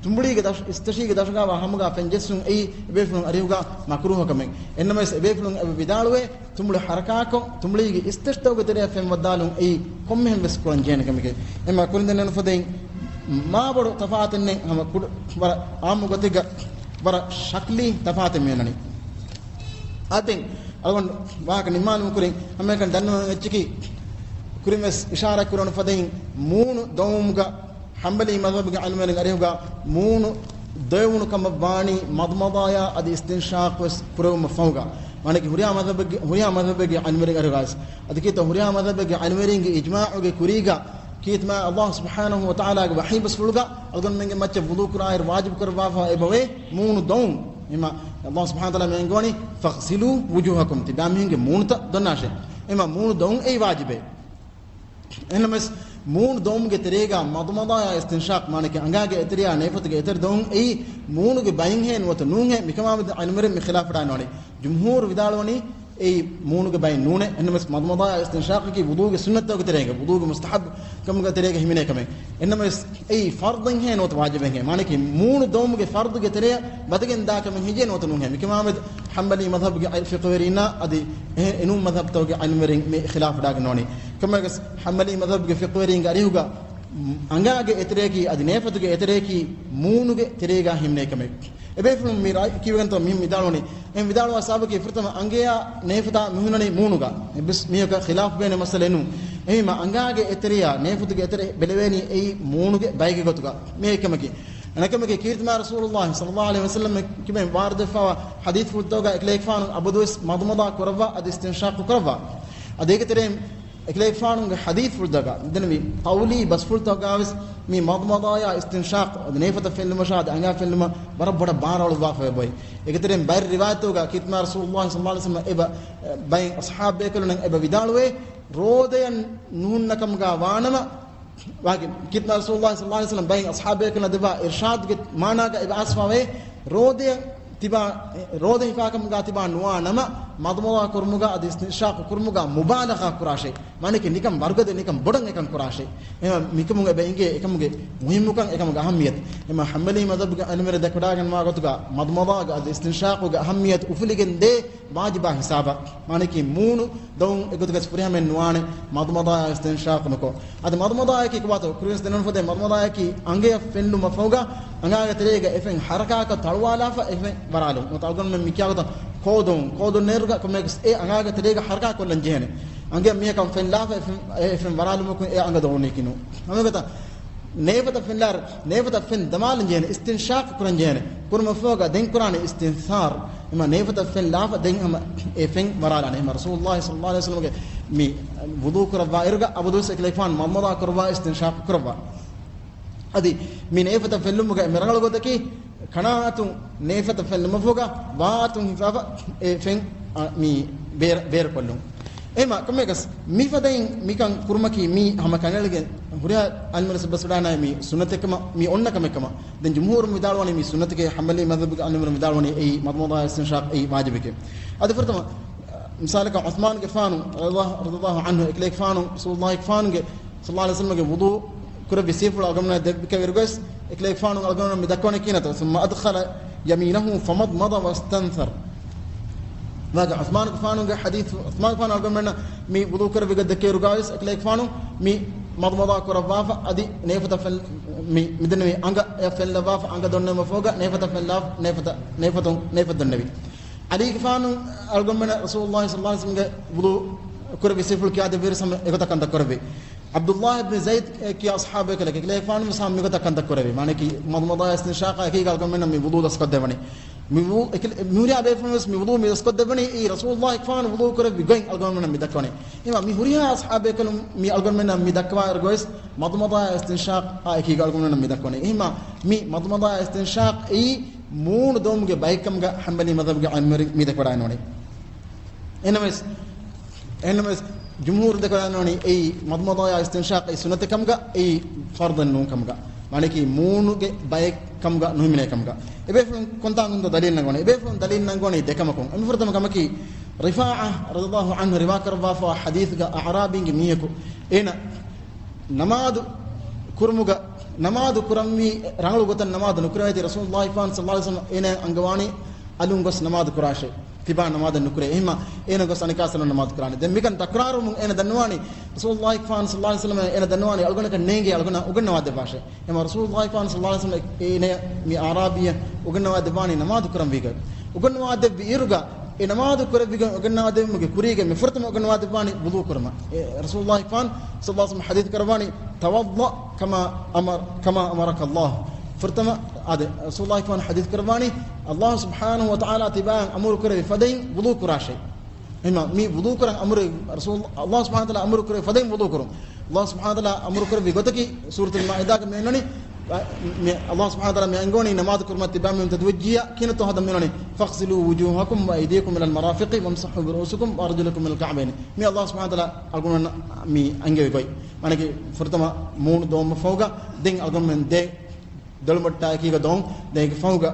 ތުނބުޅީގެ ދަށު، އިސްތަށީގެ ދަށުގާވާ ހަމުގަ ފެން ޖެއްސުން އެއީ އެބޭފުޅުން އަރިހުގަ މަކްރޫހަ ކަމެއް. އެންނަމަވެސް އެބޭފުޅުން އެބަ ވިދާޅުވޭ، ތުނބުޅި ހަރަކާތްކޮށް، ތުނބުޅީގެ އިސްތަށިތަކުގެ ތެރެއަށް ފެން ވައްދާލުން އެއީ ކޮންމެހެން ވެސް ކުރަން ޖެހޭނެ ކަމެކޭ. އެމަ ކުރިން ދެންނެވިފަދައިން މާބޮޑު ތަފާތެއް ނެތް، ހަމަ ކުޑަ، ވަރަށް އާއްމު ގޮތެއްގަ ވަރަށް ޝަކްލީ ތަފާތެއް މިއޮންނަނީ. އާދެން އަޅުގަނޑު ވާހަކަ ނިންމާލުމުގެ ކުރިން ހަމައެކަނި ދަންނަވަން އެއްޗަކީ، ކުރިން ވެސް އިޝާރާތް ކުރެވުނު ފަދައިން މޫނު ދޮވުމުގަ ޙަންބަލީ މަޛްހަބުގެ ޢިލްމުވެރިން އަރިހުގަ މޫނު ދޮވެވުނު ކަމަށް ވާނީ މަޟްމަޟާޔާ އަދި އިސްތިންޝާޤު ވެސް ކުރެވުމަށް ފަހުގަ. މާނައަކީ ހުރިހާ މަޛްހަބެއްގެ، ހުރިހާ މަޛްހަބެއްގެ ޢިލްމުވެރިން އަރިހުގަ ވެސް. އަދި ކީއްތޯ ހުރިހާ މަޛްހަބެއްގެ ޢިލްމުވެރިންގެ އިޖްމާޢުގެ ކުރީގަ ކީއްތަ މާ ﷲ ސުބްޙާނަހޫ ވަތަޢާލާގެ ވަޙީ ބަސްފުޅުގަ އަޅުގަނޑުމެންގެ މައްޗަށް ވުޟޫ ކުރާއިރު ވާޖިބު ކުރައްވާފަ އެބަވޭ މޫނު ދޮވުން. އެމަ ﷲ ސުބްޙާނަހޫ ވަތަޢާލާ މި އެންގުވަނީ، "ފަޣްސިލޫ ވުޖޫހަކުމް." ތިބާމީހުންގެ މޫނުތައް ދޮންނާށޭ. އެމަ މޫނު ދޮވުން އެއީ ވާޖިބޭ. އެހެންނަމަވެސް، މޫނު ދޮވުމުގެ ތެރޭގަ މަޟްމަޟާޔާ އިސްތިންޝާޤު، މާނައަކީ އަނގާގެ އެތެރެޔާ ނޭފަތުގެ އެތެރެ ދޮވުން އެއީ މޫނުގެ ބައިންހޭ ނުވަތަ ނޫންހޭ، މިކަމާމެދު ޢިލްމުވެރިން މި ޚިލާފަށް ވަޑައިގަންނަވަނީ. ޖުމްހޫރު ވިދާޅުވަނީ އެއީ މޫނުގެ ބައިން ނޫނޭ. އެހެންނަމަވެސް، މަޟްމަޟާޔާ އިސްތިންޝާޤަކީ ވުޟޫގެ ސުންނަތްތަކުގެ ތެރޭގަ، ވުޟޫގެ މުސްތަޙައްބު ކަމުގެ ތެރޭގަ ހިމެނޭ ކަމެއް. އެހެންނަމަވެސް، އެއީ ފަރްޟެއްހޭ ނުވަތަ ވާޖިބެއްހޭ. މާނައަކީ މޫނު ދޮވުމުގެ ފަރްޟުގެ ތެރެއަށް ވަދެގެން ދާ ކަމެއް ހެއްޔޭ ނުވަތަ ނޫންހޭ. މިކަމާމެދު ޙަންބަލީ މަޛްހަބުގެ ފިޤުހުވެރީންނާ އަދި އެހެން އެނޫން މަޛްހަބުތަކުގެ ޢިލްމުވެރިން މި ޚިލާފަށް ވަޑައިގަންނަވަނީ. ކޮންމެއަކަސް، ޙަންބަލީ މަޛްހަބުގެ ފިޤުހުވެރީންގެ އަރިހުގަ އަނގާގެ އެތެރެއަކީ އަދި ނޭފަތުގެ އެތެރެއަކީ މޫނުގެ ތެރޭގަ ހިމެނޭ ކަމެއް. އެބޭފުޅުން މި ރައި ކީއްވެގެންތޯ މިހެން ވިދާޅުވަނީ؟ އެހެން ވިދާޅުވާ ސަބަބަކީ ފުރަތަމަ އަނގަޔާ ނޭފަތާ މިހުންނަނީ މޫނުގަ. އެއްވެސް މީހަކަށް ޚިލާފުވޭނެ މައްސަލައެއް ނޫން. އެހެންވީމަ އަނގާގެ އެތެރެޔާ ނޭފަތުގެ އެތެރެ ބެލެވޭނީ އެއީ މޫނުގެ ބައެއްގެ ގޮތުގަ. މި އެއްކަމަކީ. އަނެއްކަމަކީ ކީރިތި މާތް ރަސޫލުﷲ ޞައްލަﷲ ޢަލައިހި ވަސައްލަމް ކިބެން ވާރިދުވެފަވާ ޙަދީޘްފުޅުތަކުގަ އެކަލޭގެފާނު އަބަދުވެސް މަޟްމަޟާ ކުރައްވާ އަދި އިސްތިންޝާޤު ކުރައްވާ. އަދި އޭގެ ތެރެއިން އެކަލޭގެފާނުގެ ޙަދީޘްފުޅުތަކުގަ ދެން މި ޤައުލީ ބަސްފުޅުތަކުގަވެސް މި މަޟްމަޟާޔާ އިސްތިންޝާޤު އަދި ނޭފަތަށް ފެންލުމަށާ އަދި އަނގަޔަށް ފެންލުމަށް ވަރަށް ބޮޑަށް ބާރުއަޅުއްވާފަ އެބައޮތް. އޭގެ ތެރެއިން ބައެއް ރިވާޔަތުގަ ކީރިތި މާތް ރަސޫލުﷲ ޞައްލަﷲ ޢަލައިހި ވަސައްލަމް އެބަ، އެ، ބައެއް އަޞްޙާބުބޭކަލުންނަށް އެބަ ވިދާޅުވޭ، ރޯދަޔަށް ނުހުންނަ ކަމުގަ ވާނަމަ، ވާގި ކީރިތި މާތް ރަސޫލުﷲ ޞައްލަﷲ ޢަލައިހި ވަސައްލަމް ބައެއް އަޞްޙާބުބޭކަލުންނަށް ދެއްވާ އިރްޝާދުގެ މާނާގަ އެބަ އައިސްފަވޭ، ރޯދަޔަށް ތިބާ، ރޯދަ ހިފާކަމުގަ ތިބާ ނުވާ ނަމަ، މަޟްމަޟާ ކުރުމުގަ އަދި އިސްތިންޝާޤު ކުރުމުގަ މުބާލަޣާ ކުރާށޭ. މާނައަކީ ނިކަން ވަރުގަދަ، ނިކަން ބޮޑަށް އެކަން ކުރާށޭ. އެހެން މިކަމުން އެބަ އެނގޭ އެކަމުގެ މުހިއްމުކަން، އެކަމުގެ އަހައްމިޔަތު. އެމަ ޙަންބަލީ މަޛްހަބުގެ ޢިލްމުވެރިން ދެކެވަޑައިގަންނަވާ ގޮތުގަ މަޟްމަޟާގެ އަދި އިސްތިންޝާޤުގެ އަހައްމިޔަތު އުފުލިގެން ދޭ ވާޖިބާ ހިސާބަށް. މާނައަކީ މޫނު ދޮވުން އެގޮތުގަސް ފުރިހަމައެއް ނުވާނެ، މަޟްމަޟާ އިސްތިންޝާޤު ނުކޮށް. އަދި މަޟްމަޟާއަކީ ކޮބާތޯ؟ ކުރިންވެސް ދެނެވުނު ފަދައިން މަޟްމަޟާއަކީ އަނގަޔަށް ފެންލުމަށް ފަހުގަ އަނގާގެ ތެރޭގަ އެ ފެން ހަރަކާތްކޮށް ތަޅުވާލާފަ އެ ފެން ވަރާލުން. ނުވަތަ އަޅުގަނޑުމެން މި ކިޔާ ގޮތަށް ކޯ ދޮވުން، ކޯ ދޮންނައިރުގަ ކޮންމެއަކަސް އެ އަނގާގެ ތެރޭގަ ހަރަކާތް ކޮށްލަން ޖެހޭނެ. އަނގަޔަށް މީހަކަށް ފެން ލާފަ އެ ފެން، އެ ފެން ވަރާލުމަކުން އެ އަނގަ ދޮވުނީކީ ނޫން. ހަމަ އެގޮތަށް ނޭފަތަށް ފެންލާއިރު، ނޭފަތަށް ފެން ދަމާލަން ޖެހޭނެ، އިސްތިންޝާޤު ކުރަން ޖެހޭނެ. ކުރުމަށްފަހުގަ ދެން ކުރާނެ އިސްތިންސާރު. އެމަ ނޭފަތަށް ފެން ލާފަ ދެން ހަމަ އެ ފެން ވަރާލާނެ. އެމަ ރަސޫލުﷲ ޞައްލަﷲ ޢަލައިހި ވަސައްލަމްގެ މި ވުޟޫ ކުރައްވާ އިރުގަ އަބަދުވެސް އެކަލޭގެފާނު މަޟްމަޟާ ކުރައްވާ އިސްތިންޝާޤު ކުރައްވާ. އަދި މި ނޭފަތަށް ފެންލުމުގަ އެންމެ ރަނގަޅު ގޮތަކީ، ކަނާތުން ނޭފަތަށް ފެންލުމަށްފަހުގަ ވާތުން ހިފާފަ އެ ފެން، އަ، މި ބޭރަ-، ބޭރުކޮށްލުން. އެހެމަ ކޮންމެއަކަސް މިފަދައިން މިކަން ކުރުމަކީ މީ ހަމަ ކަނޑައެޅިގެން ހުރިހާ ޢިލްމުވެރިން އެބަ ސުންނަތެއްކަމަށް މި އޮންނަ ކަމެއްކަމަށް. ދެން ޖުމްހޫރު ވިދާޅުވަނީ މީ ސުންނަތެކޭ، ޙަންބަލީ މަޛްހަބުގެ ޢިލްމުވެރިން ވިދާޅުވަނީ އެއީ މަޟްމަޟާ އިސްތިންޝާޤު އެއީ ވާޖިބެކޭ. އަދި ފުރަތަމަ މިސާލަކަށް ޢުޘްމާނުގެފާނު ރަޟިޔަﷲ، ރަޟިޔަﷲ ޢަންހު އެކަލޭގެފާނު ރަސޫލުﷲގެފާނުގެ ޞައްލަﷲ ޢަލައިހި ވަސައްލަމްގެ ވުޟޫ ކުރެއްވި ސީފުޅު އަޅުގަނޑުމެންނަށް ދެއްވިކަމަށް އިރުގަސް، އެކަލޭގެފާނު އަޅުގަނޑުމެން މި ދައްކަވަނީ ކިހިނެއްތޯ؟ ثم أدخل يمينه فمضمض واستنثر. ވާގެ ޢުޘްމާނުގެފާނުގެ ޙަދީޘް، ޢުޘްމާނުގެފާނު އަޅުގަނޑުމެންނަށް މި ވުޟޫ ކުރެއްވި ގޮތް ދެއްކޭ އިރުގަސް، އެކަލޭގެފާނު މި މަޟްމަޟާ ކުރައްވާފަ، އަދި ނޭފަތަށް ފެން-، މި-، މިދެންނެވި އަނގަޔަށް ފެންލައްވާފަ، އަނގަ ދޮންނެވުމަށް ފަހުގަ ނޭފަތަށް ފެންލާ-، ނޭފަތަށް، ނޭފަތުން، ނޭފަތް ދޮންނެވި. ޢަލީގެފާނު އަޅުގަނޑުމެންނަށް ރަސޫލުﷲ ޞައްލަﷲ ޢަލައިހި ވަސައްލަމްގެ ވުޟޫ ކުރެއްވި ސިފަ ކިޔާދެއްވިއިރު ހަމަ އެގޮތަށް ކަންތައް ކުރެއްވި. ޢަބްދުﷲ ބިން ޒައިދު ކިޔާ ޞަޙާބީ ކަލެކެ، ކިލޭގެފާނު ވެސް ހަމަ މިގޮތަށް ކަންތައް ކުރެއްވި. މާނައަކީ މަޟްމަޟާ އިސްތިންޝާޤާ އެކީގަ އަޅުގަނޑުމެންނަށް މި ވުޟޫ ދަސްކޮށްދެއްވަނީ. މި ވު-، އެކި-، މި ހުރިހާ ބޭފުޅުން ވެސް މި ވުޟޫ މި ދަސްކޮށްދެއްވަނީ، އެއީ ރަސޫލުﷲ ފާނު ވުޟޫ ކުރެއްވި ގޮތް އަޅުގަނޑުމެންނަށް މި ދައްކަވަނީ. އެހެންވީމަ މި ހުރިހާ އަޞްޙާބޭކަލުން މި އަޅުގަނޑުމެންނަށް މި ދައްކަވާ އިރުގަވެސް މަޟްމަޟާ އިސްތިންޝާޤާ އެކީގަ އަޅުގަނޑުމެންނަށް މި ދައްކަވަނީ. އެހެންވީމަ މި މަޟްމަޟާ އިސްތިންޝާޤު އެއީ މޫނު ދޮވުމުގެ ބައެއްކަމުގަ ޙަންބަލީ މަޛްހަބުގެ ޢިލްމުވެރިން މި ދެކެވަޑައިނުވަނީ. އެހެންނަމަވެސް، އެހެންނަމަވެސް ޖުމްހޫރު ދެކެވަޑައިނުވަނީ އެއީ މަޟްމަޟާޔާ އިސްތިންޝާޤު އެއީ ސުންނަތެއް ކަމުގަ، އެއީ ފަރުޟެއް ނޫން ކަމުގަ. މާނައަކީ މޫނުގެ ބައެއް ކަމުގަ ނުހިމެނޭ ކަމުގަ. އެބޭފުޅުން ކޮންތާކުންތޯ ދަލީލު ނަންގަވަނީ؟ އެބޭފުޅުން ދަލީލު ނަންގަވަނީ ދެ ކަމަކުން. އެންމެ ފުރަތަމަ ކަމަކީ، ރިފާޢަ ރަޟިޔަﷲ ޢަންހު ރިވާކުރައްވާފައިވާ ޙަދީޘްގަ އަޢުރާބީންގެ މީހަކު އޭނަ ނަމާދު ކުރުމުގަ، ނަމާދު ކުރަންވީ ރަނގަޅު ގޮތަށް ނަމާދު ނުކުރެވޭތީ، ރަސޫލުﷲ ފާން ޞައްލަﷲ ޢަލައިހި ވަސައްލަމަ އޭނަ އަންގަވާނީ އަލުން ގޮސް ނަމާދު ކުރާށޭ. ތިބާ ނަމާދެއް ނުކުރޭ. އެހެންމަ އޭނަ ގޮސް އަނެކާ ސަލަމް ނަމާދު ކުރާނެ. ދެން މިކަން ތަކްރާރުވުމުން އޭނަ ދަންނަވާނީ، ރަސޫލުﷲ ފާން ޞައްލަﷲ ޢަލައިހި ވަސައްލަމަ އޭނަ ދަންނަވާނީ އަޅުގަނޑަކަށް ނޭނގޭ އަޅުގަނޑަށް އުގަންނަވާ ދެއްވާށޭ. އެހެންމަ ރަސޫލުﷲ ފާން ޞައްލަﷲ ޢަލައިހި ވަސައްލަމަ އޭނަ މި އަޢުރާބީއަށް އުގަންނަވާ ދެއްވާނީ ނަމާދު ކުރަންވީގަ. އުގަންނަވާ ދެއްވި އިރުގަ، އެ ނަމާދު ކުރެއްވިގެން އުގަންނަވާ ދެއްވުމުގެ ކުރީގަ މި ފުރަތަމަ އުގަންނަވާ ދެއްވާނީ ވުޟޫ ކުރުމަށް. އެ ރަސޫލުﷲ ފާން ޞައްލަﷲ ޢަލައިހި ވަސައްލަމަ ޙަދީޘް ކުރައްވާނީ، "توضأ كما أمر، كما أمرك الله." ފުރަތަމަ އާދެ، ރަސޫލުﷲ ފާން ޙަދީޘް ކުރައްވާނީ، ﷲ ސުބްޙާނަހޫ ވަތަޢާލާ ތިބާއަށް އަމުރު ކުރެއްވި ފަދައިން ވުޟޫ ކުރާށޭ. އެހެންމަ މި ވުޟޫ ކުރަން އަމުރު، ރަސޫލު، ﷲ ސުބްޙާނަހޫ ވަތަޢާލާ އަމުރު ކުރެއްވި ފަދައިން ވުޟޫ ކުރުން. ﷲ ސުބްޙާނަހޫ ވަތަޢާލާ އަމުރު ކުރެއްވި ގޮތަކީ ސޫރަތުލް މާއިދާގަ މި އަންނަނީ، މި ﷲ ސުބްޙާނަހޫ ވަތަޢާލާ މި އަންގަވަނީ ނަމާދު ކުރުމަށް ތިބާ މީހުން ތަދުވައްޖިޔާ ކިހިނެއްތޯ ހަދަން މި އަންނަނީ، "فاغسلوا وجوهكم وأيديكم إلى المرافق وامسحوا برؤوسكم وأرجلكم إلى الكعبين." މި ﷲ ސުބްޙާނަހޫ ވަތަޢާލާ އަޅުގަނޑުމެންނަށް މި އަންގެވި ގޮތް. މާނައަކީ ފުރަތަމަ މޫނު ދޮވުމަށް ފަހުގަ ދެން އަޅުގަނޑުމެން ދެ ދޮޅުމަށްޓާ އެކީގަ ދޮން، ދެން އޭގެ ފަހުގަ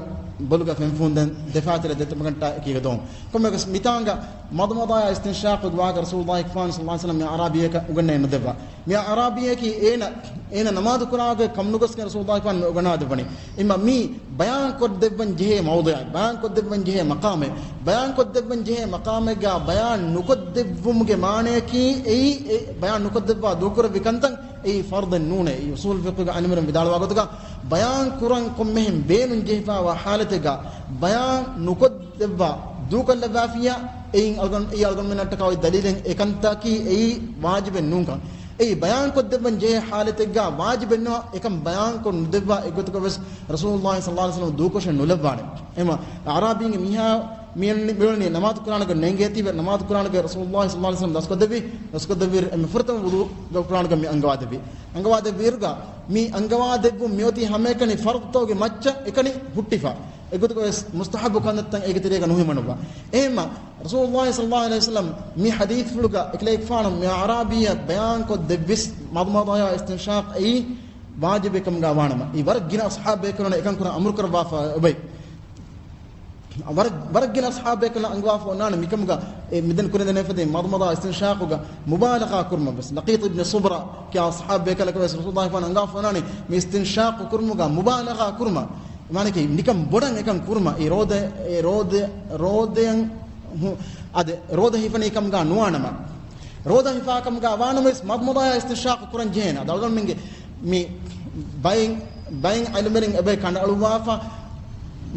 ބޮލުގަ ފެންފޫން ދެން ދެފާތެރެ ދެތަނަކަށްޓާ އެކީގަ ދޮން. ކޮންމެއަކަސް މިތާނގަ މަޟްމަޟާޔާ އިސްތިންޝާޤުގެ ވާހަކަ ރަސޫލުﷲ ފާން ޞައްލަﷲ ޢަލައިހި ވަސައްލަމަ މި އަޢުރާބީއަކަށް އުގަންނައެއް ނުދެއްވާ. މި އަޢުރާބީއަކީ އޭނަ، އޭނަ ނަމާދު ކުރާގޮތް ކަމުނުގޮސްގެން ރަސޫލުﷲ ފާން މި އުގަނާދެއްވަނީ. އެހެންމަ މީ ބަޔާން ކޮށްދެއްވަން ޖެހޭ މައުޟުޢެއް، ބަޔާން ކޮށްދެއްވަން ޖެހޭ މަޤާމެއް، ބަޔާން ކޮށްދެއްވަން ޖެހޭ މަޤާމެއްގަ ބަޔާން ނުކޮށްދެއްވުމުގެ މާނަޔަކީ އެއީ، އެ ބަޔާން ނުކޮށްދެއްވާ ދޫކުރެއްވި ކަންތައް އެއީ ފަރުޟެއް ނޫނޭ. އެއީ އުޞޫލު ފިޤުހުގެ އަލިމުވެރިން ވިދާޅުވާ ގޮތުގަ، ބަޔާން ކުރަން ކޮންމެހެން ބޭނުން ޖެހިފައިވާ ޙާލަތެއްގަ ބަޔާން ނުކޮށްދެއްވާ ދޫކޮށްލައްވާފިއްޔާ، އެއިން އަޅުގަނޑު، އެއީ އަޅުގަނޑުމެންނަށްޓަކާ އޮތް ދަލީލެއް އެކަންތަކީ އެއީ ވާޖިބެއް ނޫންކަން. އެއީ ބަޔާން ކޮށްދެއްވަން ޖެހޭ ޙާލަތެއްގަ ވާޖިބެއް ނުވާ އެކަން ބަޔާން ކޮށް ނުދެއްވާ އެއްގޮތަކަށް ވެސް ރަސޫލުﷲ ޞައްލަﷲ ޢަލައިހި ވަސައްލަމަ ދޫކޮށެއް ނުލައްވާނެ. އެހެންމަ އަޢުރާބީންގެ މީހާ މިއަންނަނީ، މިއުޅެނީ ނަމާދު ކުރާނެ ގޮތް ނޭނގޭތީވެ، ނަމާދު ކުރާނެ ގޮތް ރަސޫލުﷲ ޞައްލަﷲ ޢަލައިހި ވަސައްލަމަ ދަސްކޮށްދެއްވި، ދަސްކޮށްދެއްވިއިރު އެންމެ ފުރަތަމަ ވުޟޫ ކުރާނެ ގޮތް މި އަންގަވާދެއްވި. އަންގަވާދެއްވިއިރުގަ މި އަންގަވާދެއްވުން މިއޮތީ ހަމައެކަނި ފަރުޟުތަކުގެ މައްޗަށް އެކަނި ހުއްޓިފަ. އެގޮތުގަ ވެސް މުސްތަޙައްބު ކަންތައްތައް އޭގެ ތެރޭގަ ނުހިމަނުއްވާ. އެހެންމަ ރަސޫލުﷲ ޞައްލަﷲ ޢަލައިހި ވަސައްލަމަ މި ޙަދީޘްފުޅުގަ އެކަލޭގެފާނު މި އަޢުރާބީއަށް ބަޔާންކޮށް ދެއްވިސް މަޟްމަޟާޔާ އިސްތިންޝާޤު އެއީ ވާޖިބެއް ކަމުގަ ވާނަމަ، އެއީ ވަރަށް ގިނަ އަޞްޙާބޭކަލުން އެކަން ކުރަން އަމުރު ކުރައްވާފަ އޮތް. ވަރަށް، ވަރަށް ގިނަ އަޞްޙާބޭކަލުން އަންގަވާފަ އޮންނާނެ މިކަމުގަ، އެ މިދެން ކުރިން ދެނެފަދައިން މަޟްމަޟާ އިސްތިންޝާޤުގަ މުބާލަޣާ ކުރުމަށް ވެސް. ލަޤީޠު އިބްނު ޞަބްރާ ކިޔާ އަޞްޙާބޭކަލަކަށް ވެސް ރަސޫލުﷲ ފާން އަންގާފަ އޮންނާނެ މި އިސްތިންޝާޤު ކުރުމުގަ މުބާލަޣާ ކުރުމަށް. މާނައަކީ ނިކަން ބޮޑަށް އެކަން ކުރުމަށް، އެ ރޯދަ، އެ ރޯދަ، ރޯދަޔަށް ހު-، އާދެ، ރޯދަ ހިފަނީ ކަމުގަ ނުވާނަމަ، ރޯދަ ހިފާ ކަމުގަ ވާނަމަވެސް މަޟްމަޟާޔާ އިސްތިންޝާޤު ކުރަން ޖެހޭނެ. އަދި އަޅުގަނޑުމެންގެ މި ބައެއް، ބައެއް ޢިލްމުވެރިން އެބައި ކަނޑައަޅުއްވާފަ،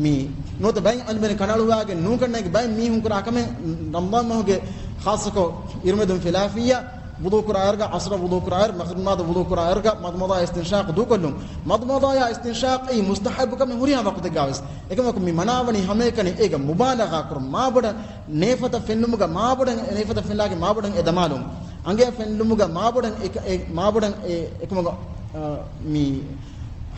މި ނުވަތަ ބައެއް ޢިލްމުވެރިން ކަނޑައަޅުއްވާގެން ނޫންކަންނޭނގެ ބައެއް މީހުން ކުރާ ކަމެއް ރަމަޟާން މަހުގެ ޚާއްޞަކޮށް އިރުމެދުން ފިލާފިއްޔާ ވުޟޫ ކުރާއިރުގަ، ޢަޞްރަށް ވުޟޫ ކުރާއިރު، މަޣްރިބް ނަމާދަށް ވުޟޫ ކުރާއިރުގަ މަޟްމަޟާ އިސްތިންޝާޤު ދޫކޮށްލުން. މަޟްމަޟާޔާ އިސްތިންޝާޤު އެއީ މުސްތަޙައްބު ކަމެއް ހުރިހާ ވަޤުތެއްގަ ވެސް. އެކަމަކު މި މަނާވަނީ ހަމައެކަނި އޭގަ މުބާލަޣާ ކުރުން، މާބޮޑަށް ނޭފަތަށް ފެންނުމުގަ މާބޮޑަށް، ނޭފަތަށް ފެންނާގެ މާބޮޑަށް އެ ދަމާލުން. އަނގަޔަށް ފެންނުމުގަ މާބޮޑަށް އެ، އެ، މާބޮޑަށް އެ އެކަމަކު، އާ، މި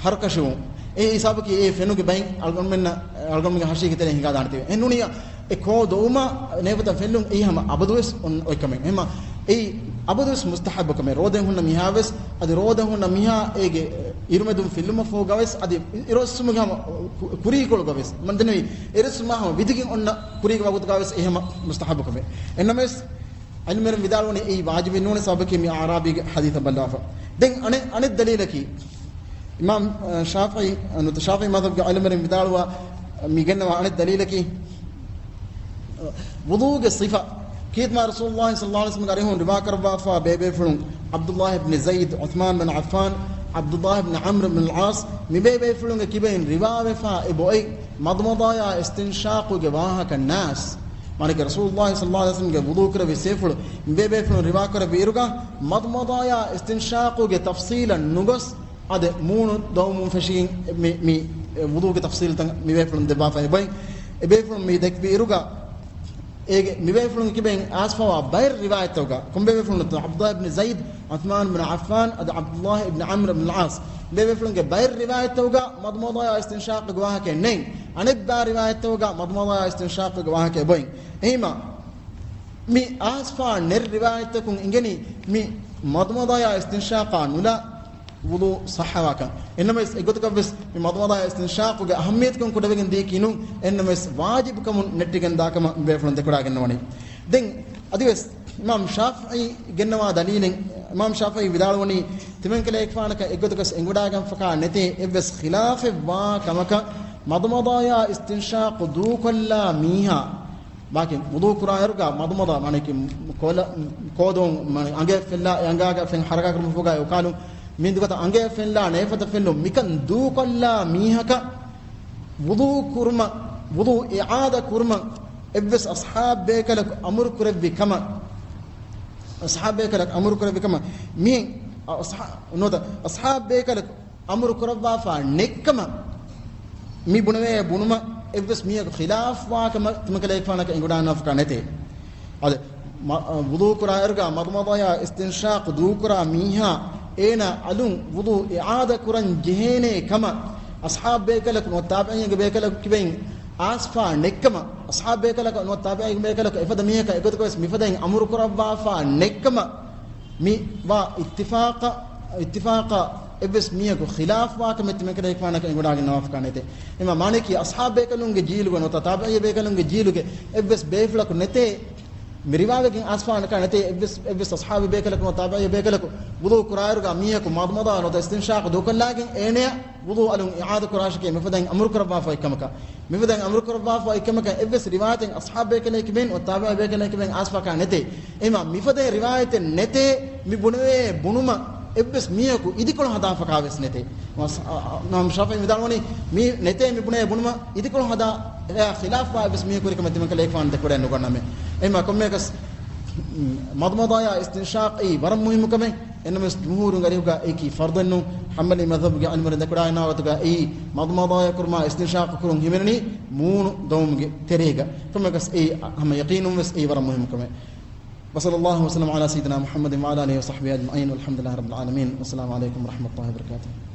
ހަރުކަށިވުން. އެ ހިސާބަކީ އެ ފެނުގެ ބައިން އަޅުގަނޑުމެންނަށް، އަޅުގަނޑުމެންގެ ހަށީގެ ތެރެއިން ހިނގާ ދާނެތީވެ. އެ ނޫނިއްޔާ އެ ކޯ ދޮވުމަށް ނޭފަތަށް ފެންނުން އެއީ ހަމަ އަބަދުވެސް އޮން އޮތް ކަމެއް. އެހެންމަ އެއީ އަބަދުވެސް މުސްތަޙައްބު ކަމެއް. ރޯދައިން ހުންނަ މީހާވެސް، އަދި ރޯދަ ހުންނަ މީހާ އޭގެ އިރުމެދުން ފިއްލުމަށް ފަހުގަވެސް، އަދި އިރުއޮއްސުމުގެ ހަމަ ކު-، ކުރީކޮޅުގަވެސް، މަން ދެންނެވި އެރިއްސުމާ ހަމަ ވިދިގެން އޮންނަ ކުރީގެ ވަގުތުގަވެސް އެ ހަމަ މުސްތަޙައްބު ކަމެއް. އެހެންނަމަވެސް، ޢިލްމުވެރިން ވިދާޅުވަނީ އެއީ ވާޖިބެއް ނޫނޭ، ސަބަބަކީ މި އަޢުރާބީގެ ޙަދީޘަށް ބައްލަވާފަ. ދެން އަނެއް، އަނެއް ދަލީލަކީ، އިމާމް، އަ، ޝާފިޢީ، ނުވަތަ ޝާފިޢީ މަޛްހަބުގެ ޢިލްމުވެރިން ވިދާޅުވާ، މި ގެންނަވާ އަނެއް ދަލީލަކީ، ވުޟޫގެ ޞިފަ، ކީރިތި މާތް ރަސޫލުﷲ ޞައްލަﷲ ޢަލައިހި ވަސައްލަމްގެ އަރިހުން ރިވާކުރައްވާފާ ބޭބޭފުޅުން ޢަބްދުﷲ ބިން ޒައިދް، ޢުޘްމާން ބިން ޢައްފާން، ޢަބްދުﷲ ބިން ޢަމްރު ބިން ޢާޞް، މި ބޭބޭފުޅުންގެ ކިބައިން ރިވާވެފާ އެބައޮތް މަޟްމަޟާޔާ އިސްތިންޝާޤުގެ ވާހަކަ ނާސް. މާނައަކީ ރަސޫލުﷲ ޞައްލަﷲ ޢަލައިހި ވަސައްލަމްގެ ވުޟޫ ކުރެއްވި ސިފަފުޅު މި ބޭބޭފުޅުން ރިވާކުރެއްވި އިރުގަ މަޟްމަޟާޔާ އިސްތިންޝާޤުގެ ތަފްޞީލަށް ނުގޮސް، އަދި މޫނު ދޮވުމުން ފެށިގެން މި، މި ވުޟޫގެ ތަފްޞީލުތައް މި ބޭފުޅުން ދެއްވާފަ އެބައޮތް. އެ ބޭފުޅުން މި ދެއްވި އިރުގަ އޭގެ މި ބޭފުޅުން ކިބައިން އައިސްފަވާ ބައެއް ރިވާޔަތްތަކުގަ، ކޮން ބޭބޭފުޅުން؟ ޢަބްދުﷲ ބިން ޒައިދް، ޢުޘްމާން ބިން ޢައްފާން، އަދި ޢަބްދުﷲ ބިން ޢަމްރު ބިން ޢާޞް. މި ބޭބޭފުޅުންގެ ބައެއް ރިވާޔަތްތަކުގަ މަޟްމަޟާޔާ އިސްތިންޝާޤުގެ ވާހަކައެއް ނެތް. އަނެއްބައި ރިވާޔަތްތަކުގަ މަޟްމަޟާޔާ އިސްތިންޝާޤުގެ ވާހަކަ އެބައޮތް. އެހީމަ މި އައިސްފަވާ ނެތް ރިވާޔަތްތަކުން އިނގެނީ މި މަޟްމަޟާޔާ އިސްތިންޝާޤާ ނުލާ ވުޟޫ ޞައްޙަވާކަން. އެހެންނަމަވެސް އެގޮތަކަށްވެސް މި މަޟްމަޟާޔާ އިސްތިންޝާޤުގެ އަހައްމިއްޔަތުކަން ކުޑަވެގެން ދީކީ ނޫން. އެހެންނަމަވެސް ވާޖިބުކަމުން ނެއްޓިގެން ދާކަމަށް މި ބޭފުޅުން ދެކުރާގެންނަވަނީ. ދެން އަދިވެސް އިމާމް ޝާފިޢީ ގެންނަވާ ދަލީލެއް، އިމާމް ޝާފިޢީ ވިދާޅުވަނީ ތިމަންކަލޭގެފާނަކަށް އެއްގޮތަކަސް އެނގިވަޑާގެންފަކާ ނެތޭ އެއްވެސް ޚިލާފެއްވާ ކަމަކަށް މަޟްމަޟާޔާ އިސްތިންޝާޤު ދޫކޮށްލާ މީހާ މާކި ވުޟޫ ކުރާއިރުގަ މަޟްމަޟާ މާނައަކީ ކޯލަ-، ކޯދުން މާނަ އަނގަޔަށް ފެށިލާ އެ އަނގާގަ ފެން ހަރަކާތްކުރުމަށްފަހުގަ އުކާލުން މި ދުގަތަ އަނގަޔަށް ފެންނާ ނޭފަތަށް ފެންނުން މިކަން ދޫކޮށްލާ މީހަކަށް ވުޟޫ ކުރުމަށް، ވުޟޫ އިޢާދަ ކުރުމަށް އެއްވެސް އަޞްޙާބް ބޭކަލަކު އަމުރު ކުރެއްވި ކަމަށް، އަޞްޙާބް ބޭކަލަކު އަމުރު ކުރެއްވި ކަމަށް މި އަ-، އަޞްޙާ-، ނުވަތަ އަޞްޙާބް ބޭކަލަކު އަމުރު ކުރައްވާފާ ނެތްކަމަށް މި ބުނެވޭ ބުނުމަށް އެއްވެސް މީހަކު ޚިލާފްވާ ކަމަށް ތިމަންކަލޭގެފާނަކަށް އެނގިވަޑާންނާފަކާ ނެތޭ. އަދި މަ-، ވުޟޫ ކުރާއިރުގަ މަޟްމަޟާޔާ އިސްތިންޝާޤު ދޫކުރާ މީހާ އޭނާ އަލުން ވުޟޫ އިޢާދަ ކުރަން ޖެހޭނޭ ކަމަށް އަޞްޙާބް ބޭކަލަކު ނުވަތަ ތާބިޢީންގެ ބޭކަލަކު ކިބައިން އައިސްފާ ނެތްކަމަށް، އަޞްޙާބް ބޭކަލަކު ނުވަތަ ތާބިޢީންގެ ބޭކަލަކު އެފަދަ މީހަކަށް އެގޮތަކަށް ވެސް މިފަދައިން އަމުރު ކުރައްވާފާ ނެތްކަމަށް މި ވާ އިއްތިފާޤަށް، އިއްތިފާޤަށް އެއްވެސް މީހަކު ޚިލާފްވާ ކަމެއް ތިމަންކަލޭގެފާނަކަށް އެނގިވަޑާގެންނަވާފަކާ ނެތޭ. އެމަ މާނައަކީ އަޞްޙާބް ބޭކަލުންގެ ޖީލުގަ ނުވަތަ ތާބިޢީ ބޭކަލުންގެ ޖީލުގެ އެއްވެސް ބޭފުޅަކު ނެތޭ، މި ރިވާވެގެން އައިސްފާނަކާ ނެތޭ، އެއްވެސް، އެއްވެސް އަޞްޙާބީ ބޭކަލަކު ނުވަތަ ތާބިޢީ ބޭކަލަކު ވުޟޫ ކުރާއިރުގަ މީހަކު މަޟްމަޟާ ނުވަތަ އިސްތިންޝާޤު ދޫކޮށްލާގެން އޭނަޔަށް ވުޟޫ އަލުން އިޢާދަ ކުރާށެކޭ މިފަދައިން އަމުރު ކުރައްވާފައި ކަމަކަށް، މިފަދައިން އަމުރު ކުރައްވާފައި ކަމަކަށް އެއްވެސް ރިވާޔަތެއް އަޞްޙާބް ބޭކަލެކިބެން ނުވަތަ ތާބިޢީ ބޭކަލެކިބެން އައިސްފަކާ ނެތޭ. އެމަ މިފަދައިން ރިވާޔަތެއް ނެތޭ، މި ބުނެވޭ ބުނުމަށް އެއްވެސް މީހަކު އިދިކޮޅު ހަދާފަކާ ވެސް ނެތޭ. އަ-، އަ-، އިމާމް ޝާފިޢީ ވިދާޅުވަނީ މި ނެތޭ މި ބުނޭ ބުނުމަށް އިދިކޮޅު ހަދާ އެއާ ޚިލާފްވާ އެއްވެސް މީހަކު ހުރި ކަމެއް ތިމަންކަލޭގެފާނު ދެކެވަޑައެއް ނުގަންނަމޭ. އެމަ ކޮންމެއަކަސް މަޟްމަޟާޔާ އިސްތިންޝާޤީ ވަރަށް މުހިއްމު ކަމެއް. އެންނަމެސް ޖުމްހޫރުން އަރިހުގަ އެއީކީ ފަރްޟެއްނޫން. ޙަންބަލީ މަޛްހަބުގެ ޢާލިމުން ދެކެވަޑައިގަންނަވާ ގޮތުގަ އެއީ މަޟްމަޟާޔާ ކުރުމާ އިސްތިންޝާޤު ކުރުން ހިމެނެނީ މޫނު ދޮވުމުގެ ތެރޭގަ. ކޮންމެއަކަސް އެއީ ހަމަ ޔަޤީނުން ވެސް އެއީ ވަރަށް މުހިއްމު ކަމެއް. وصلى الله وسلم على سيدنا محمد وعلى آله وصحبه أجمعين والحمد لله رب العالمين. والسلام عليكم ورحمة الله وبركاته.